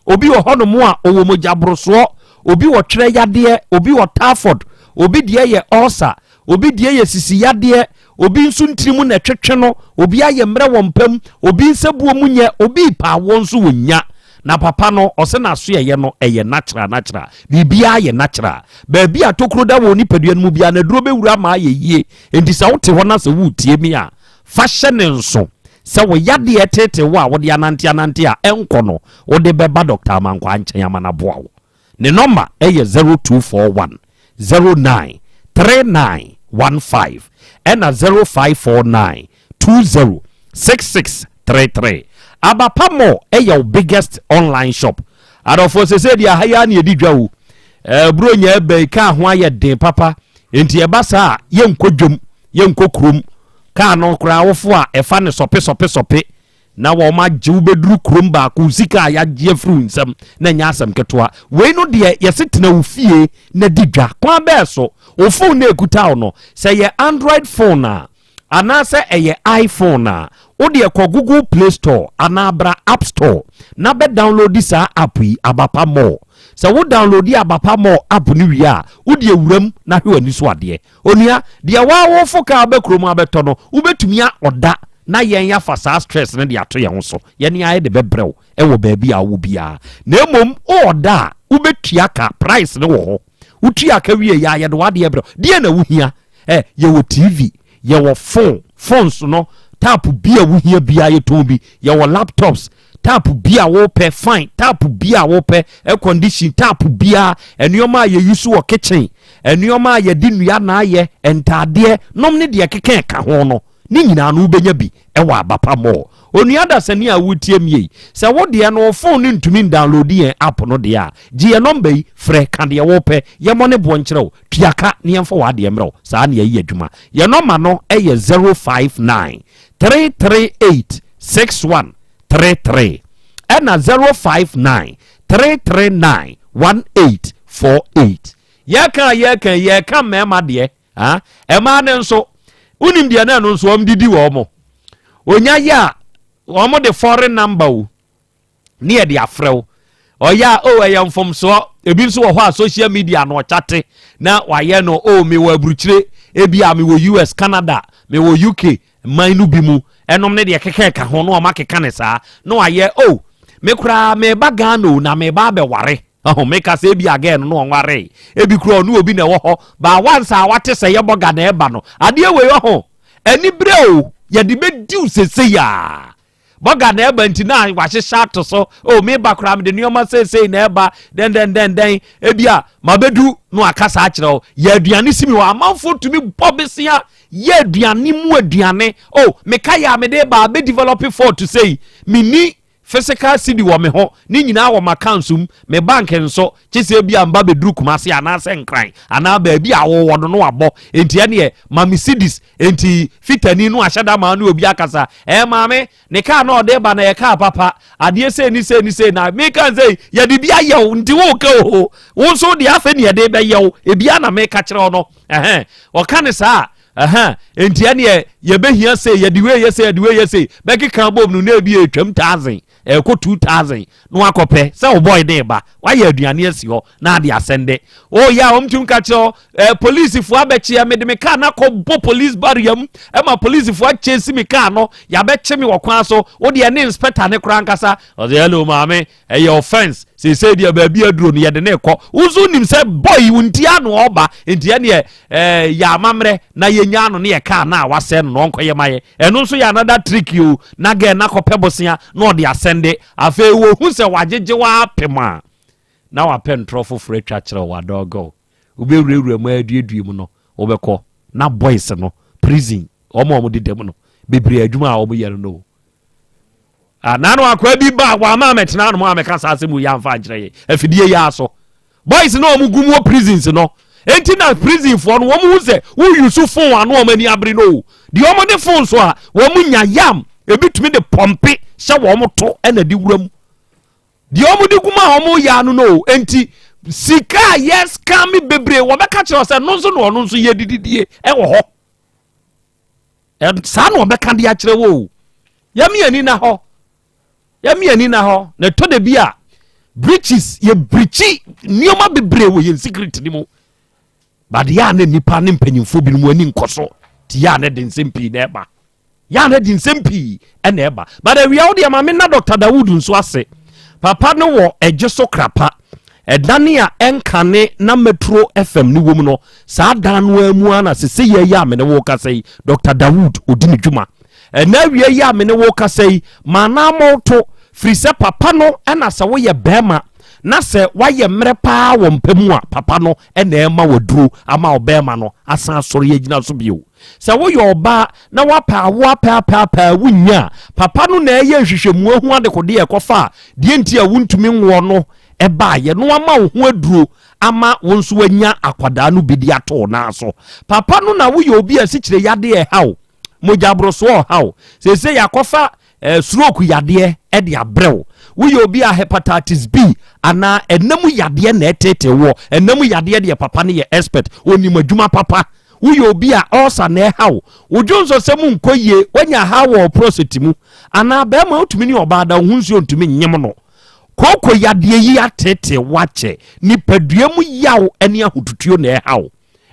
S1: obi wɔ hɔnom a ɔwɔ mogyaborosoɔ, obi wɔ twerɛ yadeɛ, obi wɔ typhoid, obi deɛ yɛ ulcer, obi deɛ yɛ sisi yadeɛ, obi nso ntiri mu na ɛtwetwe no, obi ayɛ mmerɛ wɔ mpam, obi nsabuo mu nyɛ, obi paawoɔ nso wɔ nya. Na papa no ɔsɛ n'asoɛyɛ no ɛyɛ natural natural, biribiara yɛ natural. Baabi a tokuro da wɔ nipadua no mu biara na aduro bɛwura ama ayɛ yie. Enti sɛ wote hɔ na sɛ woretie mi a, fa hyɛ ne nso sɛ wo yadeɛ tete wo a wode anante anante a ɛnkɔ no, wode bɛba Dr. Amankwaa nkyɛn ama no aboa wo. Ne nɔma ɛyɛ 0241 09 3915 ɛna 0549 20 6633. Abapa Mall ɛyɛ wo biggest online shop. Adɔfoɔ, sɛsɛ deɛ aha yi a na yɛdi dwa o. Buro nya ɛbɛn kaa ho ayɛ den papa, nti ɛba saa a yɛnkɔ dwam, yɛnkɔ kurom. Kaa no koraa wofo a ɛfa ne sɔpe sɔpe sɔpe na wɔn agye wo bɛduru kurom baako, sika a yɛagye afiri wo nsam na ɛnyɛ asɛm ketewa. Wei no deɛ yɛse tena wo fie na di dwa. Kwan bɛɛ so? Wo phone na ɛkuta wo no, sɛ yɛ Android phone a anaasɛ ɛyɛ iPhone a, wodeɛ kɔ Google Play Store anaa bra App Store na bɛ download saa app yi, Abapa Mall. Sɛ wo download Abapa Mall app no wie a, wodeɛ wuram na hwɛ w'ani so adeɛ. Onua, deɛ waawofo kaa bɛ kurom abɛtɔ no, wobɛtumi a ɔda na yɛn yɛafa saa stress no de ato yɛn ho so. Yɛne ayɛ de bɛbrɛ wo ɛwɔ baabi a wowɔ biara. Na mmom woɔda a, wobɛtua ka, price no wɔ hɔ. Wotua ka wie yɛ a, yɛde w'adeɛ brɛ wo. Deɛ na wohia? Yɛwɔ TV, yɛwɔ phone, phones no tap bi a wohia biara yɛtɔn bi. Yɛwɔ laptops, tap bi a wopɛ, fine tap bi a wopɛ, air condition tap biara, nneɛma a yɛyi so wɔ kitchen, nneɛma a yɛde nnua na ayɛ, ntaadeɛ nom ne deɛ keka ɛka ho no, ne nyinaa no wobɛnya bi ɛwɔ Abapa Mall. Onua dasani a wotie mi yi, sɛ wo deɛ no wo phone no ntumi ndownload yɛn app no deɛ a, gye yɛn nɔmba yi frɛ, ka deɛ wopɛ, yɛmmɔ ne boɔ nkyerɛ wo, tua ka ne yɛmfa w'adeɛ mmerɛ wo. Saa ne yɛyi adwuma. Yɛn nɔmba no ɛyɛ 059 338 6133 ɛna 059 339 1848. Yɛka yɛka yɛka mmarima deɛ, ɛmaa ne nso wonim deɛ na ɛno nso wɔn didi wɔn mo onya yɛ a, wɔn de foreign number o ne yɛde afrɛ wo. Ɔyɛ a o ɛyɛ mfomsoɔ. Ebi nso wɔ hɔ a social media na ɔkyate na wayɛ no o, mewɔ aburukyire, ebi a mewɔ US, Canada, mewɔ UK man no bi mu ɛnom ne deɛ keka ɛka ho na ɔma keka ne saa na wayɛ o, me koraa meba Ghana o na meba abɛware. Ɔho meka sɛ ebi agɛɛ no na ɔnware, ebi kura ɔne obi na ɛwɔ hɔ baa wansa a wate sɛ yɛbɔ Ghana ɛba no adeɛ wei. Ɔho ani berɛ o, yɛde bɛdiw sesei a bɔga na ɛba nti na wahyehyɛ ato so o, meba koraa mede nneɛma seesei na ɛba dɛndɛndɛndɛn, ebi a mabɛdu no akasa akyerɛ wo, yɛ aduane si mi hɔ. Amanfoɔ tumi bɔ besia yɛ aduane mu aduane o, meka yɛ a mede ba abɛ develop fort sei, menni physical cedi wɔ me ho, ne nyinaa wɔ m'accounts mu, me bank nso kye sɛ ebi a mba bɛduru Kumase anaasɛ Nkran anaa baabi a wɔwɔ no no abɔ. Enti ɛneɛ ma me cedis. Enti fitani no ahyɛ da maa no obi akasa maame ne kaa na ɔde ba na yɛ kaa papa adeɛ sei ne sei ne sei na meka sɛ yɛde bi ayɛ wo, nti wo ka o, wo nso deɛ afɛ ne yɛde bɛyɛ wo ebia na meka kyerɛ wo no. Ɛhɛn, ɔka ne saa ɛhɛn, enti ɛneɛ yɛbɛhia sei, yɛde wei yɛ sei, yɛde wei yɛ sei, bɛkeka bom no na ebi etwam 1,000 ɛkɔ 2,000 na wakɔpɛ sɛ wo boy ne ba wayɛ aduane asi hɔ na ade asɛnde. Oyɛ a wɔn ka kyerɛ polisifoɔ abɛkyeɛ, mede me kaa no akɔbɔ police barrier mu ɛma polisifoɔ akyɛsi me kaa no, yɛabɛkye me wɔ kwan so. Wodeɛ ne inspector ne koraa nkasa, ɔsɛ hello maame, ɛyɛ offence seesei deɛ baabi aduro no yɛde ne kɔ. Wo nso nim sɛ boy wo nti ano ɔba, nti ɛneɛ yɛ amammerɛ na yɛnya ano ne yɛ kaa no a wasɛe no na ɔnkɔyɛ ma yɛ. Ɛno nso yɛ another trick o, na gɛ na kɔpɛ bosea na ɔde asɛnde. Afei wɔhu sɛ wagyegye waapem a, na wapɛ ntorɔ foforɔ atwa kyerɛ wo adɔgɔ wobɛwurawura mu aduadua mu no, wobɛkɔ na boys no prison, wɔn a wɔde dam no bebree, adwuma a wɔyɛ no no. Ah, naano akwaa bi ba wama amɛtena anom amɛka saa asɛm yi amfa ankyerɛ yɛ afidie yi aso. Boys na wɔn gu mu wɔ prisons no. Enti na prison foɔ no wɔn hu sɛ wo use phone ano wɔn ani abere no o. Deɛ wɔn de phone so a wɔn nya yam ebi tumi de pɔmpe hyɛ wɔn to ɛna de wura mu. Deɛ wɔn de gu mu a wɔn yɛ ano no o. Enti sika a yɛ scam bebree wɔbɛka kyerɛ sɛ no nso na ɔno nso yɛ dididie ɛwɔ hɔ. Saa na ɔbɛka de akyerɛ wo o. Yɛmi ani na hɔ. Yɛmi ani na hɔ. Na ɛtɔ da bi a breaches yɛ breachi nneɛma bebree wɔ yɛn secret ni mu. But yɛ a na nipa ne mpanyinfoɔ binom ani nkɔ so. Ti yɛ a na de nsɛm pii na ɛba. Yɛ a na de nsɛm pii na ɛba. But awia wo deɛ maame na Dr. Dawood nso ase. Papa no wɔ ɛgye so krapa. Ɛdane a ɛnkane na Metro FM no wom no, saa dan no ara mu ara na sese yɛ yi a me ne wo kasa yi, Dr. Dawood odi ne dwuma. Ɛna awia yi a me ne wo kasa yi, ma n'amɔto, firi sɛ papa no ɛna sɛ woyɛ bɛrima na sɛ woayɛ mmerɛ paa wɔ mpa mu a, papa no ɛna ɛma waduro ama ɔbɛrima no asan asɔre agyina so bio. Sɛ woyɛ ɔbaa na woapɛ awo apɛ apɛ apɛ a wonnya a, papa no na ɛyɛ nhwehwɛmu ahu adekodeɛ ɛkɔfa a deɛ nti a wontumi nwoɔ no ɛbaeɛ na wama wo ho aduro ama wo nso wanya akwadaa no bi de ato wo nan so. Papa no na woyɛ obi a asikyire yadeɛ ɛha wo, mogya borosoɔ ɔha wo, seesei yɛakɔfa eh, stroke yadeɛ ɛde abrɛ wo. Woyɛ obi a hepatitis B anaa ɛnam yadeɛ na ɛtete woɔ, ɛnam yadeɛ deɛ papa no yɛ expert, onim adwuma papa. Woyɛ obi a ulcer na ɛha wo, wo dwonsɔsɛm nkɔ yie, woanya ha wɔ prostate mu, anaa bɛrima wotumi ne ɔbaa da wo ho nsuo ntumi nyem no. Kooko yadeɛ yi ateetee wo akyɛ, nipadua mu yaw ne ahotutuo na ɛha wo.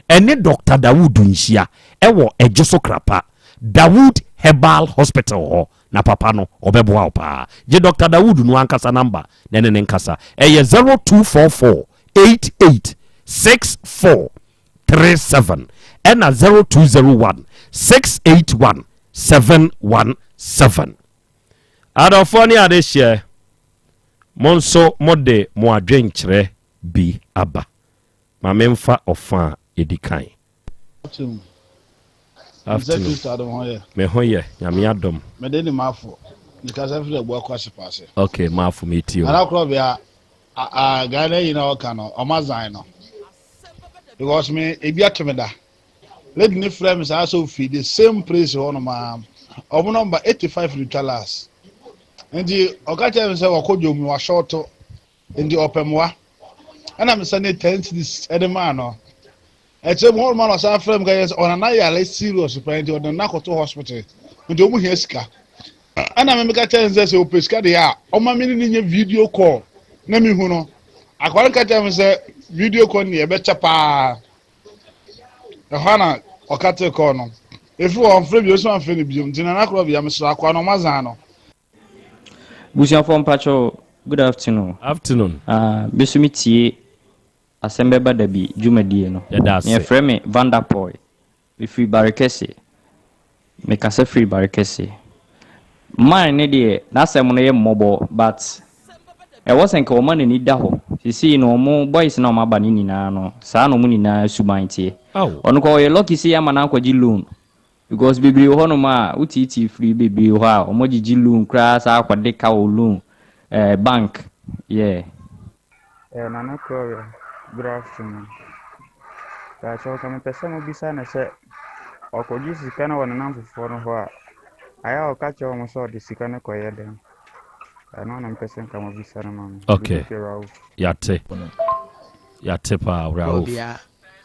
S1: Ɛne Dɔkta Dawood nhyia ɛwɔ Ɛgyeso Krapa, Dawood Herbal Hospital hɔ na papa no ɔbɛboa wo paa. Gye Dɔkta Dawood no ankasa namba na ɛne ne nkasa. Ɛyɛ 0244 88 64 37 ɛna 0201 681 717. Adɔfoɔ ne adehyeɛ, mo nso mode mo adwenkyerɛ bi aba. Ma memfa ɔfa a ɛdi kan.
S4: Afternoon.
S1: Afternoon. Me ho yɛ, Nyame adom.
S4: Mede ne Mafo. Mekasa firi Abuakwa Sepase.
S1: Ok, Mafo metie o.
S4: Nana Korɔbea, a Ghana yi na ɔka no, ɔma zan no. Because me, ebi ato me da. Lady no frɛ me saa sɛ ofiri the same place hɔ nom a ɔmo nɔmba 85 no twa last nti ɔka kyerɛ me sɛ wakɔ dwom no wahyɔɔto nti ɔpɛ mmoa ɛna me sɛ 10 cedis ɛde maa no ɛkyerɛ mu hɔ nom a na ɔsan frɛ me ka kyerɛ sɛ ɔnana yare serious paa nti ɔde nana kɔto hospital nti ɔmo hia sika ɛna me meka kyerɛ no sɛ sɛ ɔpɛ sika deɛ a ɔma me ne no nyɛ video call na mehu no akwadaa no ka kyerɛ me sɛ video call no deɛ ɛbɛkyɛ paa Ɛhɔ na ɔka tee kɔɔ no. Ɛfiri hɔ ɔmfrɛ bio, nso amfrɛ no bio. Nti Nana Korɔbea, mesrɛ akoa no ɔma zan no.
S22: Busuafoɔ mpakyɛw good afternoon.
S1: Afternoon.
S22: Ah me so me tie asɛm bɛba dabi dwumadie no.
S1: Yɛda ase.
S22: Yɛfrɛ me Vanderpoy. Me firi Barekɛse. Me kasa firi Barekɛse. Man no deɛ n'asɛm no yɛ mmɔbɔ but ɛwɔ sɛ nka ɔma n'ani da hɔ. Sesei no ɔmo boys no a ɔmo aba no nyinaa no saa na ɔmo nyinaa suban teɛ. Ɔno koraa ɔyɛ lucky sɛ yɛama no akɔgye loan because bebree wɔ hɔnom a wotiitii firi bebree wɔ hɔ a ɔmo gyegye loan koraa saa akɔde ka wɔ loan eh bank yeah.
S23: Eh Nana Gloria, good afternoon. Pakyɛw ka mepɛ sɛ mobisa no sɛ ɔkɔgye sika no wɔ ne namfofoɔ no hɔ a, ayɛ a ɔka kyerɛ wɔn sɛ ɔde sika no kɔyɛ dɛn? Ɛno na mepɛ sɛ nka mobisa no ma me.
S1: Okay. Yate. Yate paa, Rauf.
S24: Kɔbea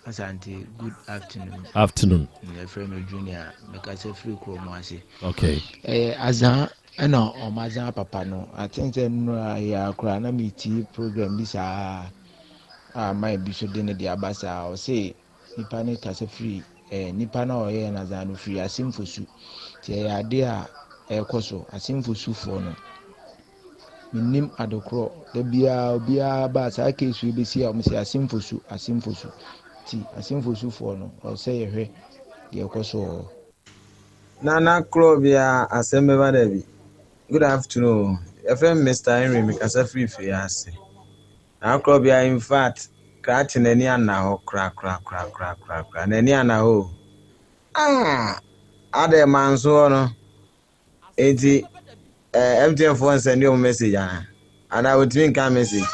S24: Asante, good afternoon.
S1: Afternoon.
S24: Yɛfrɛ me Junior, mekasa firi kurom ase.
S1: Okay.
S24: Ɛyɛ azaa Ɛna ɔmo adze apapa no I think sɛ nnora yi ara koraa na metie program bi saa a man bi so de ne de aba saa ɔse nipa no kasa firi eh, nipa no a ɔyɛɛ no adze no firi asemfosu nti ɛyɛ adeɛ a ɛrekɔ so asemfosufoɔ no menim adekorɔ da biara obiara ba saa case yi bɛsi a wɔn sɛ asemfosu asemfosu nti asemfosufoɔ no ɔsɛ yɛhwɛ deɛ ɛkɔ so wɔ hɔ.
S25: Nana Krobea asɛm bɛba da bi. Good afternoon o. Yɛfrɛ me Mister Henry, mekasa firi Fiase. Nana Krobea in fact, krakye n'ani anna hɔ korakorakorakorakoraa. N'ani anna hɔ o. Ah! Adɛ manso hɔ no. Enti. Eh, MTN foɔ nsɛnde wɔn message anaa? Anaa wɔntumi nka message?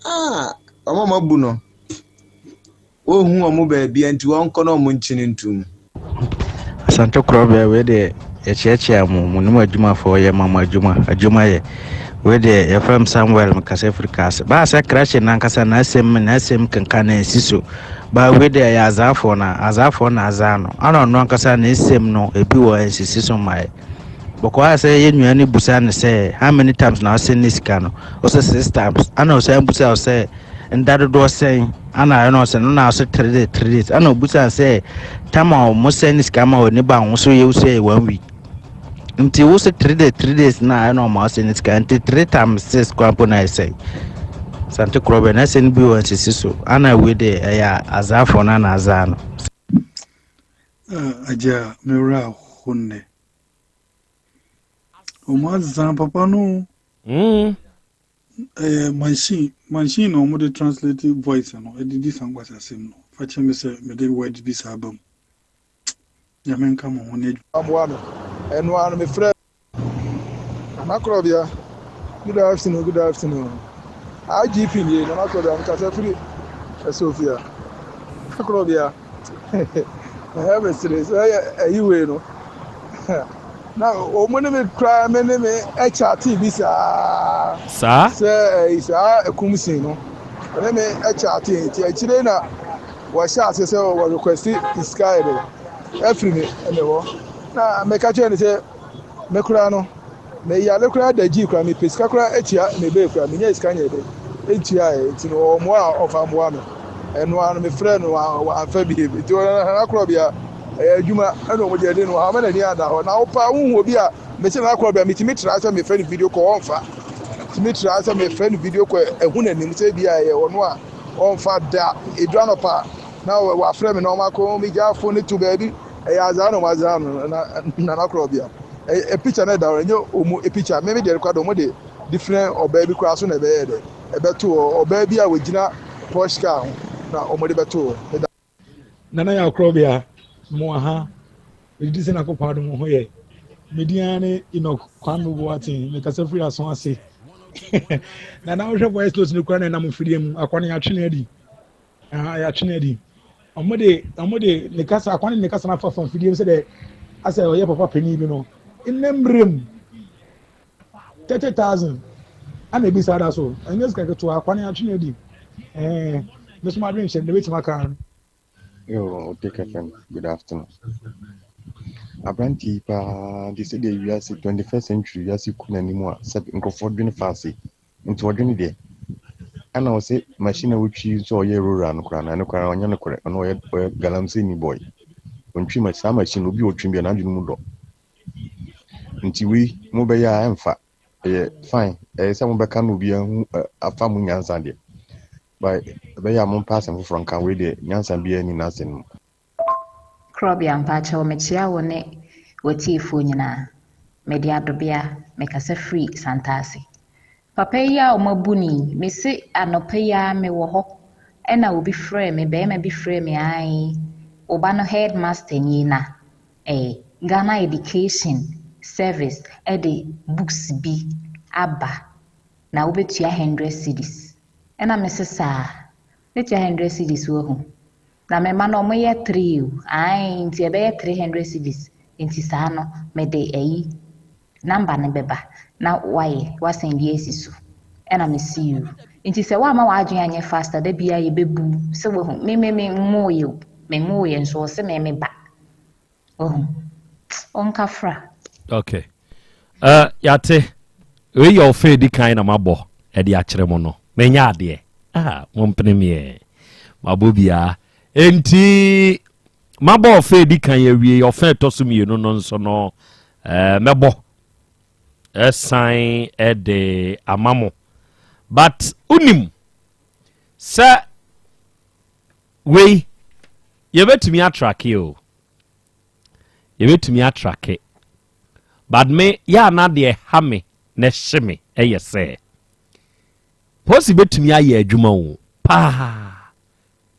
S25: Ah, wɔn a wɔabu no, wɔnhu wɔn baabi nti wɔnkɔ na wɔn nkyene ntum.
S7: Asante korɔbea wei deɛ yɛkyeakyea mo mo ne mo adwumafoɔ yɛ ma mo adwuma adwuma yɛ wei deɛ yɛfrɛ m Samuel mekasa firi kaase baa sɛ krakye nankasa n'asɛm n'asɛm kenka na ɛnsi so baa wei deɛ ɛyɛ azaafoɔ na azaafoɔ na azaa no ana ɔno ankasa n'asɛm no ebi wɔ ɛnsisi so ma yɛ bɔkɔ ayɛ sɛ yɛ nua no busa no sɛ how many times na ɔsɛn ne sika no ɔsɛ six times ana ɔsan busa ɔsɛ nda dodoɔ sɛn ana ɛna ɔsɛ no na ɔsɛ three days three days ana ɔbusa sɛ tam a ɔmo sɛn ne sika ma ɔne ba ho so yɛ wosɛ yɛ one week nti wosɛ three days three days na ɛna ɔmo asɛ ne sika nti three times six kwan po na ɛsɛ sante korɔ bɛ na ɛsɛ no bi wɔ nsisi so ana wei de ɛyɛ azaafoɔ no ana azaa no.
S8: Ah, agya, me werɛ aho nnɛ. Ɔmo azan papa no. Ɛyɛ machine, machine na ɔmo de translate voice no, ɛde di saa nkwasiasɛm no. Fa kyɛ me sɛ mede word bi saa ba mu. Nyame nka mo ho ne adwuma.
S9: Aboa me. Ɛno ara no mefrɛɛ Nana Korɔbea. Good afternoon, good afternoon. IGP nie, Nana Korɔbea, mekasa firi Sofia. Nana Korɔbea, ɛyɛ me sere sɛ ɛyɛ ɛyi wei no. Na wɔn ne me koraa me ne me ɛkyate bi saa.
S1: Saa?
S9: Sɛ ɛyi saa ɛkum sin no, ɛne me ɛkyate nti akyire na wɔhyɛ ase sɛ wɔ request sika yɛ dɛ afiri me me hɔ. Na meka kyerɛ no sɛ me koraa no me yare koraa da gyi koraa mepɛ sika koraa atua me bɛɛ koraa menya sika nyɛ dɛ ntua ɛ nti no ɔmmoa a ɔmfa mmoa me ɛno ara no mefrɛ no wamfa bi nti ɔnana korɔ bia ɛyɛ adwuma ɛna ɔmo deɛ de no ama n'ani ada hɔ na wopa wohu obi a mese nana korɔ bia metumi tra sɛ mefrɛ no video call ɔmfa tumi tra sɛ mefrɛ no video call ɛhu n'anim sɛ bi a ɛyɛ ɔno a ɔmfa da ɛduru anɔpa na wafrɛ me na ɔma kɔ megya fo no to baabi Ɛyɛ azaa na ɔmo azaa no na nana korɔ bia. Ɛ picture na ɛda hɔ ɛnyɛ ɔmo picture me me deɛ koraa de ɔmo de different ɔbaa bi koraa so na ɛbɛyɛ dɛ ɛbɛto hɔ ɔbaa bi a ɔgyina posh car ho na ɔmo de bɛto hɔ meda.
S10: Nana Yaw Korɔbea, mowɔ ha? Medidi sɛ Nyankopɔn adom wo ho yɛ. Me din ara ne Enoch Kwame Boateng, mekasa firi Aso ase. Nana wohwɛ voice note no koraa na ɛnam mfidie mu, akwa no yɛatwe no adi. Ah, yɛatwe no adi. Wɔn de wɔn de ne kasa akwa ne ne kasa no afa fa mfidie mu sɛdeɛ asɛ ɔyɛ papa panin bi no. Nnɛ mmerɛ mu 30,000 ana ebi saa da so ɛnyɛ sika ketewa akwa no yɛatwe no adi. Ɛɛ me so m'adwene nkyɛn deɛ bɛtumi aka no.
S12: Yo, Pick FM, good afternoon. Aberanteɛ yi paa de sɛdeɛ wiase 21st century wiase kɔ n'anim a sɛ nkurɔfoɔ dwene fa ase nti ɔdwene deɛ ɛna ɔsɛ machine a wotwi nso a ɔyɛ rural no koraa no ɛno koraa ɔnyɛ nokorɛ ɔno ɔyɛ ɔyɛ galamsey ni boy ɔntwi ma saa machine obi a ɔtwi bia n'adwene mu dɔ nti wei mobɛyɛ a ɛmfa ɛyɛ fine ɛyɛ sɛ mobɛka no obi ahu afa mo nyansa deɛ but ɛbɛyɛ a mompɛ asɛm foforɔ nka wei deɛ nyansa biara ni n'asɛm mu.
S26: Krɔbea mpakyɛw mekyea wo ne w'atiefoɔ nyinaa. Mede Adobea mekasa firi Santase. Papa yi a wɔabu no yi, mese anɔpa yi ara mewɔ hɔ ɛna obi frɛɛ me, barima bi frɛɛ me ae, wo ba no headmaster nie na eh, Ghana Education Service de books bi aba na wobɛtua hundred cedis. Ɛna mese saa, mɛtua hundred cedis wahu. Na me mma no ɔmo yɛ three o, ae nti ɛbɛyɛ 300 cedis, nti saa no mede ayi number no bɛba na wayɛ wasɛnde asi so, ɛna me see you. Nti sɛ woamma w'adwene anyɛ fast a da biara yɛbɛbu wo sɛ wahu, me me me nwooyɛ o, me nwooyɛ nso ɔse me me ba. Wahu? Ɔnka fra.
S1: Okay. Uh, yate. Wei yɛ ɔfɛ edi kan na mabɔ ɛde akyerɛ mo no. Menya adeɛ. Ah, mompene meɛ. Mabɔ biara. Enti mabɔ ɔfɛ edi kan awie ɔfɛ ɛtɔ so mmienu no nso no eh, mɛbɔ ɛsan ɛde ama mo. But unim sɛ Wei yɛbɛtumi atrake o, yɛbɛtumi atrake but me yɛ a na deɛ ɛha me na ɛhye me ɛyɛ sɛ polisi bɛtumi ayɛ adwuma o paa,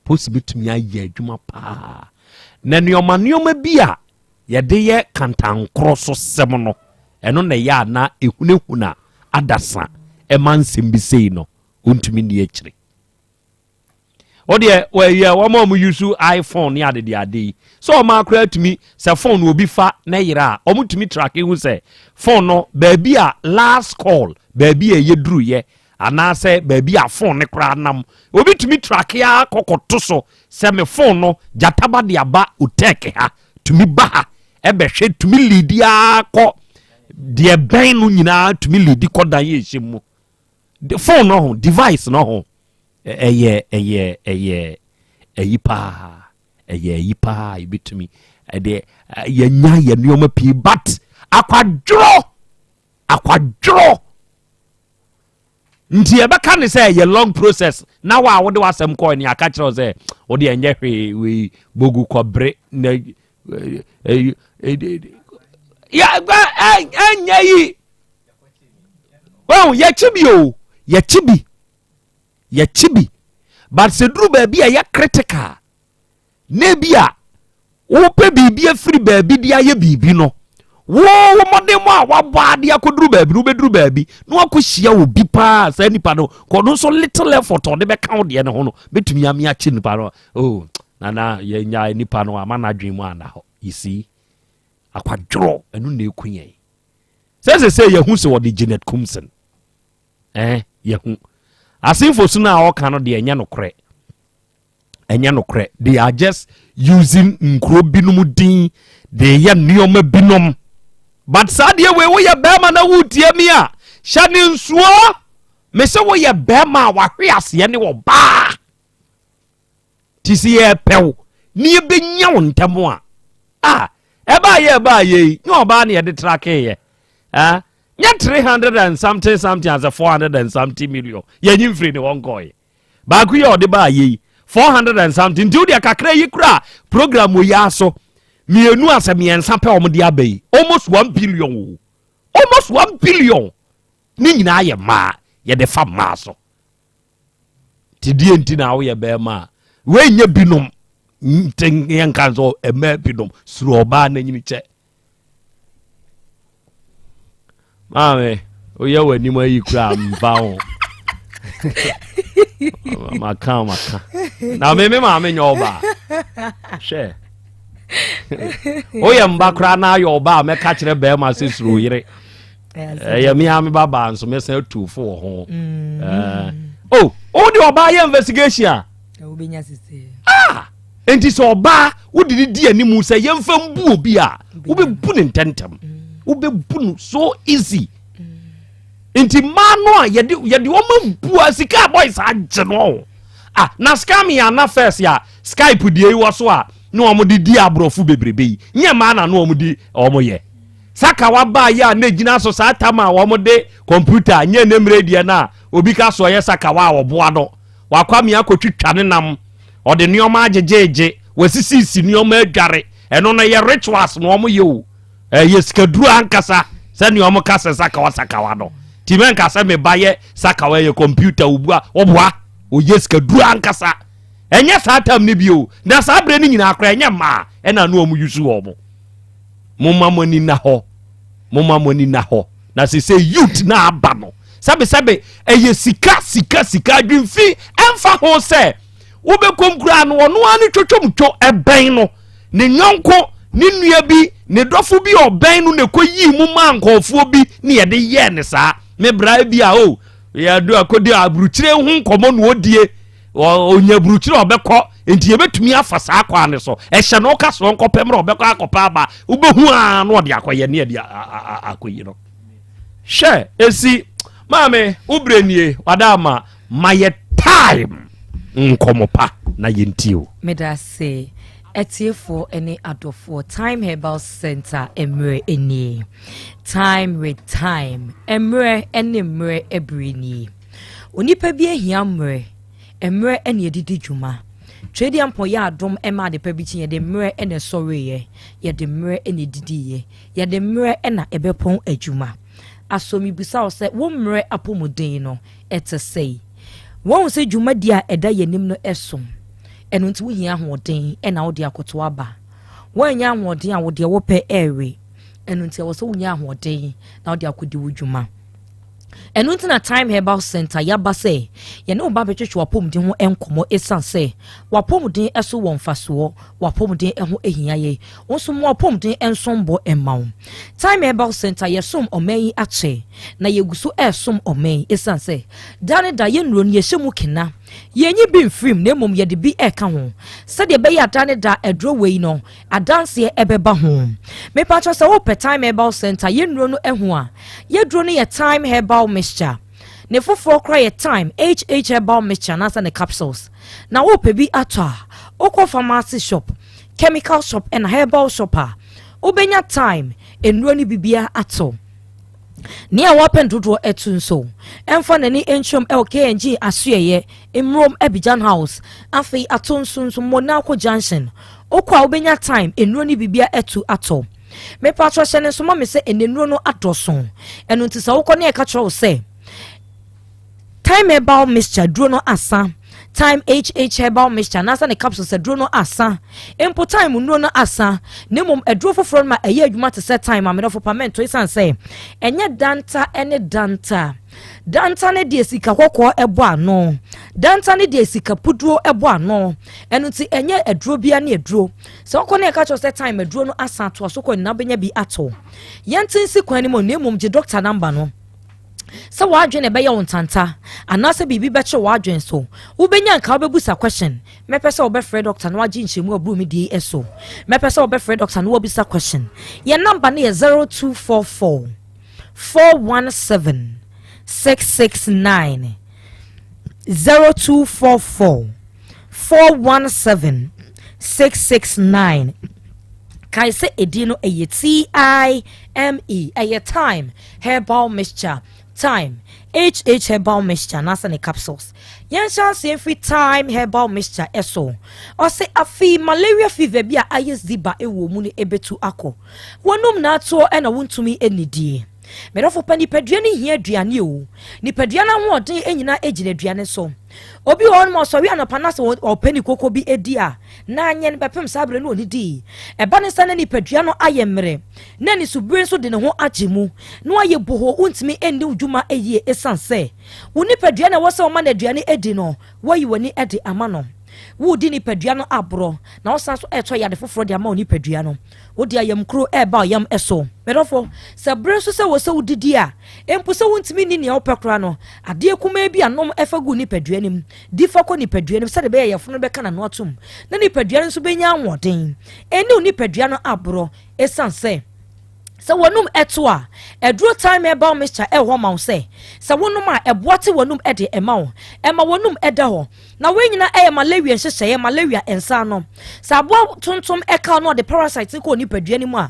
S1: polisi bɛtumi ayɛ adwuma paa na nneɛma nneɛma bi a yɛde yɛ kantankorɔ so sɛm no. Ɛno na ɛyɛ a na ɛhunahuna adasa ɛma nsɛm bi sei no ɔntumi nni akyire. Wodeɛ wɔyɛ wɔn a wɔn use iPhone ne adede ade yi sɛ wɔn akora atumi sɛ phone obi fa na yera a wɔn tumi track hu sɛ phone no baabi a last call baabi a ɛyɛ duru yɛ anaasɛ baabi a phone ne koraa nam obi tumi track a kɔkɔto so sɛ me phone no gyataba de aba otek ha tumi ba ha ɛbɛhwɛ tumi lead akɔ deɛ bɛn no nyinaa tumi lead kɔ dan yɛ ɛhyɛ mu phone no ho device no ho ɛyɛ ɛyɛ ɛyɛ ɛyi paa ɛyɛ ɛyi paa ebitumi ɛde yɛnya yɛ nneɛma pii but akwadworɔ akwadworɔ nti yɛbɛka ne sɛ ɛyɛ long process na wa a wode w'asɛm kɔɔ ne aka kyerɛ wo sɛ wode ɛnyɛ hwee wei bogu kɔbere na ɛnyɛ yi yɛkyi bi o yɛkyi bi yɛkyi bi but sɛ duru baabi a ɛyɛ critical na bi a wopɛ biribi afiri baabi de ayɛ biribi no wo mmɔden mu a wabɔ adeɛ akɔduru baabi no wobɛduru baabi na wakɔhyia obi paa saa nipa no kɔno nso little effort ɔde bɛka wo deɛ no ho no bɛtumi ame akye nipa no oh nana yɛnya nipa no ama n'adwene mu ana hɔ. You see, akwadworɔ ɛno na ɛku yɛn sɛ sɛ sɛ yɛhu sɛ wɔde Janet Kumson yɛhu asenfo so no a ɔka no deɛ ɛnyɛ nokorɛ, ɛnyɛ nokorɛ. They are just using nkuro binom din de yɛ nneɛma binom, but saa deɛ wei woyɛ bɛrima na wotie mi a hyɛ ne nsuo me sɛ woyɛ bɛrima a wahwe aseɛ ne ɔbaa ti sɛ yɛpɛw ne yɛbɛnya wo ntɛm a a ɛbaa yɛ ɛbaa yɛ yi nyɛ ɔbaa ne yɛde trakeeɛ ah nyɛ 300 and something something as a 400 and something million yɛnyi mfiri ne wɔn kɔɛ baako yi a ɔde baa yɛ yi 400 and something. Nti wodeɛ kakra yi kura program wɔ yi aso mmienu asɛ mmiɛnsa pɛ wɔn de aba yi almost 1 billion o, almost 1 billion ne nyinaa yɛ mmaa yɛde fa mmaa so. Nti deɛ nti na woyɛ bɛrima a wɔnyɛ binom nti yɛnka nso mmaa binom suro ɔbaa n'anyini kyɛ. Maame woyɛ w'anim ayi kura mfa ho maka maka na me me maame nyɛ ɔbaa hwɛ woyɛ mba koraa na ayɛ ɔbaa mɛka kyerɛ bɛrima sɛ suro yere ɛyɛ me a me ba baa nso mɛsan atu fo wɔ ho. O wode ɔbaa yɛ investigation a ah nti sɛ ɔbaa wode ne di anim sɛ yɛmfa mbu obi a wobɛbu ne ntɛntɛm, wobɛbu no so easy. Nti mmaa no a yɛde yɛde wɔn abu a sika boys agye no ah na scam yɛ ana first a Skype deɛ yi wɔ so a na wɔn de di aborɔfo bebrebe yi nyɛ mmaa na na wɔn di wɔn yɛ saka waba yɛ a na gyina so saa tam a wɔn de kɔmputa nyɛ ne mmerɛ deɛ no a obi ka so ɔyɛ sakawa a wɔboa no wakwame akɔtwitwa ne nam ɔde nneɛma agyegyeegye wɔsisisi nneɛma adware ɛno no yɛ rituals na wɔn yɛ o ɛyɛ sikaduro ankasa sɛnea wɔn ka sɛ sakawa sakawa no tìmɛ nka sɛ meba yɛ sakawa yɛ kɔmputa obu a wɔboa oyɛ sikaduro ankasa ɛnyɛ saa tam no bio na saa berɛ no nyinaa koraa ɛnyɛ mmaa ɛna no wɔn yusu wɔn. Momma mo ani na hɔ, momma mo ani na hɔ na sɛ sɛ youth na aba no sɛbesɛbe ɛyɛ sika sika sika adwemfi ɛmfa ho sɛ wobɛkɔm koraa no ɔno ara ne twotwom two ɛbɛn no ne nyɔnko ne nua bi ne dɔfo bi ɔbɛn no na ɛkɔ yii mu maa nkɔɔfoɔ bi ne yɛde yɛɛ ne saa me bra bi a o yɛde akɔdi aburukyire ho nkɔmmɔ na ɔdie ɔnya aburukyire a ɔbɛkɔ nti yɛbɛtumi afa saa kwan no so ɛhyɛ no ɔka so ɔnkɔpɛ mmerɛ ɔbɛkɔ akɔpɛ aba wobɛhu a na ɔde akɔyɛ ne yɛde akɔyi no hwɛ ɛsi maame wobrɛ nie wada ama ma yɛ time nkɔmmɔ pa na yɛntie o.
S5: Meda ase atiefoɔ ne adɔfoɔ. Time Herbal Center mmerɛ nie. Time with time mmerɛ ne mmerɛ ɛberɛ nie. Onipa bi ahia mmerɛ, mmerɛ ɛna yɛde di dwuma. Twedeɛ mpɔ yɛ adom ɛma adepa bi kyi yɛde mmerɛ ɛna ɛsɔreeɛ, yɛde mmerɛ ɛna ɛdidiiɛ, yɛde mmerɛ ɛna ɛbɛpɔn adwuma. Asɔ mibisa wo sɛ wo mmerɛ apɔmuden no ɛte sɛi. Wɔn sɛ dwumadi a ɛda yɛn anim no ɛso ɛno nti wohia ahoɔden ɛna wode akoto aba. Wɔanya ahoɔden a wodeɛ wopɛ ɛrewe. Ɛno nti ɛwɔ sɛ wonya ahoɔden na wode akɔdi wo dwuma. Ɛno nti na Time Herbal Center yɛaba sɛ yɛne wo ba bɛtwetwe w'apɔmuden ho nkɔmmɔ ɛsiane sɛ w'apɔmuden so wɔ mfasoɔ, w'apɔmuden ho hia yɛ. Wo nso mo apɔmuden nso mbɔ mma wo. Time Herbal Center yɛsom ɔman yi akyɛ na yɛgu so ɛresom ɔman yi ɛsiane sɛ da ne da yɛn nnuro no yɛhyɛ mu kena. Yɛnyi bi mfirim na mmom yɛde bi ɛka ho sɛdeɛ ɛbɛyɛ a da ne da aduro wei no adanseɛ ɛbɛba ho. Mepakyɛ sɛ wopɛ Time Herbal Center yɛn nnuro no ɛho a, yɛduro no yɛ Time Herbal Mixture. Ne foforɔ koraa yɛ Time HH Herbal Mixture anaasɛ ne capsules. Na wopɛ bi atɔ a, wokɔ pharmacy shop, chemical shop ɛna herbal shop a, wobɛnya Time nnuro no bibia atɔ. Nea wapɛ dodoɔ ɛto nso ɛmfa n'ani nkyɛm ɛwɔ KNG asoɛyɛ Mmurom Abidjan House, afei ato nso nso Monaco Junction. Wokɔ a wobɛnya Time nnuro no bibia ɛto atɔ. Mepatwɔ hyɛ ne nso ma me sɛ ɛnɛ nnuro no adɔso. Ɛno nti sɛ wokɔ ne ɛka kyerɛ wo sɛ Time Herbal Mixture duro no asa, Time HH Herbal Mixture anaasɛ ne capsules aduro no asa, mpo Time nnuro no asa, na mmom aduro foforɔ no ma ɛyɛ adwuma te sɛ Time, amedɔfo pa mɛnto, ɛsiane sɛ ɛnyɛ danta ne danta. Danta ne deɛ sika kɔkɔɔ ɛbɔ ano, danta ne deɛ sika puduo ɛbɔ ano. Ɛno nti ɛnyɛ aduro bia ne aduro. Sɛ wokɔ ne ɛka kyerɛ sɛ Time aduro no asa, atoa so kɔ nyinaa wobɛnya bi ato. Yɛnte nsi kwan no mu, na mmom gye doctor number no. Sɛ w'adwene ɛbɛyɛ wo ntanta anaasɛ biribi bɛkyerɛ w'adwene so, wobɛnya nka wobɛbusa question. Mɛpɛ sɛ wobɛfrɛ doctor na wagye nkyɛmu aburu mi die so. Mɛpɛ sɛ wobɛfrɛ doctor na wabisa question. Yɛn number no yɛ 0244 417 669, 0244 417 669. Kae sɛ ɛdin no ɛyɛ Time, ɛyɛ Time Herbal Mixture, Time HH Herbal Mixture anaasɛ ne capsules. Yɛnhyɛ aseɛ mfiri Time Herbal Mixture ɛso. Ɔsɛ afei malaria fever bi a ayɛ ziba ɛwɔ mu no ɛbɛtu akɔ. Wɔnum n'atoɔ ɛna wontumi ɛnidie. Mɛdɔfo pa, nipadua no hia aduane o. Nipadua no ahoɔden nyinaa gyina aduane so. Obi wɔ hɔ nom, ɔsɔre anɔpa na sɛ ɔpɛ ne koko bi edi a, na anyɛ no bɛpem saa abere no ɔnidi. Ɛba ne sa na nipadua no ayɛ mmerɛ na ne subire nso de ne ho agye mu na wayɛ boho, wontumi nni wo dwuma yie, ɛsiane sɛ wo nipadua na ɛwɔ sɛ ɔma no aduane adi no, wayi w'ani de ama no. Wodi nipadua no aborɔ na wosan so ɛtɔ yade foforɔ de ama wo nipadua no. Wode ayamkuro ɛreba ɔyam ɛso. Mɛdɔfo, sɛ bere nso sɛ wɔ sɛ wodidi a, mpo sɛ wontumi nni nea wopɛ koraa no, adeɛ kumaa bi anom ɛfa gu nipadua no mu, di fa kɔ nipadua no mu sɛde bɛyɛ yɛfono no bɛka n'ano atom na nipadua no nso bɛnya ahoɔden. Ɛne wo nipadua no aborɔ, ɛsiane sɛ wɔnum ɛto a, ɛduro Time Herbal Mixture ɛwɔ ma wo sɛ wɔnum a, ɛboa te wɔnum ɛde ɛma wo, ɛma wɔnum ɛda hɔ. Na wɔn nyinaa ɛyɛ malaria nhyehyɛeɛ, malaria nsa no. Sɛ aboa tuntum ɛka no, ɔde parasite kɔ nipadua no mu a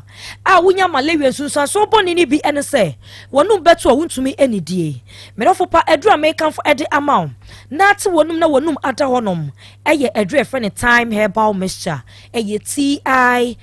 S5: wonya malaria. Nsunsuansoɔ bɔne no bi ɛne sɛ wɔnum bɛto a wontumi ɛnidie. Mɛdɔfo pa, ɛduro a mɛkanfo ɛde ama wo na ate wɔnum na wɔnum ada hɔnom ɛyɛ ɛduro ɛfrɛ no Time Herbal Mixture, ɛyɛ Time.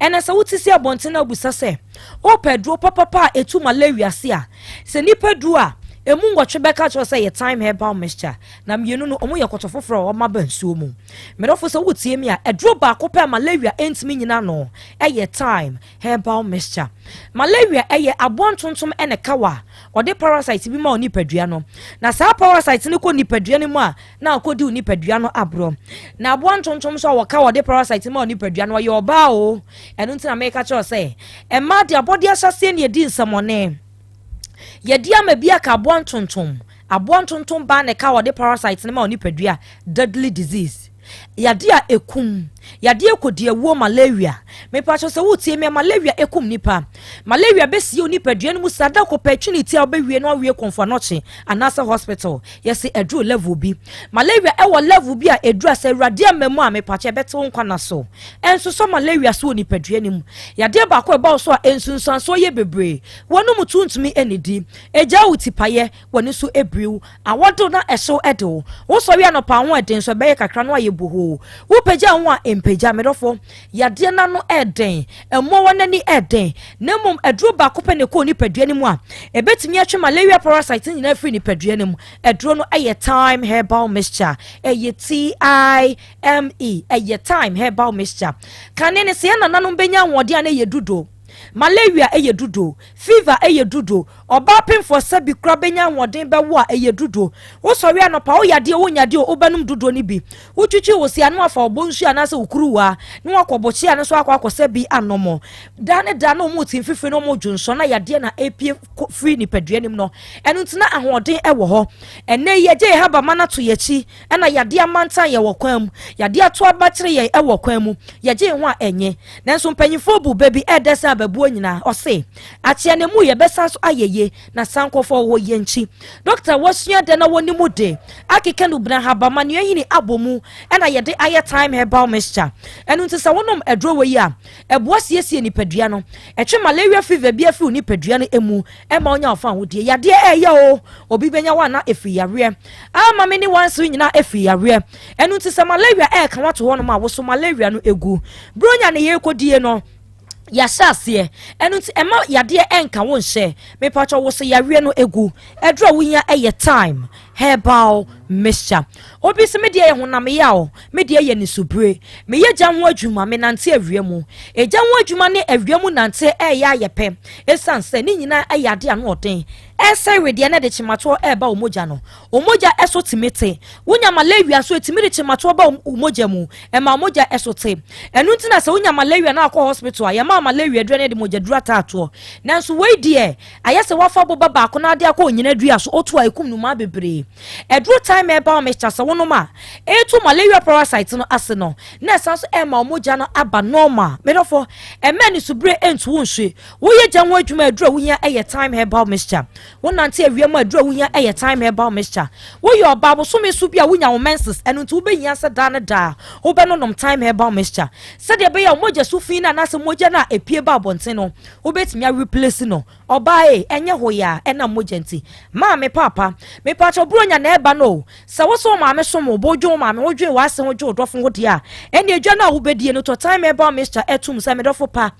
S5: Ɛna sɛ wote si abɔnten na abusa sɛ wopɛ aduro papapa a ɛtu malaria se a, sɛ nipa duro a emu 8 bɛka kyerɛ sɛ yɛ Time Herbal Mixture. Na mmienu no ɔmo yɛ kɔtɔ foforɔ a ɔmo aba nsuo mu. Mɛdɔfo, sɛ wotie mi a, aduro baako pɛ malaria ɛntumi nyina no ɛyɛ Time Herbal Mixture. Malaria ɛyɛ aboa ntontom ɛna kawa, ɔde parasite bi ma onipadua no, na saa parasite no kɔ nipadua no mu a, na akɔdi onipadua no aborɔ. Na aboa ntontom nso a wɔka wɔde parasite ma onipadua no, ɔyɛ ɔbaa o. Ɛno nti na meka kyerɛ sɛ ɛmaa de abɔde ahyɛseɛ ne yɛdi nsɛmɔne yɛde ama bi aka aboa ntontom. Aboa ntontom baa ne ka wɔde parasite no ma onipadua, deadly disease, yade a ekum, yade ekodi awuo, malaria. Mepatro sɛ wotie mi, malaria ekum nipa. Malaria bɛsie onipadua no mu saa da kɔpɛ atwi ne ti a wobɛwie na wawie Komfo Anokye anaasɛ hospital. Yɛsɛ aduro level bi, malaria ɛwɔ level bi a eduru a sɛ Awurade ama mu a, mepatro ɛbɛte wo nkwa na so. Ɛnso sɔ malaria so wɔ nipadua no mu. Yadeɛ baako ɛba wo so a, nsunsuansoɔ yɛ bebree. Wɔnom tu ntumi anidi, egya wo tipayɛ, wɔne so ebiriw awɔdo na ɛhyew ɛde wo. Wosɔre anɔpa ho ɛden so ɛbɛyɛ kakra no ayɛ bohoo, wopagya ho a mpagya. Medɔfo, yadeɛ n'ano ɛɛden, mmoawa n'ani ɛɛden. Na mmom aduro baako pɛ na ɛkɔɔ nipadua no mu a ɛbɛtumi atwe malaria parasite nyinaa firi nipadua no mu. Aduro no ɛyɛ Time Herbal Mixture, ɛyɛ Time, ɛyɛ Time Herbal Mixture. Kane ne sɛ yɛn nananom bɛnya ahoɔden a na ɛyɛ dudo. Malaria yɛ dudo, fever yɛ dudo, ɔbaa pemfoɔ sɛbi koraa bɛnya ahoɔden bɛwo a ɛyɛ dudo. Wosɔre anɔpa, woyɛ adeɛ o wonyɛ adeɛ o, wobɛnom dudo no bi. Wotwitwi wo se a na wafa wo bonsuo anaasɛ wo kuruwa na wakɔ bokyea no so akɔ akɔsɛ bi anom. Daa ne daa na wɔn rete mfifire na wɔn redwonsɔ na yadeɛ na ɛrepue firi nipadua no mu no. Ɛno nti na ahoɔden wɔ hɔ. Ɛnnɛ yi yɛgye yɛn habamma no ato yɛn akyi ɛna yadeɛ amantan yɛn wɔ kwan mu. Yadeɛ ato abakyere yɛn wɔ kwan mu. Yɛgye yɛn ho a ɛnnye. Nanso mpanyimfoɔ bu bɛ bi ɛɛdɛ sɛ abɛbuo nyinaa. Ɔse, Akyea na emu yɛbɛsan so ayɛ yie na sankɔfoɔ wɔ yɛn nkyi. Dɔkta wasua dɛ na wɔnim de akeka nubena habamma nea nhini abɔ mu ɛna yɛde ayɛ thyme herbal mixture. Ɛno nti sɛ wonom aduro wei a, ɛboa siesie nipadua no. Ɛtwe malaria fever biara firi wo nipadua no mu ɛma wonya wo fawohodie. Yadeɛ ɛɛyɛ o, obi bɛnya wo a na ɛfiri yareɛ. Ama me ne wansere nyinaa ɛfiri yareɛ. Ɛno nti sɛ malaria ɛɛka wo ato hɔnom a, woso malaria no gu. Buronya ne yɛrekɔdie no, yɛahyɛ aseɛ. Ɛno nti ɛma yadeɛ ɛnka wo nhyɛ. Mepakyɛ wo so yareɛ no gu. Aduro a wohia ɛyɛ thyme herbal mixture. Obi se me deɛ yɛ honam yaw, me deɛ yɛ nisubire. Meyɛ gya ho adwuma, menante awia mu. Egya ho adwuma ne awia mu nante ɛyɛ ayɛ pɛ. Esiane sɛ ne nyinaa yɛ ade a ano ɔden, ɛresɛe wedeɛ na ɛde kyematoɔ reba wo mogya no. Wo mogya so tumi te. Wonya malaria nso, ɛtumi de kyematoɔ ba wo mogya mu. Ɛma wo mogya so te. Ɛno nti na sɛ wonya malaria na akɔ hospital a, yɛma wo malaria aduro na yɛde mogyaduro ataatoɔ. Nanso wei deɛ, ayɛ sɛ woafa boba baako na ade akɔ onyina dua so, woto a ɛkum nnomaa bebree. Aduro thyme herbal mixture sɛ wonom a, ɛretu malaria parasite no ase no, na ɛsan nso ɛrema wo mogya no aba normal. Me dɔfo, ɛmma anisobire ntu wo nhwe. Woyɛ gya ho adwuma a, aduru a wohia yɛ thyme herbal mixture. Wonante awia mu a, aduru a wohia yɛ thyme herbal mixture. Woyɛ ɔbaa, bosome so bi a wonya wo menses, ɛno nti wobɛhia sɛ daa ne daa wobɛnonom thyme herbal mixture sɛdeɛ ɛbɛyɛ a wo mogya su fi no anaasɛ mogya no a ɛpue ba abɔnten no, wobɛtumi a replace no. Ɔbaa ei, ɛnyɛ hoyaa ɛnam mogya nti. Maame, paapa, mepakyɛw Buronya na ɛreba no o. Sɛ wo se wo maame som wo bo, wodwen wo maame ho, wodwen w'ase ho, dwen wo dɔfo ho deɛ a, ɛnneɛ dwa no a wobɛdie no, tɔ thyme herbal mixture tom sɛ, Me dɔfo pa,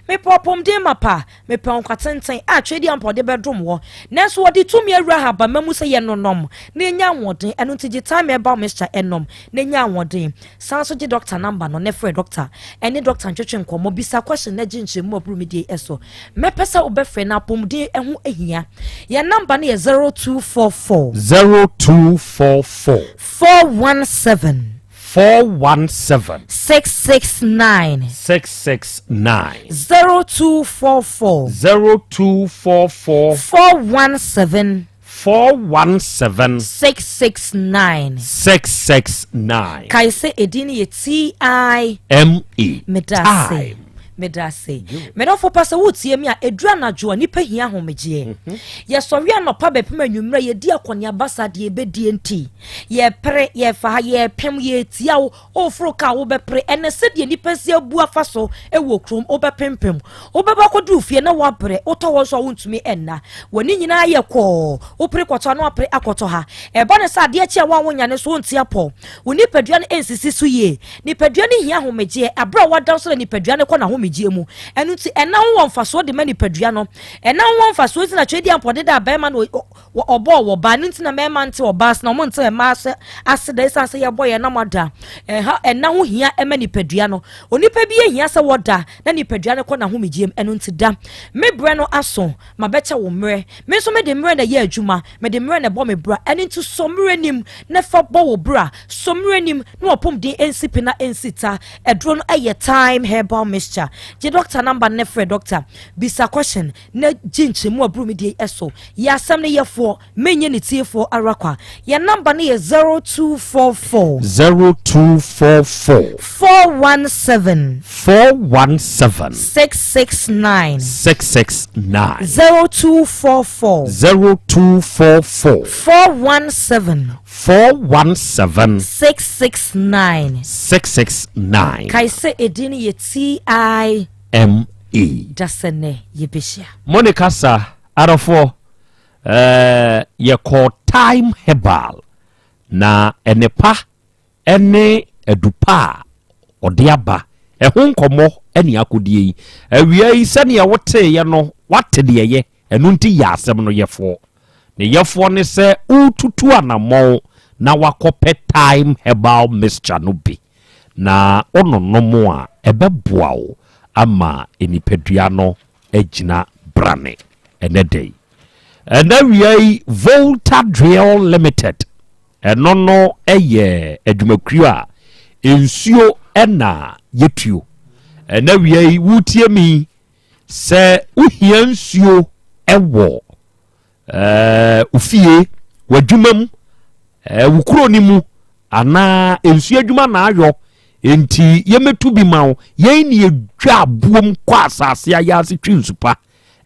S5: mepɛ ɔpɔmuden mapa, mepɛ nkwa tenten a Tweaduampɔ de bɛdom wɔ. Nanso wɔde tumi awura ahabamma mu sɛ yɛnnonom na yɛnya ahoɔden. Ɛno nti gye thyme herbal mixture nom na nya ahoɔden. San nso gye dɔkta number no na frɛ dɔkta. Ɛne dɔkta ntwetwe nkɔmmɔ, bisa question na gye nkyerɛmu wɔ brumidie so. Mɛpɛ sɛ wobɛfrɛ na apɔmuden ho hia. Yɛn number no yɛ 0244.
S1: 0244.
S5: 417.
S1: 417.
S5: 669.
S1: 669.
S5: 0244.
S1: 0244.
S5: 417.
S1: 417.
S5: 669.
S1: 669.
S5: Kae sɛ edin no yɛ T.I.
S1: M.E.
S5: Meda ase. Meda ase. Medɔfo pa sɛ wotie me a, ɛduru anadwo a nnipa hia ahomegyeɛ. Mhm. Yɛsɔre anɔpa bɛpem anwummerɛ yɛdi akɔneaba saa deɛ ɛbɛdie nti. Yɛpere, yɛfa ha, yɛpem, yɛtia wo. Woforo kaa wobɛpere. Ɛnɛ sɛdeɛ nnipa si abu afa so wɔ kurom, wobɛpempem. Wobɛba akɔduru fie na woabrɛ, wotɔ hɔ nso a wontumi nna. W'ani nyinaa yɛ kɔɔ, wopere kɔtɔ ha na woapere akɔtɔ ha. Ɛba no sɛ adeɛ kye a wo a wonyane nso wonte apɔ. Wo nipadua no nsisi so yie. Nipadua no hia ahomegyeɛ. Aberɛ a woada nso na nipadua no kɔ n'ahomegyeɛ mu. Ɛno nti ɛna ho wɔ mfasoɔ de ma nipadua no. Ɛna ho wɔ mfasoɔ nti na Twedeampɔ deda barima na Wɔ ɔbɔɔ wɔ baa no nti na mmarima nte ɔbaa ase na wɔn nte mmaa ase ase da esan sɛ yɛbɔ yɛn nam ada ɛha ɛna ho hia ɛma nipadua no onipa bi ehia sɛ wɔda na nipadua no kɔ n'ahomegyeɛ mu ɛno nti da me brɛ no aso ma bɛkyɛ wo mmerɛ me nso mede mmerɛ na ɛyɛ adwuma mede mmerɛ na ɛbɔ me bra ɛno nti sɔ mmerɛ nim na fa bɔ wo bra sɔ mmerɛ nim na wɔpɔmuden ɛnsi pe na ɛnsi ta ɛduro no ɛyɛ thyme herbal mixture gye doctor number no na frɛ doctor bisa question Na gye nkyerɛmu a boro me deɛ yi so. Yɛ asɛm no yɛfoɔ, menyɛ ne tiefoɔ ara kwa. Yɛn namba no yɛ 0244.
S1: 0244.
S5: 417.
S1: 417.
S5: 669.
S1: 669.
S5: 0244.
S1: 0244.
S5: 417.
S1: 417.
S5: 669.
S1: 669.
S5: Kae sɛ edin no yɛ TI.
S1: M E.
S5: Da sɛ nnɛ yɛbɛhyia.
S1: Mo ne kasa adɔfoɔ eh, yɛkɔɔ Thyme Herbal na nnepa ne adupa a ɔde aba ɛho nkɔmmɔ ne akodie yi. Awia yi sɛdeɛ woteeɛ no woate deɛ ɛyɛ, ɛno nti yɛ asɛm no yɛfoɔ. Ne yɛfoɔ ne sɛ wotutu anammɔn na wakɔpɛ Thyme Herbal Mixture no bi. Na wononom a, ɛbɛboa wo ama nipadua no agyina brane ɛnɛ da yi. Ɛnɛ wia yi Volta Drill Limited ɛno no ɛyɛ adwumakuo a nsuo ɛna yɛtuo. Ɛnɛ wia yi wotie mi sɛ wohia nsuo ɛwɔ ɛɛ ofie, w'adwuma mu, ɛɛ wo kuro no mu anaa nsuo adwuma na ayɔ nti yɛmɛtu bi ma wo. Yɛn ne yɛdwa aboom kɔ asase ayɛ ase twe nsu pa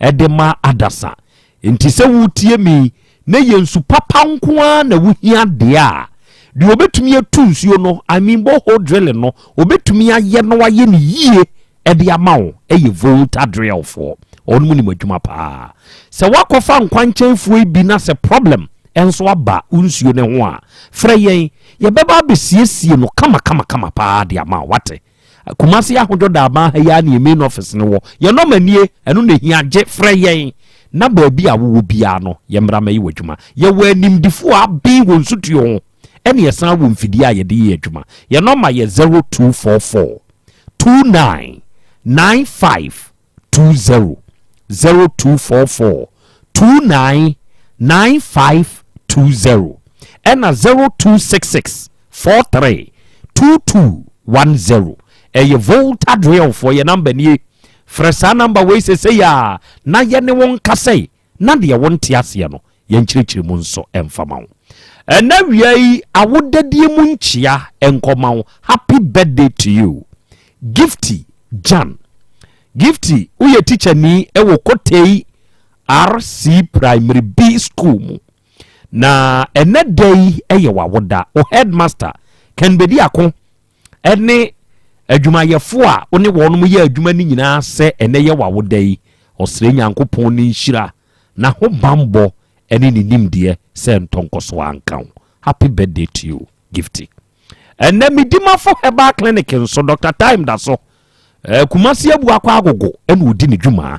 S1: ɛde ma adasa. Nti sɛ wotie mi na yɛ nsu papa nko ara na wohia deɛ a, deɛ obɛtumi atu nsuo no, I mean borehole drilling no, obɛtumi ayɛ na wayɛ ne yie ɛde ama wo ɛyɛ Volta Drill foɔ. Ɔno mu nim adwuma paa. Sɛ woakɔfa nkwankyɛnfoɔ yi bi na sɛ problem ɛnso aba wo nsuo ne ho a, frɛ yɛn, yɛbɛba abɛsiesie no kama kama kama paa de ama wo. Wate? Kumase Ahodwo Daaba ha yi a ne main office no wɔ. Yɛn nɔma nie, ɛno na ehia gye. Frɛ yɛn na baabi a wowɔ biara no yɛmmra ma yi wɔ adwuma. Yɛwɔ animdifoɔ a aben wɔ nsutuo ho, ɛne yɛsan wɔ mfidie a yɛde yɛ adwuma. Yɛn nɔma yɛ 0244 29 95 20, 0244 29 95 20, ɛna 0266 43 22 10. Ɛyɛ Volta Drillfoɔ yɛ namba nie. Frɛ saa namba wei sese yɛ a na yɛne wɔn nkasa na deɛ wɔnte aseɛ no yɛnkyerɛkyerɛ mu nso ɛmfama wo. Ɛnɛ wia yi awodadie mu nkyia nkɔma wo. Happy birthday to you, Gifty Jan. Gifty, woyɛ teacher ni ɛwɔ Kotei RC Primary B School mu, na ɛnɛ da yi ɛyɛ wawoda. O headmaster Ken Bediako ɛne adwumayɛfo a wo ne wɔn yɛ adwuma no nyinaa sɛ ɛnɛ yɛ wawoda yi, ɔsrɛ Nyankopɔn ne nhyira na ho bambɔ ɛne ne nimdeɛ sɛ ntɔnkɔso anka wo. Happy birthday to you, Gifty. Ɛnɛ Medimafo Herbal Clinic nso, Dr Time da so Kumasi abu akɔ agogo ɛna odi ne dwuma.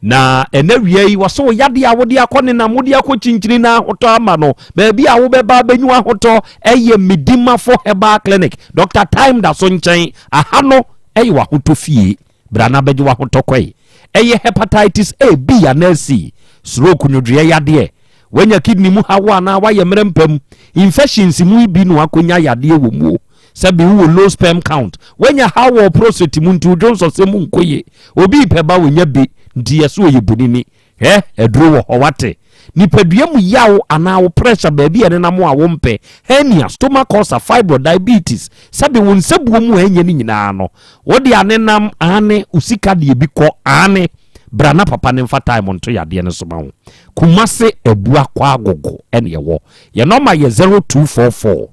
S1: Na ɛnɛ wia yi wɔsɛ wo yadeɛ a wode akɔ nenam, wode akɔ kyinkyini na ahotɔ ama no, baabi a wobɛba abɛnyu ahotɔ ɛyɛ Medimafo Herbal Clinic, Dr Time da so nkyɛn. Aha no ɛyɛ wahotɔ fie. Bra na bɛgye wahotɔ kɔe. Ɛyɛ hepatitis A, B anaa C, stroke, nwodwoeɛ yadeɛ, wanya kidney mu hawo anaa wayɛ mmerɛ mpam, infections mu bi no akɔnya yadeɛ wɔ mu o, sɛbi wowɔ low sperm count, wanya haw wɔ prostate mu nti wodwo nsɔsɛ mu nkɔ yie, obi pɛ ba wɔnya bi nti yɛ so ɔyɛ bonini, hwɛ, aduro wɔ hɔ. Wate? Nipadua mu yaw anaa wo pressure baabi a ɛnenam a wompɛ, hernia, stomach ulcer, fibroid, diabetes, sɛbi wo nsabuo mu a ɛnyɛ no nyinaa no wode anenam ane wo sika deɛ bi kɔ ane. Bra na papa ne mfa time nto yadeɛ no so ma wo. Kumase Abua kɔ Agogo ɛne ɛwɔ. Yɛ nɔma yɛ 0244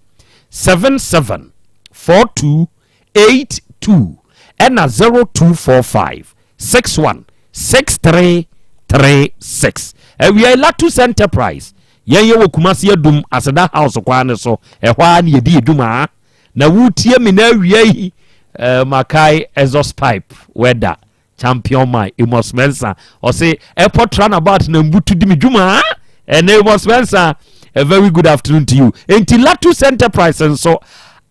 S1: 77 42 82 ɛna 0245 61 63 36. Awia Latus Enterprise, yɛn yɛ wɔ Kumase Adum Aseda House kwan ne so. Ɛhɔ a ne yɛdi adwuma na wotie me na awia yi makae exhaust pipe weather champion man Amos Mensa, ɔse airport runabout na mbutu di me dwuma. Ɛnɛ Amos Mensa, a very good afternoon to you. Enti Latus Enterprise nso,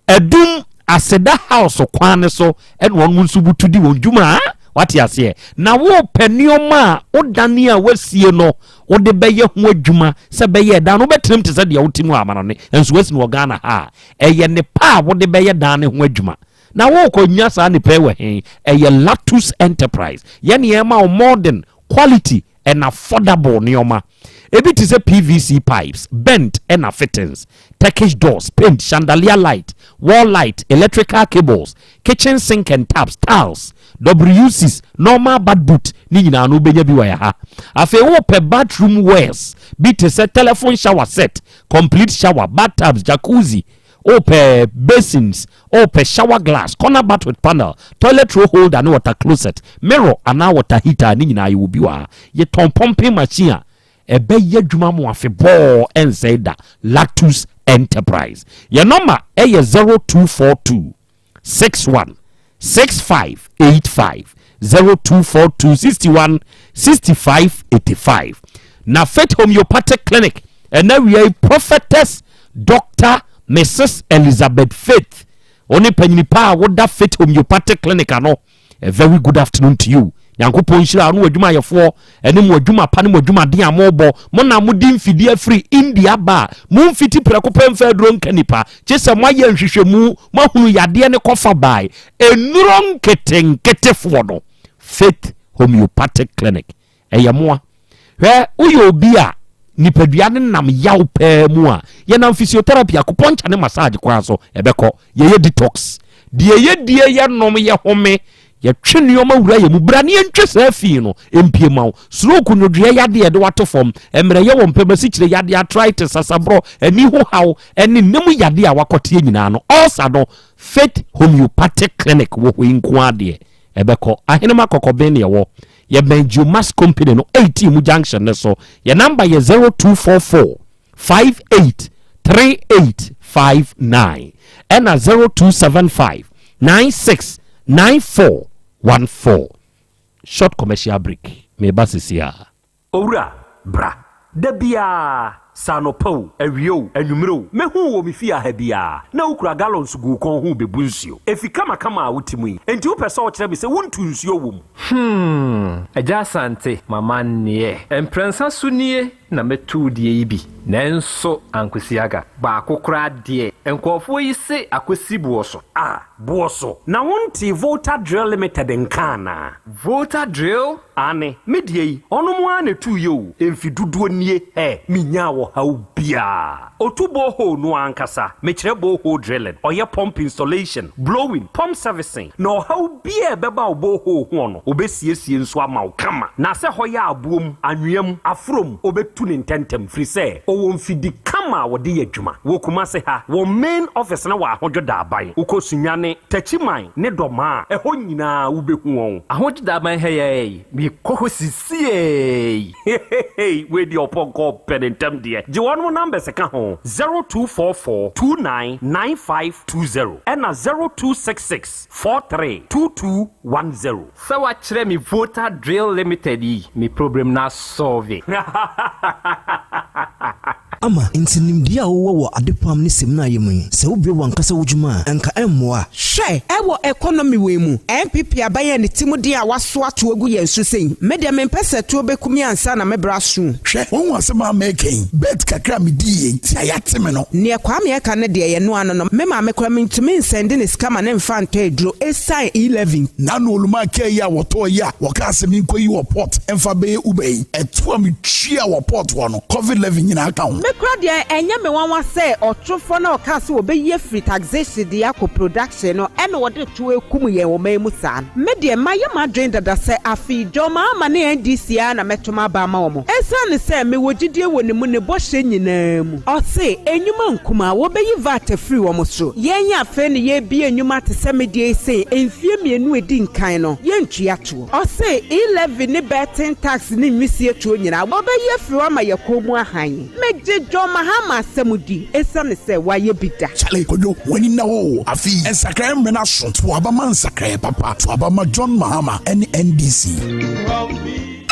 S1: Adum Aseda House kwan ne so ɛna wɔn nso butu di wɔn dwuma. Wate aseɛ? Na wopɛ nneɛma a wodane a wasie no wode bɛyɛ ho adwuma sɛ bɛyɛ dan no wobɛtenam te sɛ deɛ wote mu amanɔne nso wasi no wɔ Ghana ha a, ɛyɛ ne pa a wode bɛyɛ dan ne ho adwuma na wokɔ nya saa nipa wɔ he? Ɛyɛ Latus Enterprise. Yɛne ɛma wo modern quality and affordable nneɛma ebi te sɛ PVC pipes, bent ɛna fittings, Turkish doors, paint, chandelier light, wall light, electrical cables, kitchen sink and taps, tiles, WCs, normal bath boot ne nyinaa no wobɛnya bi wɔ yɛ ha. Afei wopɛ bathroom wares bi te sɛ telephone shower set, complete shower, bathtubs, jacuzzi, wopɛ basins, wopɛ shower glass, corner bath with panel, toilet roll holder ne water closet, mirror anaa water heater ne nyinaa yɛwɔ bi wɔ ha. Yɛtɔn pumping machine a ɛbɛyɛ adwuma mu afebɔɔ ɛnsɛe da. Latus Enterprise, yɛ nɔma ɛyɛ 0242 61 65 85, 0242 61 65 85. Na Faith Homeopathic Clinic, ɛna wia yi Prophetess Dr Mrs Elizabeth Faith, ɔne panyini pa a woda Faith Homeopathic Clinic ano, a very good afternoon to you. Nyankopɔn nhyira wo ne w'adwumayɛfoɔ ɛne mo adwuma pa ne mo adwumaden a mobɔ. Mo na mode mfidie afiri India ba a, momfiti prɛko pɛ mfa aduro nka nipa, kye sɛ moayɛ nhwehwɛmu, moahunu yadeɛ ne kɔfa bae. Nnuro nketenketefoɔ no, Faith Homeopathic Clinic, ɛyɛ moa. Hwɛ, woyɛ obi a nipadua no nam yaw paa mu a, yɛnam physiotherapy, acupuncture ne massage kwan so ɛbɛkɔ. Yɛyɛ detox. Deɛ yɛdie, yɛnom, yɛhome, yɛtwe nneɛma wura yɛ mu. Bra ne yɛntwe saa fii no mpie ma wo. Stroke, nwodwoeɛ yadeɛ yɛde wato fam, mmerɛyɛ wɔ mpam, asikyire yadeɛ, arthritis, sasaborɔ, ani ho haw, ne nna mu yadeɛ a wakɔteɛ nyinaa no, ulcer no, Faith Homeopathic Clinic wɔ hɔ yi nko ara deɛ ɛbɛkɔ. Ahenema Kɔkɔben ne ɛwɔ. Yɛbɛn Geomax Company no 18 mu junction no so. Yɛn number yɛ 0244 58 3859 ɛna 0275 96 9414. Short commercial break. Meba sisi a. Owura, bra. Da biara, sɛ anɔpa o, awia o, anwummere o, mɛhu wo wɔ me fie ha biara, na wokura gallons gu wo kɔn ho rebebu nsuo. Efi kamakama a wote mu yi, enti wopɛ sɛ wokyerɛ me sɛ wontu nsuo wɔ mu?
S6: Hmm, Agya Asante, m'amanneɛ. Mprɛnsa so nie na mɛtu wo deɛ yi bi, nanso ankosi aga. Baako koraa deɛ, nkurɔfoɔ yi se akɔsi boɔ so.
S1: Ah, boɔ so? Na wontee Volta Drill Limited nka anaa?
S6: Volta Drill?
S1: Aane, me deɛ yi, ɔnom ara na ɛtuiɛ o, mfe dodoɔ nie, hɛ, menyaa ɔhaw biara. Ɔtu borehole no ankasa, mekyerɛ borehole drilling, ɔyɛ pump installation, blowing, pump servicing, na ɔhaw biara a ɛbɛba wo borehole hoɔ no, ɔbɛsiesie nso ama wo kama. Na sɛ hɔ yɛ aboɔ mu, anwea mu, aforɔ mu, ɔbɛtu no ntɛntɛm, firi sɛ ɔwɔ mfidi kama a wɔde yɛ adwuma. Wɔ Kumase ha, wɔn main office no wɔ Ahodwo Daaban. Wokɔ Sunyani, Techiman ne Dɔmaa a, ɛhɔ nyinaa wobɛhu wɔn.
S6: Ahodwo Daaban ha yi ara yi, mekɔ hɔ sisiei.
S1: Hehehe wei deɛ ɔpɔnkɔ ɔpɛ ne ntɛm deɛ. Gye wɔnom numbers ka ho, 0244 29 9520 ɛna 0266 43 2210.
S6: Sɛ wakyerɛ me Volta Drill Limited yi, me problem no asɔlve.
S11: Ama, enti nimdeɛ a wowɔ wɔ adepam ne samina yɛ mu yi, sɛ wobue w'ankasa wo dwuma a, anka ɛmmoa?
S13: Hwɛ! Ɛwɔ economy wei mu, NPP aban a ne ti mu den a wasoa toɔ agu yɛn so sei, me deɛ mempɛ sɛ toɔ bɛku me ansa na me bra aso o.
S14: Hwɛ, woahu asɛm a mereka yi? Bet kakra a mediiɛ nti a yɛate me no.
S13: Neɛ Kwame ɛka no deɛ yɛ noa no no, me maame koraa mentumi nsɛnde ne sika ma no mfa ntɔ aduro ɛsiane E-levy.
S14: Nano Olumaa car yi a wɔtɔɔ yi a wɔkaa sɛ menkɔyi wɔ port mfa bɛyɛ Uber yi, ɛtoɔ a metua wɔ port hɔ no, covid levy nyinaa ka ho.
S13: Me kora deɛ ɛnyɛ me nwanwa sɛ ɔtorofoɔ no a ɔkaa sɛ wɔbɛyi afiri taxation de akɔ production no ɛna ɔde toɔ rekum yɛn ɔman mu saa no. Me deɛ mayɛ m'adwene dada sɛ afei John Mahama ne NDC ara na mɛto m'aba ama wɔn ɛsiane sɛ mewɔ gyidie wɔ ne mu ne bɔhyɛ nyinaa mu. Ɔse nnwuma nkumaa wɔbɛyi VAT afiri wɔn so. Yɛn afei na yɛrebue nnwuma te sɛ me deɛ yi sei mfie mmienu a ɛdi nkan no yɛntua toɔ. Ɔse E-levy ne betting tax ne nwisie toɔ nyinaa wɔbɛyi afiri hɔ ama yɛn kɔn mu ahan. Megye John Mahama asɛm di esiane sɛ wayɛ bi da.
S14: Charlie Kwadwo, w'ani nna hɔ o. Afe yi, nsakraeɛ mmerɛ no aso. To aba ma nsakraeɛ papa. To aba ma John Mahama ne NDC.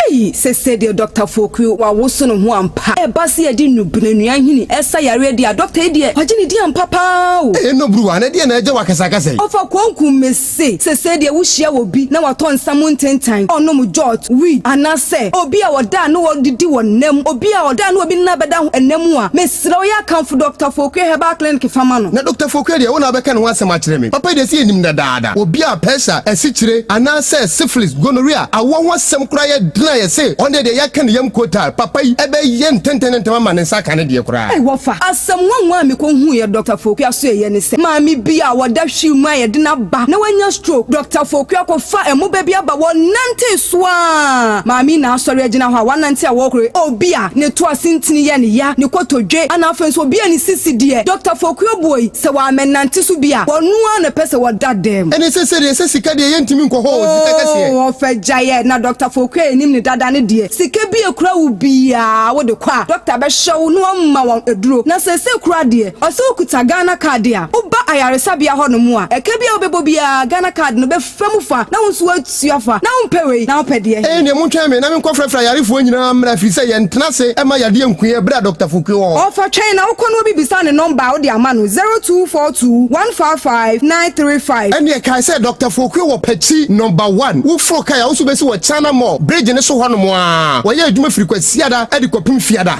S15: Ei sese deɛ Doctor Fokuo wawoso ne ho ampa. Ɛba sɛ yɛde nnubena, nnua nhini ɛsa yareɛ deɛ a Doctor yi deɛ wagye ne din ampa paa o.
S17: Ee no Bruwa, na deɛ na ɛgye wo akasakasa yi?
S15: Ɔfa konkum me se sese deɛ wo hyia obi na watɔ nsa mu ntentan, ɔnom jot, weed, anasɛ obi a ɔda a na ɔdidi wɔ nna mu, obi a ɔda a na obi nna bɛda ho nna mu a, mesrɛ wo yɛ akamfo Doctor Fokuo Herbal Clinic fa ma no.
S17: Na Doctor Fokuo deɛ wo na wobɛka ne ho asɛm akyerɛ me. Papa yi deɛ sɛ yɛnim no dadaada. Obi a pɛsa, asikyire, anaasɛ syphilis, gonorrhea, awoɔ ho asɛm koraa yɛ den a yɛse ɔno deɛ yɛaka ne yam kotal, papa yi ɛbɛyɛ ntɛntɛntɛm ama ne nsa aka ne deɛ koraa.
S15: Ei wɔfa! Asɛm nwanwa a mekɔhuuiɛ Dɔkta Fokuah so ɛyɛ ne sɛ, maame bi a ɔda wheel mu a yɛde no aba na wanya stroke, Dɔkta Fokuah kɔfa ɛmo ba bi aba, wɔnantee so ara, maame yi na asɔre agyina hɔ a wanante a wɔrekɔ, obi a ne to ase ntini yɛ ne ya, ne kotodwe, ana afei nso obi a ne sisi deɛ, Dɔkta Fokuah buoi sɛ wammɛnante so bi a, wɔno ara na ɛpɛ sɛ wɔda dam.
S17: Ɛne sɛ sɛdeɛ sɛ sika deɛ yɛntumi nkɔ hɔ o, sika kɛseɛ.
S15: Oo, wɔfa gyaeɛ, na Dɔkta Fokuah nnim ne dada. dada no deɛ, sika bi a ɛkura wo biara wode kɔ a, dɔkta bɛhwɛ wo na wama wo aduro. Na seesei koraa deɛ, ɔsɛ wokuta Ghana card a, woba ayaresabea hɔnom a, ɛka bi a wobɛbɔ biara, Ghana card no bɛfa mu fa na wo nso woatua fa. Na wompɛ wei, na wopɛ deɛ?
S17: Ɛnneɛ montwɛn me na menkɔfrɛfrɛ ayarefoɔ nyinaa mmra, ɛfiri sɛ yɛntena ase mma yadeɛ nku yɛn berɛ a Dɔkta Fukue wɔ hɔ.
S15: Ɔfa twɛn na wokɔ na obi bisa ne nɔmba a wode ama no, 0242 155 935.
S17: Ɛnneɛ kae sɛ Dɔkta Fokue wɔ Pakyi Nɔmba One. Woforo kae a, wo nso wobɛsi wɔ China Mall bridge no so hɔnom ara. Wɔyɛ adwuma firi Kwasiada de kɔpem Fiada.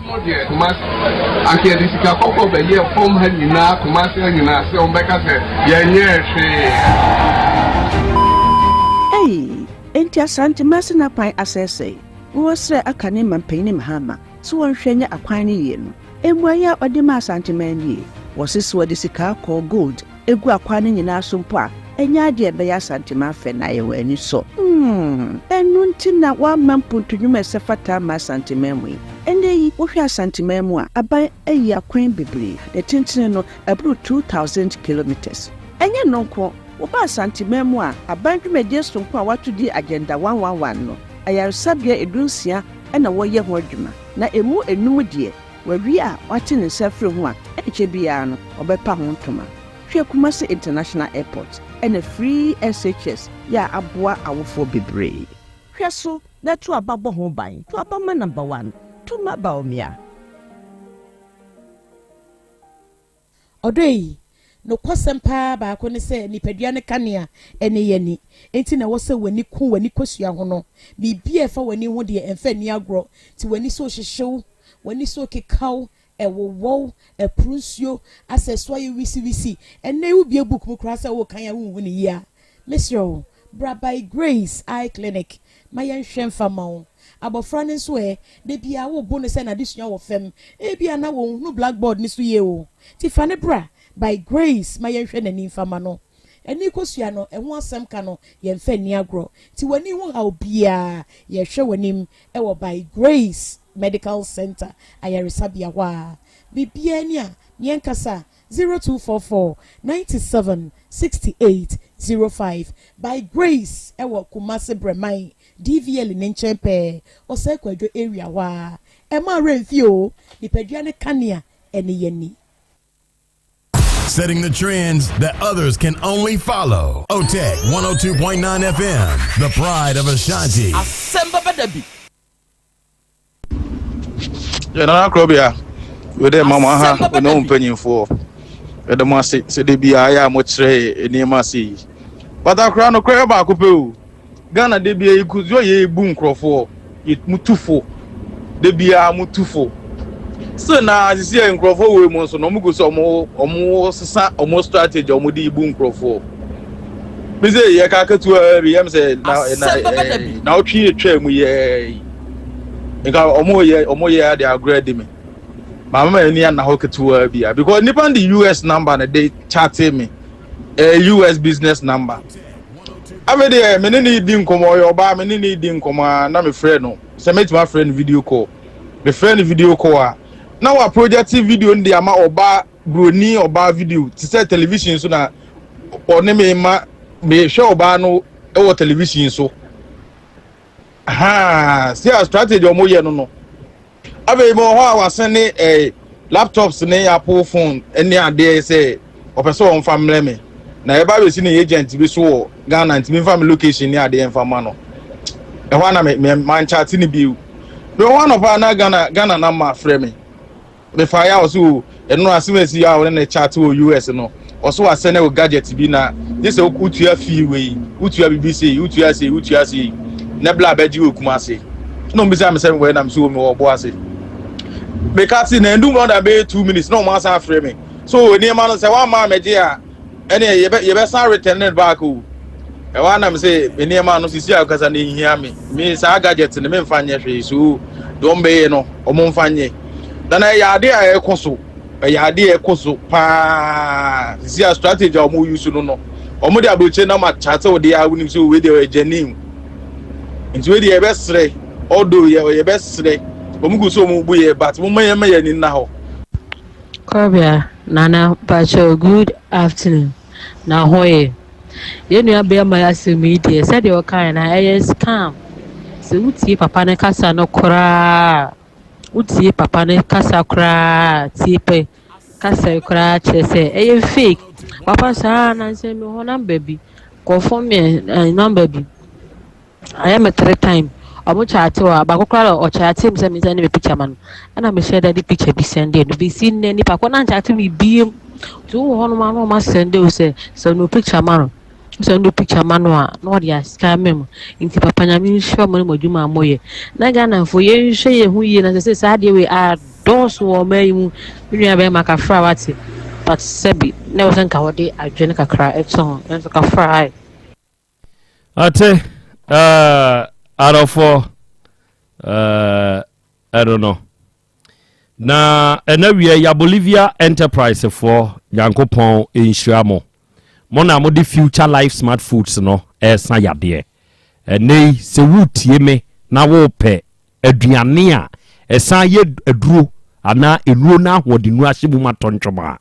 S3: Mo deɛ Kumasi anka yɛde sika kɔkɔɔ bɛyɛɛ fam ha nyinaa Kumasi ha nyinaa sɛ wɔn bɛka sɛ yɛnyɛɛ hwee.
S16: Ei, enti Asante Masina kwan asɛesɛe? Wɔsrɛ aka ne mampanyin Mahama sɛ wɔnhwɛ nyɛ akwan no yie no. Mmuaeɛ a ɔde maa Asanteman nie, Wɔse sɛ wɔde sika kɔɔ, gold, gu akwan no nyinaa so mpo a, ɛnyɛ adeɛ a ɛbɛyɛ Asanteman fɛ na ayɛ wɔn ani sɔ. Hmm, ɛno nti na wɔamma mpuntu nnwuma a ɛsɛ fata amma Asanteman mu yi. Ɛnnɛ yi, wohwɛ Asanteman mu a, aban ayi akwan bebree, ne tentene no, ɛboro 2,000 kilometres. Ɛnyɛ ɛno nko, woba Asanteman mu a, aban dwumadie sononko a wɔato din Agenda 111 no, Ayaresabea dunsia na wɔreyɛ ho adwuma, na emu anum deɛ, wɔawie a wɔate ne nsa afiri ho a ɛnkyɛ biara no wɔbɛpa ho ntoma. Hwɛ Kumasi International Airport na Free SHS yɛ a aboa awofoɔ bebree. Hwɛ so na to aba bɔ ho ban. To aba ma number one, to ma Bawumia.
S18: Ɔdɔ yi, nokwasɛm paa baako ne sɛ nipadua no kanea ne yɛn ani. Enti na ɛwɔ sɛ w'ani ku w'ani kosua ho no. Biribi a ɛfa w'ani ho deɛ, ɛmfa nni agorɔ. Nti w'ani so rehyehye wo, w'ani so rekeka wo, ɛwowɔ wo, ɛporo nsuo, asɛ ɛso ayɛ wisiwisi. Ɛnnɛ yi wobue book mu koraa sɛ worekan a wonhu no yie a, mesrɛ wo, bra By Grace Eye Clinic ma yɛnhwɛ mfa mma wo. Abɔfra no nso ɛ? Da biara wobo no sɛ n'adesua wɔ fam. Ebia na onhunu blackboard no so yie o. Nti fa no bra by grace ma yɛnhwɛ n'ani mfa ma no. Ani kosua no, ɛho asɛm ka no, yɛmfa nni agorɔ. Nti w'ani ho haw biara, yɛhwɛ w'anim wɔ By Grace Medical Centre ayaresabea hɔ a. Biribiara ni a, yɛnkasa 0244 97 68 05. By Grace wɔ Kumasi Brɛman DVL ne nkyɛn pɛɛ, Osei Kwadwo area hɔ ara. Ɛmma wo werɛ mfi oo, nipadua no kanea ne yɛn ani.
S19: Setting the trends that others can only follow. OTEC 102.9 FM, the pride of Ashanti.
S22: Asɛm bɛba da bi.
S23: Yɛ nana korɔbea wei dɛ ma mo aha ne wo mpanyimfoɔ yɛda mo ase sɛ da biara yɛ a mokyerɛ nneɛma ase yi but akora no korɛ baako pɛ o Ghana da biara yi kuzuo yɛ bu nkurɔfoɔ yɛ mutu fo da biara mutu fo still na sisi yɛ nkurɔfoɔ wei mu nso na wɔn gu so wɔn wɔn sesa wɔn strategy a wɔn de bu nkurɔfoɔ bi sɛ yɛ ka ketewa bi yɛm sɛ na na na ɔtwe yɛ twɛ mu yɛ nka ɔmo yɛ ɔmo yɛ ade agorɔ adi me maame ma ani ana hɔ ketewa bi a because nipa de us number na de chat me ɛyɛ us business number afei deɛ me ne ne di nkɔmɔ ɔyɛ ɔbaa me ne ne di nkɔmɔ a na me frɛ no sɛ mɛtumi afrɛ no video call me frɛ no video call a na wa project video no de ama ɔbaa broni ɔbaa video te sɛ television so na ɔne me ma mehwɛ ɔbaa no wɔ television so haa si a strategy ɔmo yɛ no no afei mo hɔ a wasen ne ɛɛ eh, laptops ne apple phone ne adeɛ sɛ ɔpɛ sɛ ɔnfa mmerɛ me na ɛba abɛsi ne agent bi so wɔ ghana ntumi nfa me location ne adeɛ nfa ma no ɛhɔ a na me me mankyate ne bio me wɔ hɔ anɔpa na ghana ghana na ma frɛ me Mefaeɛ a ɔse o ɛno asem asi a ɔne ne chat wɔ US no ɔse wasɛne wo gadget bi na gye sɛ wotua fee wei wotua bibi sei wotua sei wotua sei na bla bɛgye wɔ Kumase na ɔmbisa me sɛ mewɔ na me so mewɔ ɔbo ase meka te na ɛndu more than bɛyɛ 2 minutes na ɔmo asan afrɛ me so nneɛma no sɛ woamma mɛgye a ɛne yɛbɛ yɛbɛsan return it back o ɛwɔ anam sɛ nneɛma no sisi a kasa no nhia me me saa gadget no memfa nyɛ hwee so deɛ ɔmo bɛyɛ no ɔmo mfa nyɛ na na ɛyɛ ade a ɛkɔ so ɛyɛ ade a ɛkɔ so paa sisi a strategy a ɔmo use no no ɔmo de aburokyire nam akyate wo deɛ a wonim sɛ wei deɛ ɔyɛ genuine nti wei deɛ yɛbɛsrɛ although yɛ yɛbɛsrɛ ɔmo gu so ɔmo bu yɛ but mo mma yɛn mma yɛn ani nna hɔ.
S2: Korabea Nana mpakyɛw good afternoon na ho ye? Yɛn nua bɛɛma yi asɛm yi deɛ sɛdeɛ ɔkaeɛ no ɛyɛ scam sɛ wotie papa no kasa no koraa a wotie papa no kasa koraa a tie pɛ kasa yi koraa kyerɛ sɛ ɛyɛ fake papa saa nansɛ me hɔ number bi nkurɔfoɔ mmiɛ number bi Ayɛ me tre time. Ɔmo kyaate wɔ ha. Baako koraa ɔkyaate me sɛ me nsɛnde me picture ma no. Ɛna me hyɛ da de picture bi sɛnde no. Besi nnɛ nipa ko no ankyaate me biem. Nti wowɔ hɔnom a na ɔmo asɛnde wo sɛ sɛnde wo picture ma no. Wo sɛnde wo picture ma no a na ɔde asika ama mu. Nti papa Nyame nhyira mo ne mo adwuma a moyɛ. Na Ghanafoɔ yɛnhwɛ yɛn ho yie na sɛ sɛ saa adeɛ wei adɔɔso wɔ ɔman yi mu. Me nua bɛrima kafra wate. But sɛbi na ɛwɔ sɛ nka wɔde adwene kakra ɛto ho. Nanso kafra ae.
S1: Ate eh, adɔfoɔ eh, ɛno no na ɛna wie ya Bolivia Enterprise foɔ Nyankopɔn nhyira mo mo na mode Future Life Smart Foods no ɛresa yadeɛ ɛnɛ yi sɛ wotie me na wopɛ aduane a ɛsan yɛ aduro anaa nnuro no ahoɔdennuro ahyɛ mu ma tɔntwom a,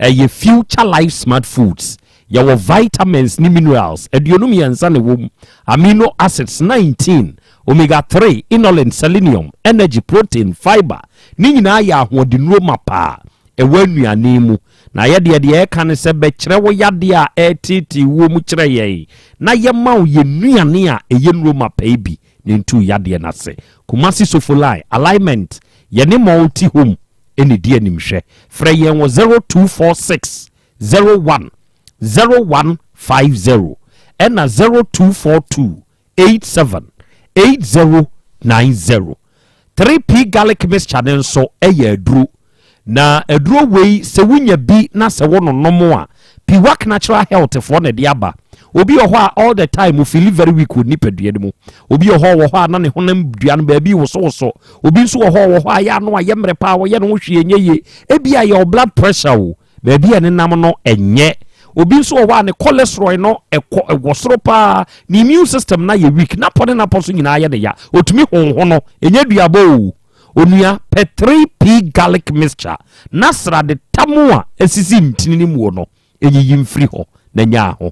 S1: ɛyɛ Future Life Smart Foods. Yɛwɔ vitamins ne minerals 23 na ɛwɔ mu, amino acids 19, omega 3, inulin, selenium, energy, protein, fiber. Ne nyinaa yɛ ahoɔdennuro mapa a ɛwɔ nnuane mu. Na yɛdeɛ deɛ ɛka ne sɛ bɛkyerɛ wo yadeɛ a ɛreteetee wuo mu kyerɛ yɛn na yɛma wo yɛn nnuane a ɛyɛ nnuro mapa yi bi. Ne ntuu yadeɛ no ase. Kumasi Sofo Line, Alignment, Yɛne Multi Home na ɛdi animhwɛ. Frɛ yɛn wɔ 0246 01 0150 ɛna 0242 87 8090. 3P Garlic Mixture no nso yɛ aduro. Na aduro wei sɛ wonya bi na sɛ wononom a, Piwak Natural Health foɔ na ɛde aba. Obi wɔ hɔ a all the time o feeli very weak wɔ nipadua no mu. Obi wɔ hɔ wɔ hɔ a na ne honam dua no baabi wosowoso. Obi nso wɔ hɔ wɔ hɔ a yɛ ano ayɛ mmerɛ paa wɔyɛ ne ho hwee nyɛ yie. Ebi a yɛ blood pressure o, baabi a ɛnenam no ɛnyɛ. Obi nso wɔ hɔ a ne cholesterol no ɛkɔ ɛwɔ soro paa, ne immune system no ayɛ weak, n'apɔ ne n'apɔ so nyinaa yɛ ne ya. Otumi honhono, ɛnyɛ duabɔ o. Onua, pɛ 3P garlic mixture na srade tam a asisi ntini no muo no nyiyi mfiri hɔ na nya ho.